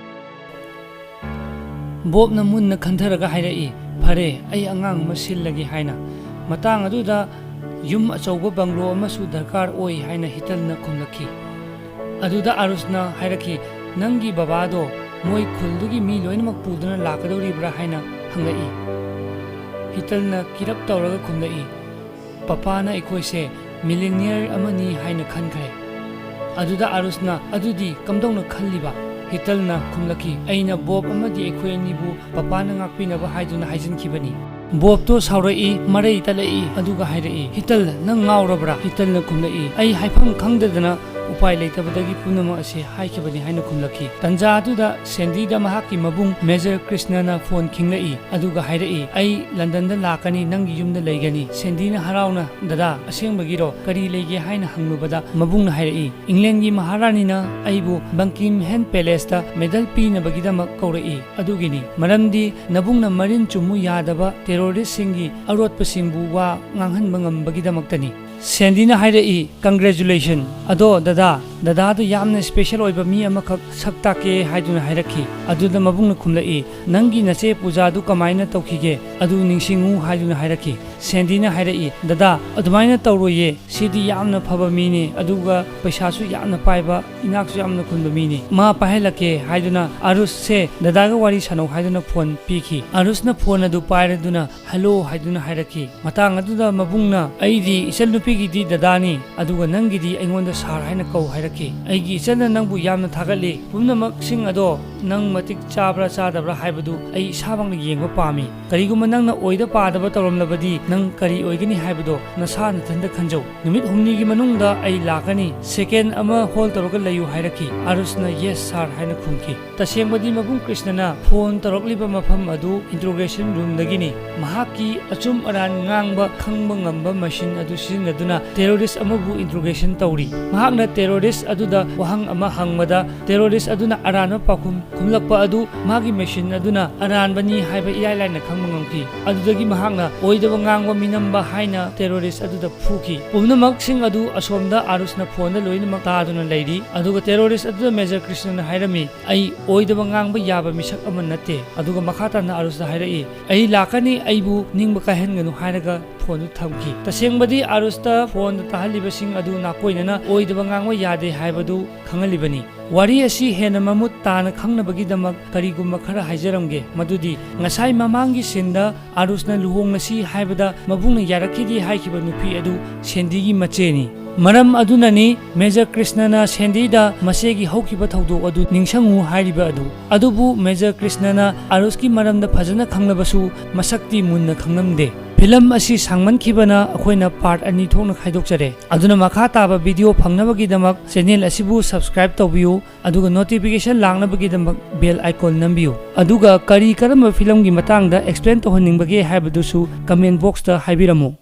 ꯕꯣꯕꯅ ꯃꯨꯟꯅ ꯈꯟꯊꯔꯒ ꯍꯥꯏꯔꯛꯏ, "ꯐꯔꯦ, ꯑꯩ ꯑꯉꯥꯡ ꯑꯃ ꯁꯤꯜꯂꯒꯦ" ꯍꯥꯏꯅ꯫ ꯃꯇꯥꯡ ꯑꯗꯨꯗ ꯌꯨꯝ ꯑꯆꯧꯕ ꯕꯪꯒ꯭ꯂꯣ ꯑꯃꯁꯨ ꯗꯔꯀꯥꯔ ꯑꯣꯏ ꯍꯥꯏꯅ ꯍꯤꯇꯜꯅ ꯈꯨꯝꯂꯛꯈꯤ꯫ ꯑꯗꯨꯗ ꯑꯥꯔꯨꯁꯅ ꯍꯥꯏꯔꯛꯈꯤ, "ꯅꯪꯒꯤ ꯕꯕꯥꯗꯣ ꯃꯣꯏ ꯈꯨꯜꯗꯨꯒꯤ ꯃꯤ ꯂꯣꯏꯅꯃꯛ ꯄꯨꯗꯨꯅ ꯂꯥꯛꯀꯗꯧꯔꯤꯕ꯭ꯔꯥ?" ꯍꯥꯏꯅ ꯍꯪꯂꯛꯏ꯫ ꯍꯤꯇꯜꯅ ꯀꯤꯔꯞ ꯇꯧꯔꯒ ꯈꯨꯝꯂꯛꯏ, "ꯄꯄꯥꯅ ꯑꯩꯈꯣꯏꯁꯦ ꯃꯤꯂꯤꯅꯤꯌꯔ ꯑꯃꯅꯤ ꯍꯥꯏꯅ ꯈꯟꯈ꯭ꯔꯦ"꯫ ꯑꯗꯨꯗ ꯑꯥꯔꯨꯁꯅ, "ꯑꯗꯨꯗꯤ ꯀꯝꯗꯧꯅ ꯈꯜꯂꯤꯕ?" ꯍꯤꯇꯜꯅ ꯈꯨꯝꯂꯛꯈꯤ, "ꯑꯩꯅ ꯕꯣꯕ ꯑꯃꯗꯤ ꯑꯩꯈꯣꯏ ꯑꯅꯤꯕꯨ ꯄꯄꯥꯅ ꯉꯥꯛꯄꯤꯅꯕ ꯍꯥꯏꯗꯨꯅ ꯍꯥꯏꯖꯤꯟꯈꯤꯕꯅꯤ"꯫ ꯕꯣꯕꯇꯣ ꯁꯥꯎꯔꯛꯏ, ꯃꯔꯩ ꯇꯠꯂꯛꯏ, ꯑꯗꯨꯒ ꯍꯥꯏꯔꯛꯏ, "ꯍꯤꯇꯜ, ꯅꯪ ꯉꯥꯎꯔꯕ꯭ꯔꯥ?" ꯍꯤꯇꯜꯅ ꯈꯨꯝꯂꯛꯏ, "ꯑꯩ ꯍꯥꯏꯐꯝ ꯈꯪꯗꯗꯅ ꯎꯄꯥꯏ ꯂꯩꯇꯕꯗꯒꯤ ꯄꯨꯝꯅꯃꯛ ꯑꯁꯤ ꯍꯥꯏꯈꯤꯕꯅꯤ" ꯍꯥꯏꯅ ꯈꯨꯝꯂꯛꯈꯤ꯫ ꯇꯟꯖꯥ ꯑꯗꯨꯗ ꯁꯦꯟꯗꯤꯗ ꯃꯍꯥꯛꯀꯤ ꯃꯕꯨꯡ ꯃꯦꯖꯔ ꯀ꯭ꯔꯤꯁꯅꯅ ꯐꯣꯟ ꯈꯤꯡꯂꯛꯏ, ꯑꯗꯨꯒ ꯍꯥꯏꯔꯛꯏ, "ꯑꯩ ꯂꯟꯗꯟꯗ ꯂꯥꯛꯀꯅꯤ, ꯅꯪꯒꯤ ꯌꯨꯝꯗ ꯂꯩꯒꯅꯤ"꯫ ꯁꯦꯟꯗꯤꯅ ꯍꯔꯥꯎꯅ, "ꯗꯗꯥ, ꯑꯁꯦꯡꯕꯒꯤꯔꯣ? ꯀꯔꯤ ꯂꯩꯒꯦ?" ꯍꯥꯏꯅ ꯍꯪꯂꯨꯕꯗ ꯃꯕꯨꯡꯅ ꯍꯥꯏꯔꯛꯏ, "ꯏꯪꯂꯦꯟꯒꯤ ꯃꯍꯥꯔꯥꯅꯤꯅ ꯑꯩꯕꯨ ꯕꯪꯀꯤꯡꯍꯦꯝ ꯄꯦꯂꯦꯁꯇ ꯃꯦꯗꯜ ꯄꯤꯅꯕꯒꯤꯗꯃꯛ ꯀꯧꯔꯛꯏ꯫ ꯑꯗꯨꯒꯤꯅꯤ, ꯃꯔꯝꯗꯤ ꯅꯕꯨꯡꯅ ꯃꯔꯤꯟ ꯆꯨꯝꯃꯨ ꯌꯥꯗꯕ ꯇꯦꯔꯣꯔꯤꯁꯁꯤꯡꯒꯤ ꯑꯔꯣꯠꯄꯁꯤꯡꯕꯨ ꯋꯥ ꯉꯥꯡꯍꯟꯕ ꯉꯝꯕꯒꯤꯗꯃꯛꯇꯅꯤ"꯫ ꯁꯦꯟꯗꯤꯅ ꯍꯥꯏꯔꯛꯏ, "ꯀꯪꯒ꯭ꯔꯦꯆꯨꯂꯦꯁꯟ꯫ ꯑꯗꯣ ꯗꯗꯥ, ꯗꯗꯥꯗꯣ ꯌꯥꯝꯅ ꯁ꯭ꯄꯦꯁꯦꯜ ꯑꯣꯏꯕ ꯃꯤ ꯑꯃꯈꯛ ꯁꯛ ꯇꯥꯛꯀꯦ" ꯍꯥꯏꯗꯨꯅ ꯍꯥꯏꯔꯛꯈꯤ꯫ ꯑꯗꯨꯗ ꯃꯕꯨꯡꯅ ꯈꯨꯝꯂꯛꯏ, "ꯅꯪꯒꯤ ꯅꯆꯦ ꯄꯨꯖꯥꯗꯨ ꯀꯃꯥꯏꯅ ꯇꯧꯈꯤꯒꯦ? ꯑꯗꯨ ꯅꯤꯡꯁꯤꯡꯉꯨ" ꯍꯥꯏꯗꯨꯅ ꯍꯥꯏꯔꯛꯈꯤ꯫ ꯁꯦꯟꯗꯤꯅ ꯍꯥꯏꯔꯛꯏ, "ꯗꯗꯥ, ꯑꯗꯨꯃꯥꯏꯅ ꯇꯧꯔꯣꯏꯌꯦ꯫ ꯁꯤꯗꯤ ꯌꯥꯝꯅ ꯐꯕ ꯃꯤꯅꯦ, ꯑꯗꯨꯒ ꯄꯩꯁꯥꯁꯨ ꯌꯥꯝꯅ ꯄꯥꯏꯕ, ꯏꯅꯥꯛꯁꯨ ꯌꯥꯝꯅ ꯈꯨꯟꯕ ꯃꯤꯅꯦ꯫ ꯃꯥ ꯄꯥꯏꯍꯜꯂꯛꯀꯦ" ꯍꯥꯏꯗꯨꯅ ꯑꯥꯔꯨꯁꯁꯦ ꯗꯗꯥꯒ ꯋꯥꯔꯤ ꯁꯥꯟꯅꯧ ꯍꯥꯏꯗꯨꯅ ꯐꯣꯟ ꯄꯤꯈꯤ꯫ ꯑꯥꯔꯨꯁꯅ ꯐꯣꯟ ꯑꯗꯨ ꯄꯥꯏꯔꯗꯨꯅ "ꯍꯜꯂꯣ" ꯍꯥꯏꯗꯨꯅ ꯍꯥꯏꯔꯛꯈꯤ꯫ ꯃꯇꯥꯡ ꯑꯗꯨꯗ ꯃꯕꯨꯡꯅ, "ꯑꯩꯗꯤ ꯏꯆꯟꯅꯨꯄꯤꯒꯤꯗꯤ ꯗꯗꯥꯅꯤ, ꯑꯗꯨꯒ ꯅꯪꯒꯤꯗꯤ ꯑꯩꯉꯣꯟꯗ ꯁꯥꯔ ꯍꯥꯏꯅ ꯀꯧ" ꯍꯥꯏꯔꯛꯈꯤ꯫ "ꯑꯩꯒꯤ ꯏꯆꯟꯅ ꯅꯪꯕꯨ ꯌꯥꯝꯅ ꯊꯥꯒꯠꯂꯤ꯫ ꯄꯨꯝꯅꯃꯛꯁꯤꯡ ꯑꯗꯣ ꯅꯪ ꯃꯇꯤꯛ ꯆꯥꯕ꯭ꯔꯥ ꯆꯥꯗꯕ꯭ꯔꯥ ꯍꯥꯏꯕꯗꯨ ꯑꯩ ꯏꯁꯥꯃꯛꯅ ꯌꯦꯡꯕ ꯄꯥꯝꯃꯤ꯫ ꯀꯔꯤꯒꯨꯝꯕ ꯅꯪꯅ ꯑꯣꯏꯗ ꯄꯥꯗꯕ ꯇꯧꯔꯝꯂꯕꯗꯤ ꯅꯪ ꯀꯔꯤ ꯑꯣꯏꯒꯅꯤ ꯍꯥꯏꯕꯗꯣ ꯅꯁꯥ ꯅꯊꯟꯇ ꯈꯟꯖꯧ꯫ ꯅꯨꯃꯤꯠ ꯍꯨꯝꯅꯤꯒꯤ ꯃꯅꯨꯡꯗ ꯑꯩ ꯂꯥꯛꯀꯅꯤ꯫ ꯁꯦꯀꯦꯟ ꯑꯃ ꯍꯣꯜ ꯇꯧꯔꯒ ꯂꯩꯌꯨ" ꯍꯥꯏꯔꯛꯈꯤ꯫ ꯑꯥꯔꯨꯁꯅ, "ꯌꯦꯁ ꯁꯥꯔ" ꯍꯥꯏꯅ ꯈꯨꯝꯈꯤ꯫ ꯇꯁꯦꯡꯕꯗꯤ ꯃꯕꯨꯡ ꯀ꯭ꯔꯤꯁꯅꯅ ꯐꯣꯟ ꯇꯧꯔꯛꯂꯤꯕ ꯃꯐꯝ ꯑꯗꯨ ꯏꯟꯇ꯭ꯔꯣꯒꯦꯁꯟ ꯔꯨꯝꯗꯒꯤꯅꯤ꯫ ꯃꯍꯥꯛꯀꯤ ꯑꯆꯨꯝ ꯑꯔꯥꯟ ꯉꯥꯡꯕ ꯈꯪꯕ ꯉꯝꯕ ꯃꯦꯁꯤꯟ ꯑꯗꯨ ꯁꯤꯖꯤꯟꯅꯗꯨꯅ ꯇꯦꯔꯣꯔꯤꯁ ꯑꯃꯕꯨ ꯏꯟꯇ꯭ꯔꯣꯒꯦꯁꯟ ꯇꯧꯔꯤ꯫ ꯃꯍꯥꯛꯅ ꯇꯦꯔꯣꯔꯤꯁ ꯑꯗꯨꯗ ꯋꯥꯍꯪ ꯑꯃ ꯍꯪꯕꯗ ꯇꯦꯔꯣꯔꯤꯁ ꯑꯗꯨꯅ ꯑꯔꯥꯟꯕ ꯄꯥꯎꯈꯨꯝ ꯈꯨꯝꯂꯛꯄ ꯑꯗꯨ ꯃꯥꯒꯤ ꯃꯦꯁꯤꯟ ꯑꯗꯨꯅ ꯑꯔꯥꯟꯕꯅꯤ ꯍꯥꯏꯕ ꯏꯔꯥꯏ ꯂꯥꯏꯅ ꯈꯪꯕ ꯉꯝꯈꯤ꯫ ꯑꯗꯨꯗꯒꯤ ꯃꯍꯥꯛꯅ ꯑꯣꯏꯗꯕ ꯉꯥꯡꯕ ꯃꯤꯅꯝꯕ ꯍꯥꯏꯅ ꯇꯦꯔꯣꯔꯤꯁ ꯑꯗꯨꯗ ꯐꯨꯈꯤ꯫ ꯄꯨꯝꯅꯃꯛꯁꯤꯡ ꯑꯗꯨ ꯑꯁꯣꯝꯗ ꯑꯥꯔꯨꯁꯅ ꯐꯣꯟꯗ ꯂꯣꯏꯅꯃꯛ ꯇꯥꯗꯨꯅ ꯂꯩꯔꯤ꯫ ꯑꯗꯨꯒ ꯇꯦꯔꯣꯔꯤꯁ ꯑꯗꯨꯗ ꯃꯦꯖꯔ ꯀ꯭ꯔꯤꯁꯅꯅ ꯍꯥꯏꯔꯝꯃꯤ, "ꯑꯩ ꯑꯣꯏꯗꯕ ꯉꯥꯡꯕ ꯌꯥꯕ ꯃꯤꯁꯛ ꯑꯃ ꯅꯠꯇꯦ"꯫ ꯑꯗꯨꯒ ꯃꯈꯥ ꯇꯥꯅ ꯑꯥꯔꯨꯁꯇ ꯍꯥꯏꯔꯛꯏ, "ꯑꯩ ꯂꯥꯛꯀꯅꯤ, ꯑꯩꯕꯨ ꯅꯤꯡꯕ ꯀꯥꯏꯍꯟꯒꯅꯨ" ꯍꯥꯏꯔꯒ ꯐꯣꯟꯗꯨ ꯊꯝꯈꯤ꯫ ꯇꯁꯦꯡꯕꯗꯤ ꯑꯥꯔꯨꯁꯇ ꯐꯣꯟꯗ ꯇꯥꯍꯜꯂꯤꯕꯁꯤꯡ ꯑꯗꯨ ꯅꯥꯀꯣꯏꯅꯅ ꯑꯣꯏꯗꯕ ꯉꯥꯡꯕ ꯌꯥꯗꯦ ꯍꯥꯏꯕꯗꯨ ꯈꯪꯍꯜꯂꯤꯕꯅꯤ꯫ ꯋꯥꯔꯤ ꯑꯁꯤ ꯍꯦꯟꯅ ꯃꯃꯨꯠ ꯇꯥꯅ ꯈꯪꯅꯕꯒꯤꯗꯃꯛ ꯀꯔꯤꯒꯨꯝꯕ ꯈꯔ ꯍꯥꯏꯖꯔꯝꯒꯦ, ꯃꯗꯨꯗꯤ ꯉꯁꯥꯏ ꯃꯃꯥꯡꯒꯤ ꯁꯤꯟꯗ ꯑꯥꯔꯨꯁꯅ ꯂꯨꯍꯣꯡꯂꯁꯤ ꯍꯥꯏꯕꯗ ꯃꯕꯨꯡꯅ ꯌꯥꯔꯛꯈꯤꯗꯦ ꯍꯥꯏꯈꯤꯕ ꯅꯨꯄꯤ ꯑꯗꯨ ꯁꯦꯟꯗꯤꯒꯤ ꯃꯆꯦꯅꯤ꯫ ꯃꯔꯝ ꯑꯗꯨꯅꯅꯤ ꯃꯦꯖꯔ ꯀ꯭ꯔꯤꯁꯅꯅ ꯁꯦꯟꯗꯤꯗ ꯃꯆꯦꯒꯤ ꯍꯧꯈꯤꯕ ꯊꯧꯗꯣꯛ ꯑꯗꯨ ꯅꯤꯡꯁꯤꯡꯉꯨ ꯍꯥꯏꯔꯤꯕ ꯑꯗꯨ꯫ ꯑꯗꯨꯕꯨ ꯃꯦꯖꯔ ꯀ꯭ꯔꯤꯁꯅꯅ ꯑꯥꯔꯨꯁꯀꯤ ꯃꯔꯝꯗ ꯐꯖꯅ ꯈꯪꯂꯕꯁꯨ ꯃꯁꯛꯇꯤ ꯃꯨꯟꯅ ꯈꯪꯂꯝꯗꯦ꯫ ꯐꯤꯂꯝ ꯑꯁꯤ ꯁꯥꯡꯃꯟꯈꯤꯕꯅ ꯑꯩꯈꯣꯏꯅ ꯄꯥꯔꯠ ꯑꯅꯤ ꯊꯣꯛꯅ ꯈꯥꯏꯗꯣꯛꯆꯔꯦ꯫ ꯑꯗꯨꯅ ꯃꯈꯥ ꯇꯥꯕ ꯚꯤꯗꯤꯑꯣ ꯐꯪꯅꯕꯒꯤꯗꯃꯛ ꯆꯦꯅꯦꯜ ꯑꯁꯤꯕꯨ ꯁꯕꯁꯀ꯭ꯔꯥꯏꯕ ꯇꯧꯕꯤꯌꯨ, ꯑꯗꯨꯒ ꯅꯣꯇꯤꯐꯤꯀꯦꯁꯟ ꯂꯥꯛꯅꯕꯒꯤꯗꯃꯛ ꯕꯦꯜ ꯑꯥꯏꯀꯣꯟ ꯅꯝꯕꯤꯌꯨ꯫ ꯑꯗꯨꯒ ꯀꯔꯤ ꯀꯔꯝꯕ ꯐꯤꯂꯝꯒꯤ ꯃꯇꯥꯡꯗ ꯑꯦꯛꯁꯄ꯭ꯂꯦꯟ ꯇꯧꯍꯟꯅꯤꯡꯕꯒꯦ ꯍꯥꯏꯕꯗꯨꯁꯨ ꯀꯃꯦꯟ ꯕꯣꯛꯁꯇ ꯍꯥꯏꯕꯤꯔꯝꯃꯨ꯫